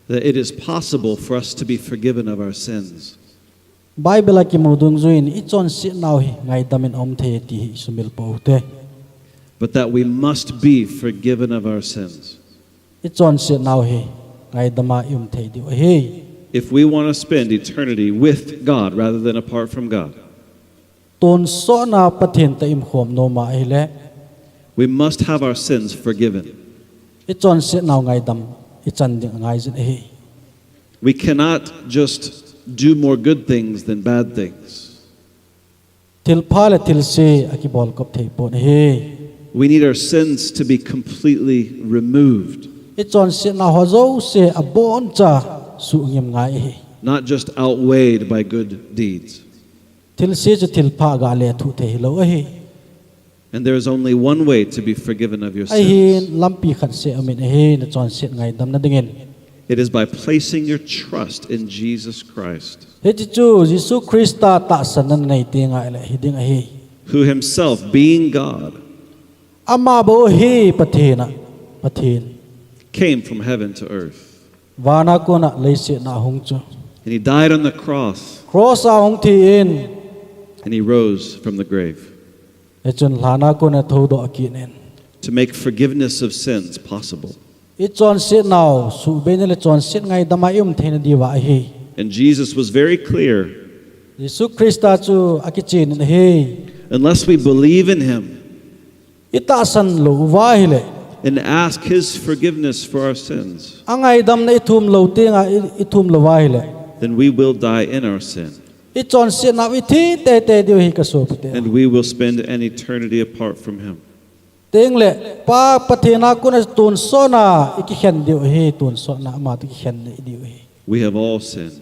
That it is possible for us to be forgiven of our sins. Bible a kimu dungjuiyin ichonsetnau hi ngaidam in aum thei ti hi isumil pou hite. But that we must be forgiven of our sins. Ichonsetnau hi ngaidam a ium thei diu ahi. If we want to spend eternity with God rather than apart from God, Tonsot na Pathen toh ium khom nom a ahile, we must have our sins forgiven. Ichonsetnau ngaidam ichan ding angaijin ahi. We cannot just do more good things than bad things. Thilpha le thilse akibolkop thei pon ahi. We need our sins to be completely removed. Ichonsetnau ho jouse aboncha suhngim ngai ahi. Not just outweighed by good deeds. Thilse chu thilpha ga lethuh thei hilou ahi. And there is only one way to be forgiven of your sins. Ahin lampi khat seh aum in ahi, nachonset ngaidam nadingin. It is by placing your trust in Jesus Christ. Hiche chu Jesu Christa tahsan nanei teng ahile hiding ahi. Who himself, being God, Ama bou hi Pathen a, Pathen, came from heaven to earth. Vana kona leiset a ahung chu. And he died on the cross. Cross a ahung thi in. And he rose from the grave. Hichun lhan a kona thoudoh akit in. To make forgiveness of sins possible. Ichonsetnau, suhbeina le chonset ngaidam a ium theina diuva ahi. And Jesus was very clear. Jesu Christa chu akichen in ahi. Unless we believe in him, Itahsan lou uva ahile, and ask his forgiveness for our sins, angaidamna ithum lou tenga, i, ithum lou uva ahile, then we will die in our sin. Ichonsetnau ithi teitei diu ahi kasopite. And we will spend an eternity apart from him. Tengle, Pa Pathen a kona tonsot na ikikhen diu ahi, tonsot na ama toh kikhen na idiu ahi. We have all sinned.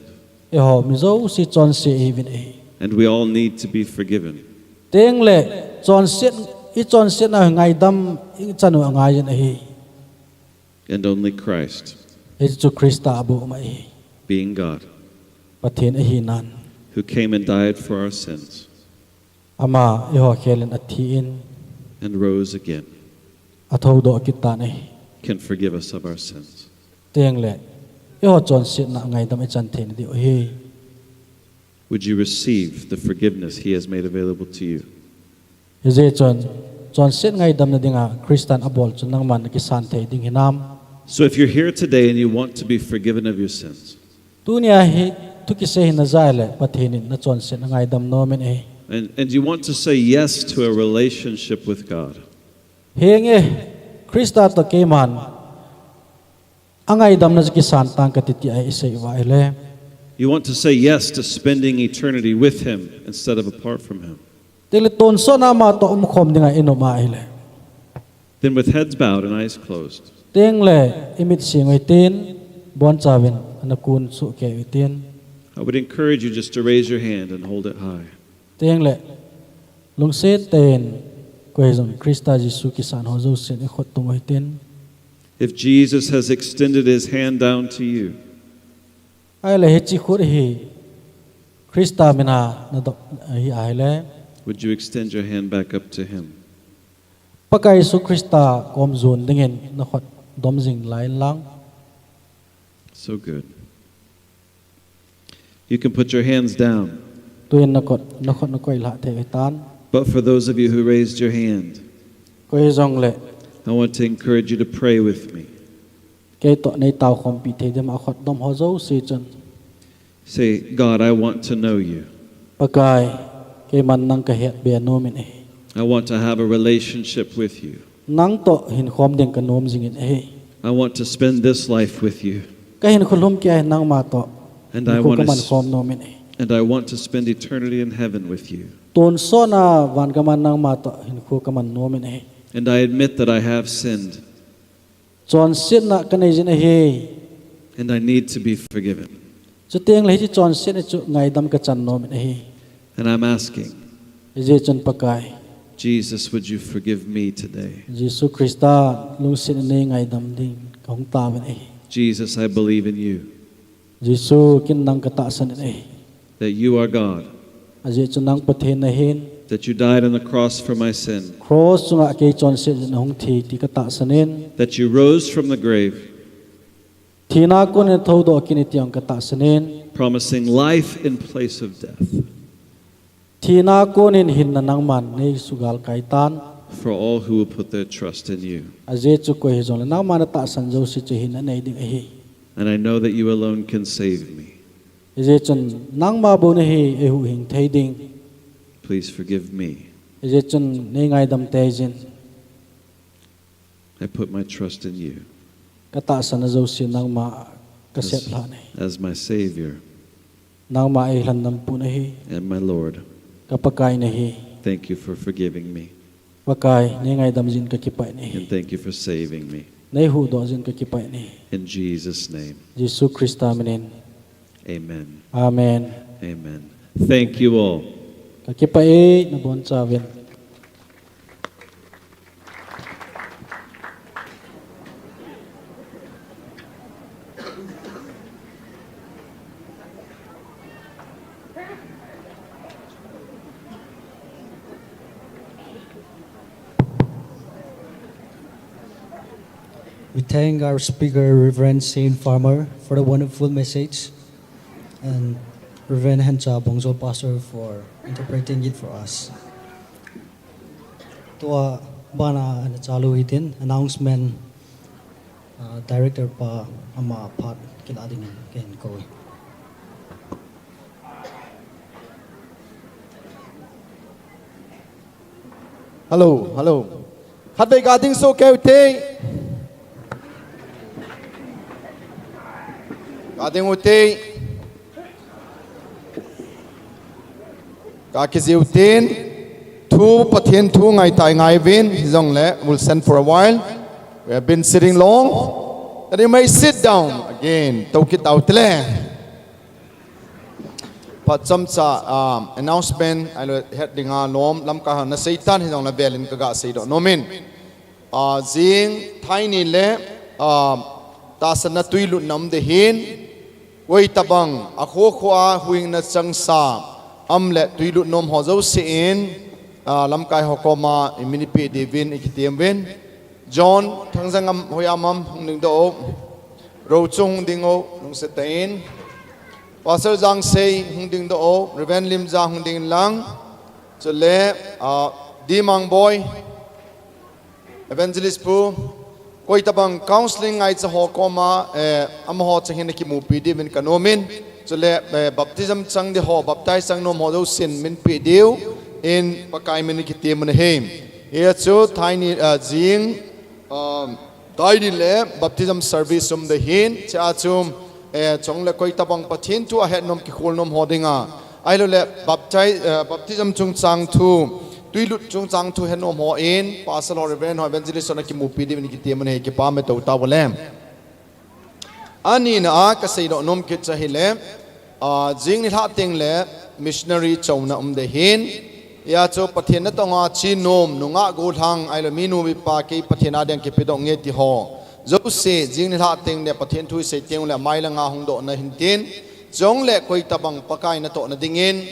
Eiho mi jouse chonse ihiuvin ahi. And we all need to be forgiven. Tengle, chonset, ichonsetnau ngaidam ichan u angaijin ahi. And only Christ, Jesu Christa abou ama ahi. Being God, Pathen ahinan, who came and died for our sins, ama eiho khel in athi in, and rose again, athoudoh kit tan ahi, can forgive us of our sins. Tengle, eiho chonsetna ngaidam ichan theina diu ahi. Would you receive the forgiveness he has made available to you? Hijeh chun, chonset ngaidamna dinga Christan abol chu nangman nakisan thei ding hinam? So if you're here today and you want to be forgiven of your sins, Tunia hi thu kisei hi najah le Pathen in nachonset angaidam nom in ahi. And, and you want to say yes to a relationship with God. Henge, Christa toh keiman angaidamna chu kisan tang kati tia isei uva ahile. You want to say yes to spending eternity with him instead of apart from him. Tengle tonsot a ama toh umkhom dinga inop ahile. Then with heads bowed and eyes closed, Tengle imit sing uhitin, bonchauvin nakun suhkei uhitin. I would encourage you just to raise your hand and hold it high. Tengle lungset tah in koi jong Christa Jesu kisan ho jousen ikhut tung uhitin. If Jesus has extended his hand down to you, Ahile hiche khut hi Christa mina nadop ahi ahile. Would you extend your hand back up to him? Pakai Jesu Christa kom jon dingin nakhut dom jing lai lang. So good. You can put your hands down. Tuin nakhut, nakhut nakoi lhah thei uhitan. But for those of you who raised your hand, Koi jongle. I want to encourage you to pray with me. Kei toh neitao khompi thei ding a khut dom ho jouse chun. Say, God, I want to know you. Pakai, keiman nang kahet be nom in ahi. I want to have a relationship with you. Nang toh hinkhom ding kanom jing in ahi. I want to spend this life with you. Kahinkho lhum keiya nangma toh. And I Hinkho want to kaman s- khom nom in ahi. And I want to spend eternity in heaven with you. Tonsot a van kaman nangma toh hinkho kaman nom in ahi. And I admit that I have sinned. Chonsetna kanei jin ahi. And I need to be forgiven. Chutengle hiche chonsetna chu ngaidam kachan nom in ahi. And I'm asking, Hijeh chun Pakai. Jesus, would you forgive me today? Jesu Christa lungset in neingaidam ding kahung taovin ahi. Jesus, I believe in you. Jesu, ken nang katahsan in ahi. That you are God. Ajeh chu nang Pathen nahin. That you died on the cross for my sin. Cross chunga kei chonset jin nahung thi ti katahsan in. That you rose from the grave. Thina konin thoudoh kit in ti jong katahsan in. Promising life in place of death. Thina konin hinna nangman neisugal kai tan. For all who will put their trust in you. Ajeh chu koi hijongle nangma natahsan jouse chu hinna nei ding ahi. And I know that you alone can save me. Hijeh chun nangma bou nahi eihuhhing thei ding. Please forgive me. Hijeh chun neingaidam teijin. I put my trust in you. Katahsan jouse nangma kasep lhah in ahi. As my Savior. Nangma eilhandam pu nahi. And my Lord. Ka Pakai nahi. Thank you for forgiving me. Pakai, neingaidam jin kakipah in ahi. And thank you for saving me. Neihuhdoh jin kakipah in ahi. In Jesus' name. Jesu Christa minin. Amen. Amen. Amen. Thank you all. Kakipah e, nabonchauvin. We thank our speaker, Reverend Saint Farmer, for the wonderful message, and Reverend Hencha Bongzol, Pastor, for interpreting it for us. Tua bana ana chalu hitin announcement, uh, director pa ama phat kila dingin kahin kou e. Hello, hello. Khatvei ga ding soh keu te. Ga ding u te. Ga kijih u tin. Thu, Pathen thu ngai tai ngai uvin. Hijongle, we'll stand for a while. We have been sitting long. Then you may sit down again. Tou kit tau te le. Phat chomcha, um, announcement, ahilou het dinga lom, lamkai hon ana seitan hijongle velin kaga seidoh nom in. Uh, jing thai ni le, uh, tahsanna twilut nom ding ahin, koi tabang, akho kho a huhhingna changsa, um le twilut nom ho jousen, uh, lamkai ho koma, imin ipe diuvin, ikitem uvin. John, Thangjang am, hoi am am, hung ding doh o. Rochung ding o, lungset tah in. Pastor Jangsei hung dingdoh o, Reverend Limjang hung ding lang. Chule, ah, D Mangboi, Evangelist Pu, koitabang counseling ngaicha ho koma, eh, amaho chang hin kimupi diuvin kanom in. Chule, eh, baptism chang ding ho, baptize chang nom ho jousen min pe diu in Pakai min kitem u ahi. Hia chu thaini, ah, jing, um, Daidi le baptism service um ding ahin, chea chu, eh, chule koitabang Pathen thu ahet nom kikhol nom ho dinga. Ahilouleh baptize, eh, baptism chungchang thu, tuilut chungchang thu het nom hon, pastor ho, reverend ho, evangelist hon akimupi diuvin kitem u ahi, kipah e, tou tauve. Anina a kaseidoh nom kit chu ahile, ah, jing nilhah teng le missionary chouna um ding ahin. Hia chu Pathen natong a che nom, nungah gollhang, ahilou minu mipa kei Pathen a ding kipedoh nge ti ho. Jouse, jing nilhah teng le Pathen thu isei teng le mailanga hungdohna hintin. Chule koitabang Pakai natohna dingin,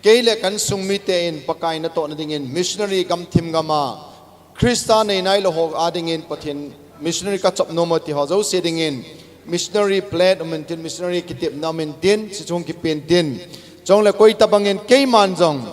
kei le ka insung miten Pakai natohna dingin, missionary gamthip gam a, Christa nei nailou ho a dingin Pathen missionary kachop nom e ti ho jouse dingin, missionary plate um intin, missionary kitepna um intin, chuche hung kipe intin. Chule koitabangin keiman jong,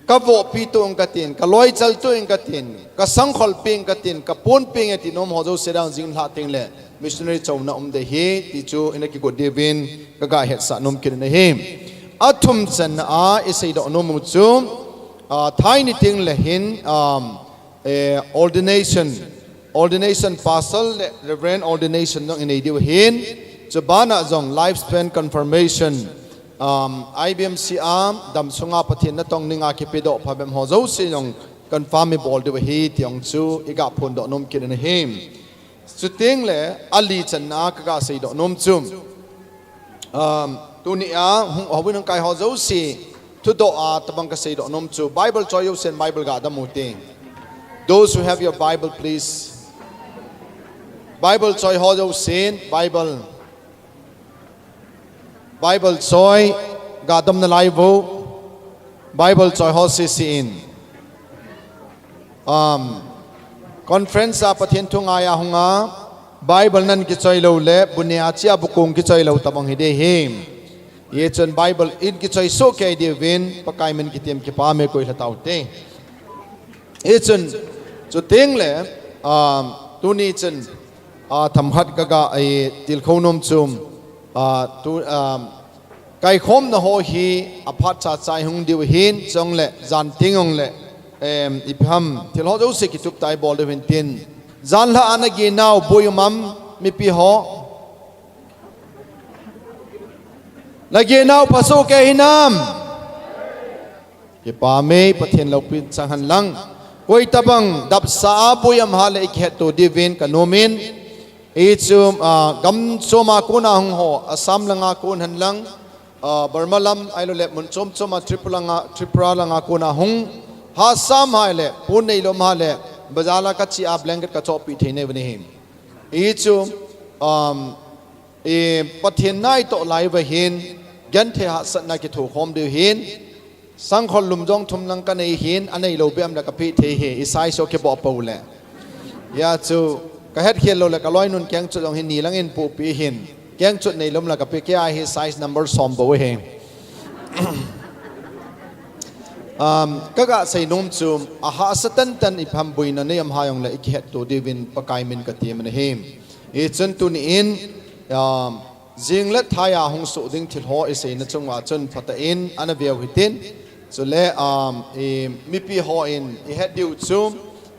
kavohpi tong katin, kaloichal tong katin, kasangkhol peng katin, kapon peng e ti nom ho jouse ding jing nilhah teng le missionary chouna um ding ahi, ti chu ina kigot diuvin kaga hetsah nom kit in ahi. Athum channa a iseidoh nom u chu, ah, thaini teng le hin, um, eh, ordination, ordination pastor le reverend ordination jong inei diu ahin, chubana jong lifespan confirmation, um, I B M C a damsunga Pathen natong ninga kipedoh phabep ho jouse jong confirm ibol diu ahi ti jong chu iga phondoh nom kit in ahi. Chuteng le ali channa a kaga seidoh nom chu, um, tuni a hung, houin hung kai ho jouse thudoh a tabang kaseidoh nom chu, Bible choi jousen Bible ga dam u hite. Those who have your Bible, please. Bible choi ho jousen Bible, Bible choi ga dam nalai uvo. Bible choi ho sese in. Um, conference a Pathen thu ngai a hunga, Bible nan kichoi lou le, bu neh a che a bu kong kichoi lou tabang hiding ahi. Hichun Bible in kichoi soh kei diuvin, Pakai min kitem, kipah e, koi lha taute. Hichun, chuteng le, um, tuni chun, ah, themkhat kaga, eh, tilkhou nom chu, ah, tu, um, kaikhomna ho hi aphat chacha hung diu ahin, chule jan teng hung le, em, ipi ham, thil ho jouse kitup tah a ibol diu hintin. Janhi a nagin nau boi um am, mipi ho? Nagin nau phasoh kei hinam? Kipah e, Pathen loupina chang hen lang. Koitabang dapsa a boi um ham le ikihetto diuvin kanom in. Hichu, ah, gam chom a kona hung ho, Assam langa kon hen lang, ah, Burma lam, ahilou le mun chom chom a Tripura langa, Tripura langa kona hung, Assam ham le, pon neilou ham le, bazar a kache a blanket kachohpeh thei nau ahi. Hichu, um, eh, Pathen naitoh lai uva hin, genthei hahsatna kithokhom diu ahin, sangkhol lum jong thum lang kanei ahin, aneilou bep um le kapeh thei ahi, i size ho kiboh pou le. Hia chu, kahet khel lou le kaloinun kengchot jong hi ni lang in pohpeh ahin, kengchot neilou um le kapeh, kei a hi size number som bou ahi. Um, kaga sei nom chu, ahahsa tantan ipi ham boina nei um ham jong le ikihetto diuvin Pakai min katem in ahi. Hichun tuni in, um, jing le thai a hung soh ding thil ho iseina chunga chun phatah in ana veu hitin. Chule, um, i mipi hon ihet diu chu,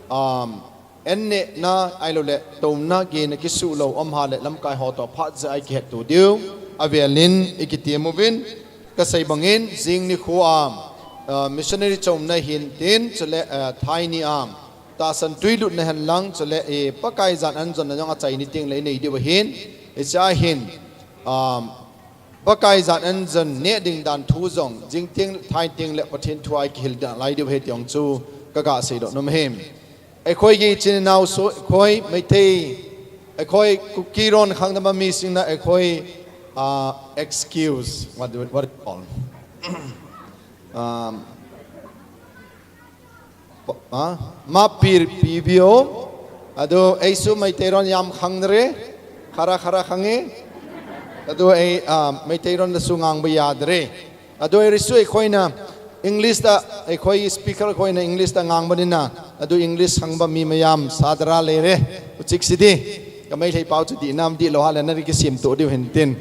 um, an nehna ahilou le touna gehna kisuh lou um ham le lamkai ho toh phat jeh a ikihetto diu avel in ikitem uvin, kasei bangin jing nikho a, uh, missionary chouna hintin, chule, uh, thaini a tahsan tuilutna hen lang, chule, eh, Pakai jan anjonna jong achaini teng le inei diu ahin, hiche a hin, um, Pakai jan anjon neh ding dan thu jong, jing teng, thai teng le Pathen thu a ikihil nalai diu ahi ti jong chu kaga seidoh nom ahi. ไอ้คอย กี่จินนาวสุ ไอ้คอย ไม่เท ไอ้คอย กุกกี้ร้อน ข้างดำมีสิ่งนะ ไอ้คอย อ่า excuse, what do, what do you call? Um, pa-, ah, mapir pibio, ado, eisu maitei ron yam khang re, khara khara khange. ꯑꯗꯨ ꯑꯩ, ꯑ, ꯃꯩꯇꯩꯂꯣꯟꯗꯁꯨ ꯉꯥꯡꯕ ꯌꯥꯗ꯭ꯔꯦ꯫ ꯑꯗꯨ ꯑꯣꯏꯔꯁꯨ ꯑꯩꯈꯣꯏꯅ English ꯇ, ꯑꯩꯈꯣꯏ speaker ꯈꯣꯏꯅ English ꯇ ꯉꯥꯡꯕꯅꯤꯅ, ꯑꯗꯨ English ꯈꯪꯕ ꯃꯤ ꯃꯌꯥꯝ ꯁꯥꯗ꯭ꯔꯥ ꯂꯩꯔꯦ ꯍꯧꯖꯤꯛꯁꯤꯗꯤ꯫ ꯀꯃꯩ ꯂꯩꯄꯥꯎ ꯆꯨꯗꯤ ꯏꯅꯥꯝꯗꯤ ꯂꯣꯍꯥ ꯂꯦꯅꯔꯒꯤ ꯁꯦꯝ ꯇꯣꯛꯑꯗꯤ ꯍꯦꯟꯇꯤꯟ꯫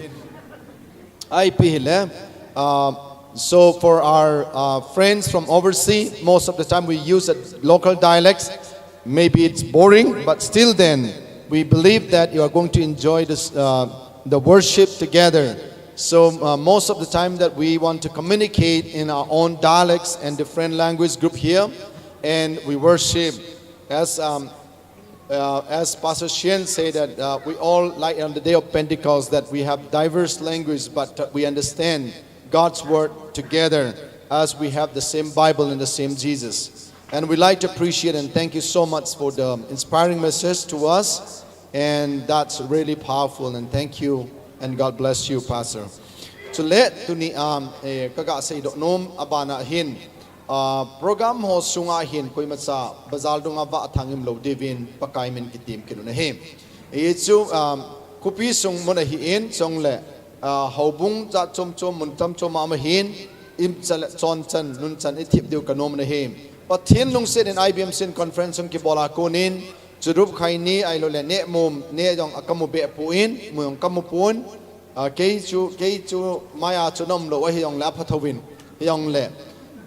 ꯑꯩ ꯄꯤꯍꯤꯜꯂꯦ꯫ Uh, so for our, uh, friends from overseas, most of the time we use a local dialects. Maybe it's boring, but still then, we believe that you are going to enjoy this, uh, the worship together. So, uh, most of the time that we want to communicate in our own dialects and different language group here, and we worship as, um, uh, as Pastor Shien said that, uh, we all, like on the day of Pentecost, that we have diverse languages, but, uh, we understand God's word together as we have the same Bible and the same Jesus. And we'd like to appreciate and thank you so much for the inspiring message to us. And that's really powerful. And thank you. And God bless you, Pastor. Chule tuni, um, eh, kaga seidoh nom abana hin, uh, program ho sunga hin koimacha bazar dunga va athangim lo divin Pakai min kitim kinuna hi. Hichu, um, khopi sung mun ahin, chule, uh, houbung jat chom chom mun chom chom a ahin, imcha le chonchan, nunchan ithip diu kanom nahi. Pathen lungset in I B M C in conference hung kibol a konin, churup khaini ahilou le neh mum, neh jong akamu be pon, mu jong kamu pon, uh, kei chu, kei chu maya chu nom lo ahi jong le apha thouvin, hi jong le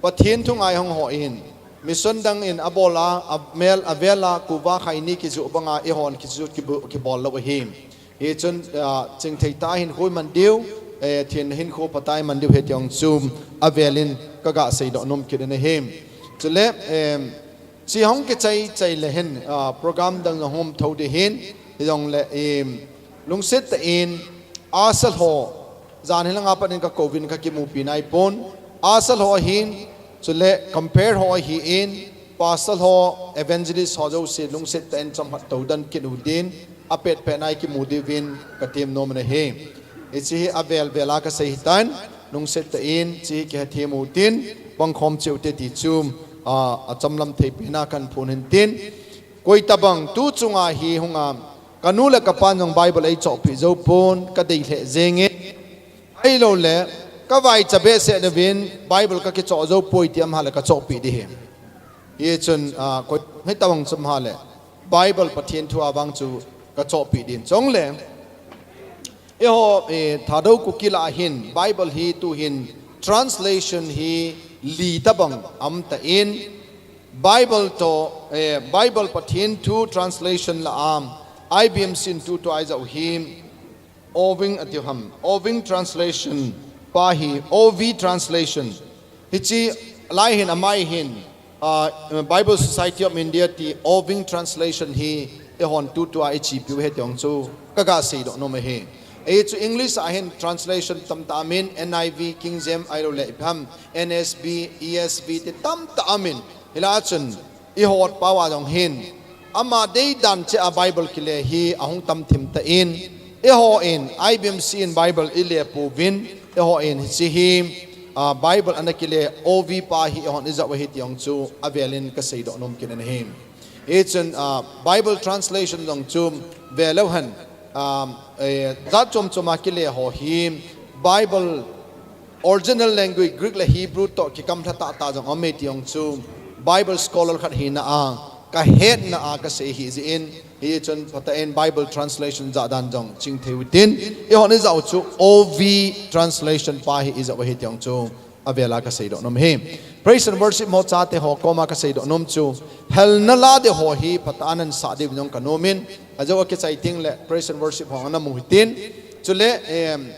Pathen thu ngai hung ho in, mission dang in abol a, amel, avel a, kuva khaini kiju banga ihon kiju kibu-, kibol lo ahi. Hichun, ah, chingthei tah a hinkho iman diu, eh, thenna hinkho phatah a iman diu hiti jong chu avel in kaga seidoh nom kit in ahi. Chule, em, chi hung kichai chai le hin, ah, program dang jong hung um thou ding ahin, hi jong le, em, lungset tah in, asal ho, jan hi langa pat in kakouvin kakimupi nai pon, asal ho ahin, chule compere ho ahin, pastor ho, evangelist ho jouse lungset tah in chomkhat toudoh kit u din, apet pet nai kimu diuvin katem nom in ahi. Hiche hi avel vel a kasei hitan, lungset tah in, hiche hi kihethem u tin, pangkhom cheh u te ti chu, a, achomlam thei pen a kahin phon hin tin. Koi tabang tu chunga hi hung a, kanu le kapan jong Bible eichohpeh jou pon, kadei lheh jenge. Ahilou le, kavaicha behseh nauvin, Bible kakichoh jou poi ti um hale kachohpeh ding ahi. Hichun, a, koi, hitabang chu um hale, Bible Pathen thu a vang chu kachohpeh din. Chule, eiho, eh, Thadou Kuki lah a hin, Bible hi tu hin, translation hi li tabang um tan, Bible toh, eh, Bible Pathen thu translation lah a, I B M C in tutua ijat u hi, Oving ati ham, Oving translation pa hi, O V translation. Hiche lai hin amai hin, ah, Bible Society of India ti Oving translation hi eihon tutua ichepiu ahi ti jong chu kaga seidoh nom ahi. Hichu English a hin translation tamtah amin, N I V, King James, ahilou le ipi ham, N S B, E S V ti tamtah amin. Hilai a chun, ihot pau a jong hin, ama deidan cheh a Bible kile hi ahung tam thim tan, eihon I B M C in Bible ile pouvin, eihon hiche hi, a, Bible ana kile O V pa hi eihon ijat u ahi ti jong chu avel in kaseidoh nom kit in ahi. Hichun, a, Bible translation jong chu velou hen, a, eh, jat chom chom a kile ho hi Bible original language Greek le Hebrew toh kikamlha tah tah jong um e ti jong chu Bible scholar khat hina a kahetna a kasei ahi jeh in, hichun phatah in Bible translation jat dan jong chingthei u tin, eihon ijat u chu O V translation pa hi ijat u ahi ti jong chu avel a kaseidoh nom ahi. Praise and worship mo chate ho koma kaseidoh nom chu, helna la ding ho hi phatah a nasah diu jong kanom in, ajou a kichai teng le praise and worship ho ana mu hitin. Chule, em,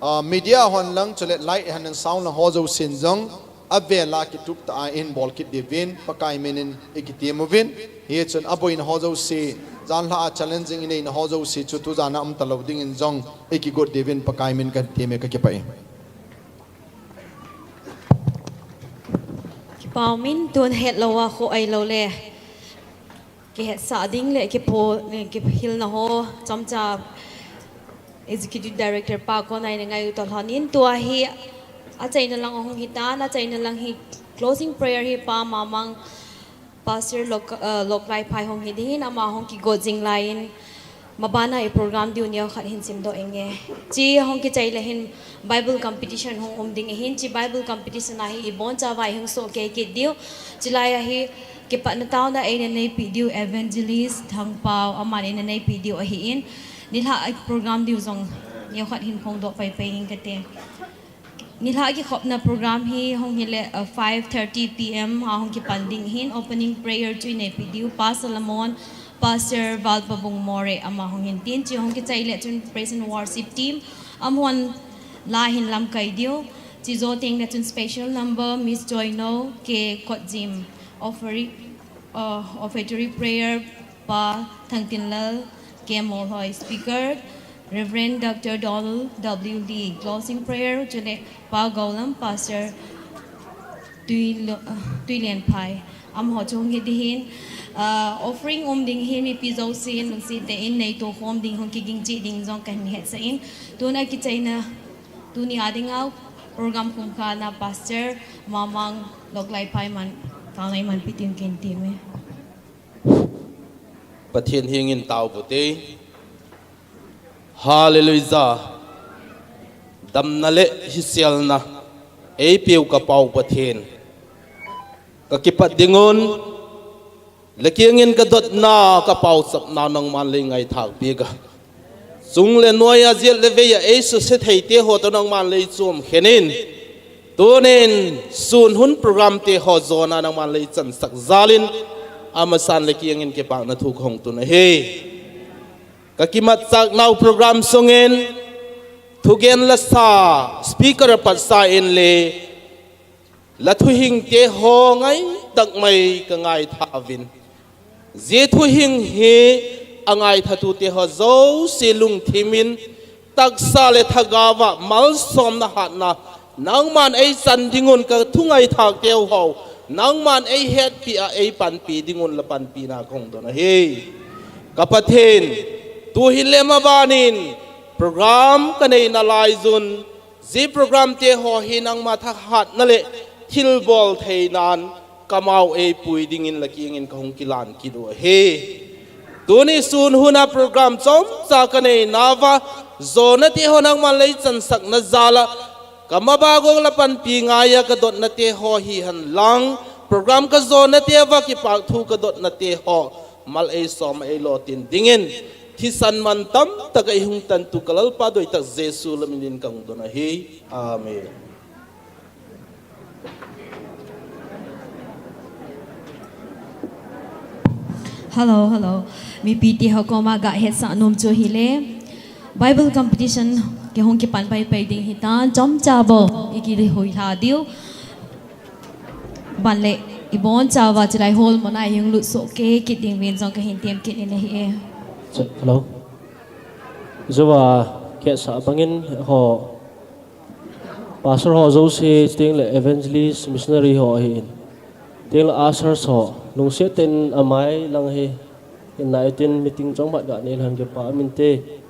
Ah, media hon lang, chule light hon lang, sound lang ho jousen jong, avel a kitup tah a ihin bol kit diuvin, Pakai min in ikitem uvin. Hichun aboina ho jouse, janhi a challenging ineina ho jouse chu tujan a um talou ding in jong, ikigot diuvin, Pakai min katem e, kakipah e. Kipah um in tun hetlou a kho ahilou le. Kihetsah ding le kipo, eh, kihilna ho, chomcha Executive Director pa kona ina ngaiyu toh lhonin tua hi achaina lang ahung hitan, achaina lang hi closing prayer hi Pa Mamang Pastor Lok, eh, Loklaiphai hung hi ding in ama hung kigot jing laiyin Mabana i program diu neokhat hin simdoh inge. Chi hung kichai le hin Bible competition hung um ding ahin, chi Bible competition a hi ibonchauva ihung sohkei kit diu. Chulai a hi kipatna taona eina neipi diu Evangelist Thangpao aman eina neipi diu ahin. Nilhah a program diu jong neokhat hin phongdoh paipai inge kate. Nilhah kikhopna program hi hung hile, uh, five thirty P M a hung kipan ding ahin, opening prayer chu ineipi diu Pa Solomon, Pastor Valpabung More ama hung hin tin, chi hung kichai le chun praise and worship team amahon la hin lamkai diu. Chi jou teng le chun special number Miss Joyno K Kotjim, offertory, uh, offertory prayer Pa Thangtinlal K Molhoi, speaker Reverend Doctor Donald W Lee, closing prayer chule Pa Gaulam, Pastor Tuilo-, uh, Tuilianphai. Amaho chu hung hi ding ahin, uh, offering um ding ahin, mipi jousen lungset tah in neitoh khom ding, hung kiging cheh ding jong kahin hetsah in. Tuna kichaina, tuni a dinga program khumkhana Pastor Mamang Loklaiphai man, taona eimanpi ding kahin temme. Pathen hengin tao uvin te. Hallelujah. Damna le hiselna eipeu ka Pa u Pathen, ka kipat dingun, le kiangin ka dotna, ka paosapna nangman lei ngaithah peh a, chung le noi a jet le vei a eisuse thei te ho toh nangman lei chom khen in. Tunin sun hun program te ho jona nangman lei chansak jal in, amasan le kiangin kipana thu ka hung tun ahi. Ka kimatchah nau program sungin thugen lasa speaker a patsa in le la thuhing te ho ngai tak mai ka ngaithah uvin. Jet thuhing hi a ngaithatu te ho jouse lungthim in, tahsa le thagau a malsomna hatna, nangman eichan dingun ka thu ngaithah teu ho, nangman eihetpi a eipanpi dingun la panpina ka hung don ahi. Ka Pathen, tuhin le maban in program ka neina lai jun, jet program te ho hi nangma thahatna le thilbol theinan kamau eipui dingin la kiangin ka hung kilan kit u ahi. Tuni sun huna program chomcha ka neina uva, jona te ho nangman lei chansakna jal a, ka mabana la panpi ngai a ka dotna te ho hihen lang, program ka jona te uva kipahthu ka dotna te ho mal eisom a eilotin dingin, thisan mantam tah a eihung tantu ka Lalpa doitah Jesu min in ka hung don ahi. Amen. Hello, hello. Mipi te ho koma ka hetsah nom chu hile, Bible competition kihung kipan paipai ding ahitan, chomcha bou i kihui lha diu. Ban le ibonchauva chulai hall muna ihung lut sohkei kit ding uvin jong kahin tem kit in ahi e. Hello. Jou a ka hetsah bangin ho pastor ho jouse, chuteng le evangelist, missionary ho ahin, chuteng le ushers ho, lungset tah in amai lang hi, hinlah tin meeting chomkhat ga nei lhon kipah um inte.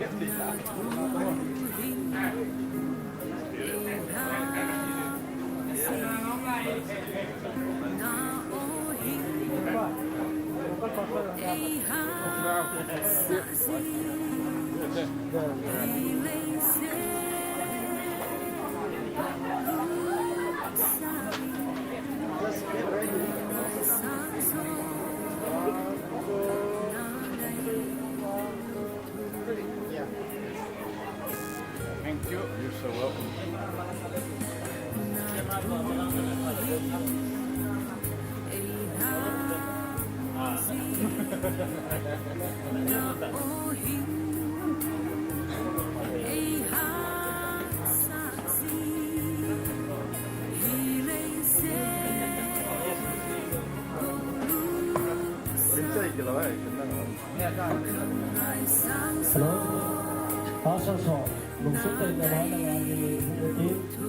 Thank you. You're so welcome. Hello. Pastor so, lungset tah in na ngai na ngai ni, ni, ni,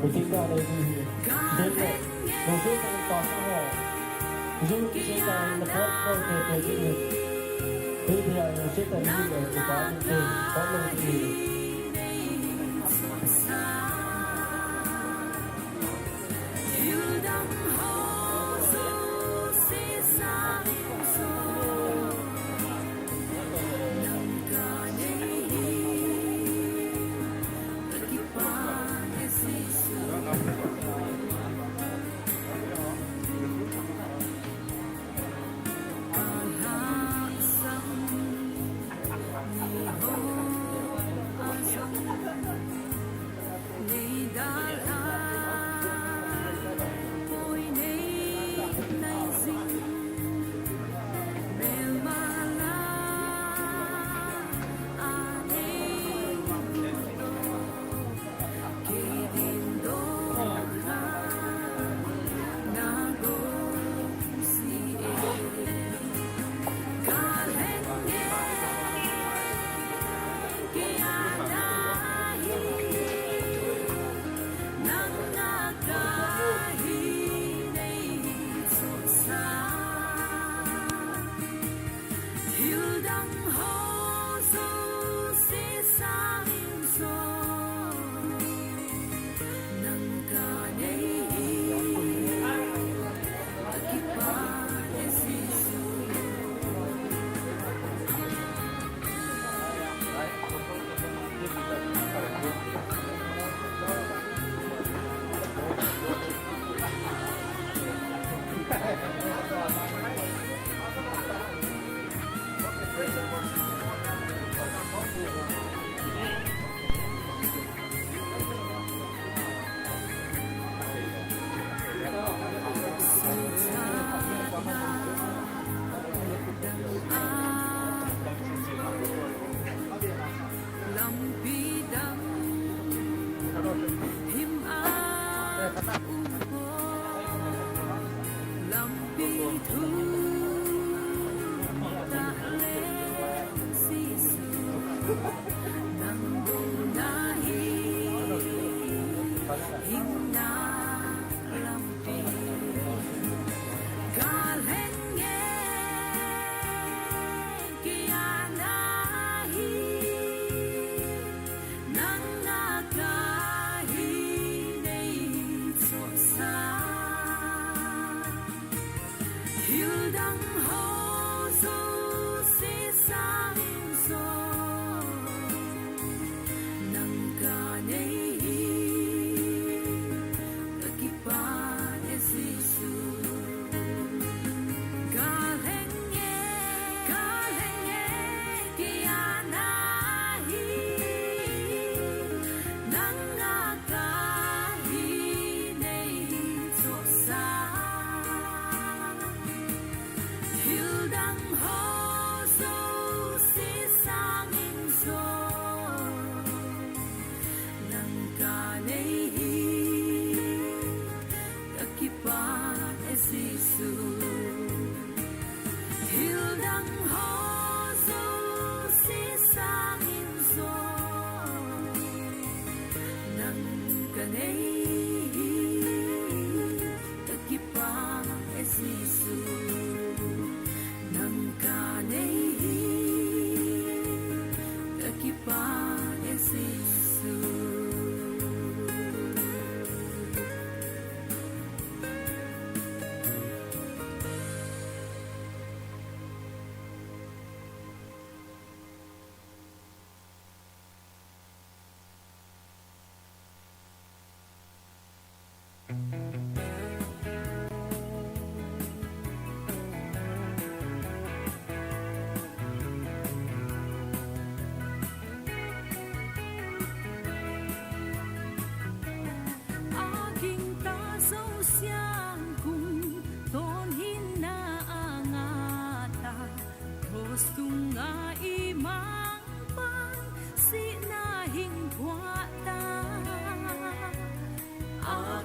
meeting ka nei ni. Dei ko, lungset tah in pastor ho. Lungset tah in na pastor ho te te ni. Dei dia lungset tah in ni, ni, ni, ni, ni, ni.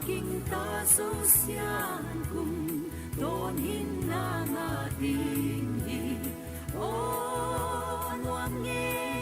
King ta sosian kum, don hin na na ding hi. O, nuam nge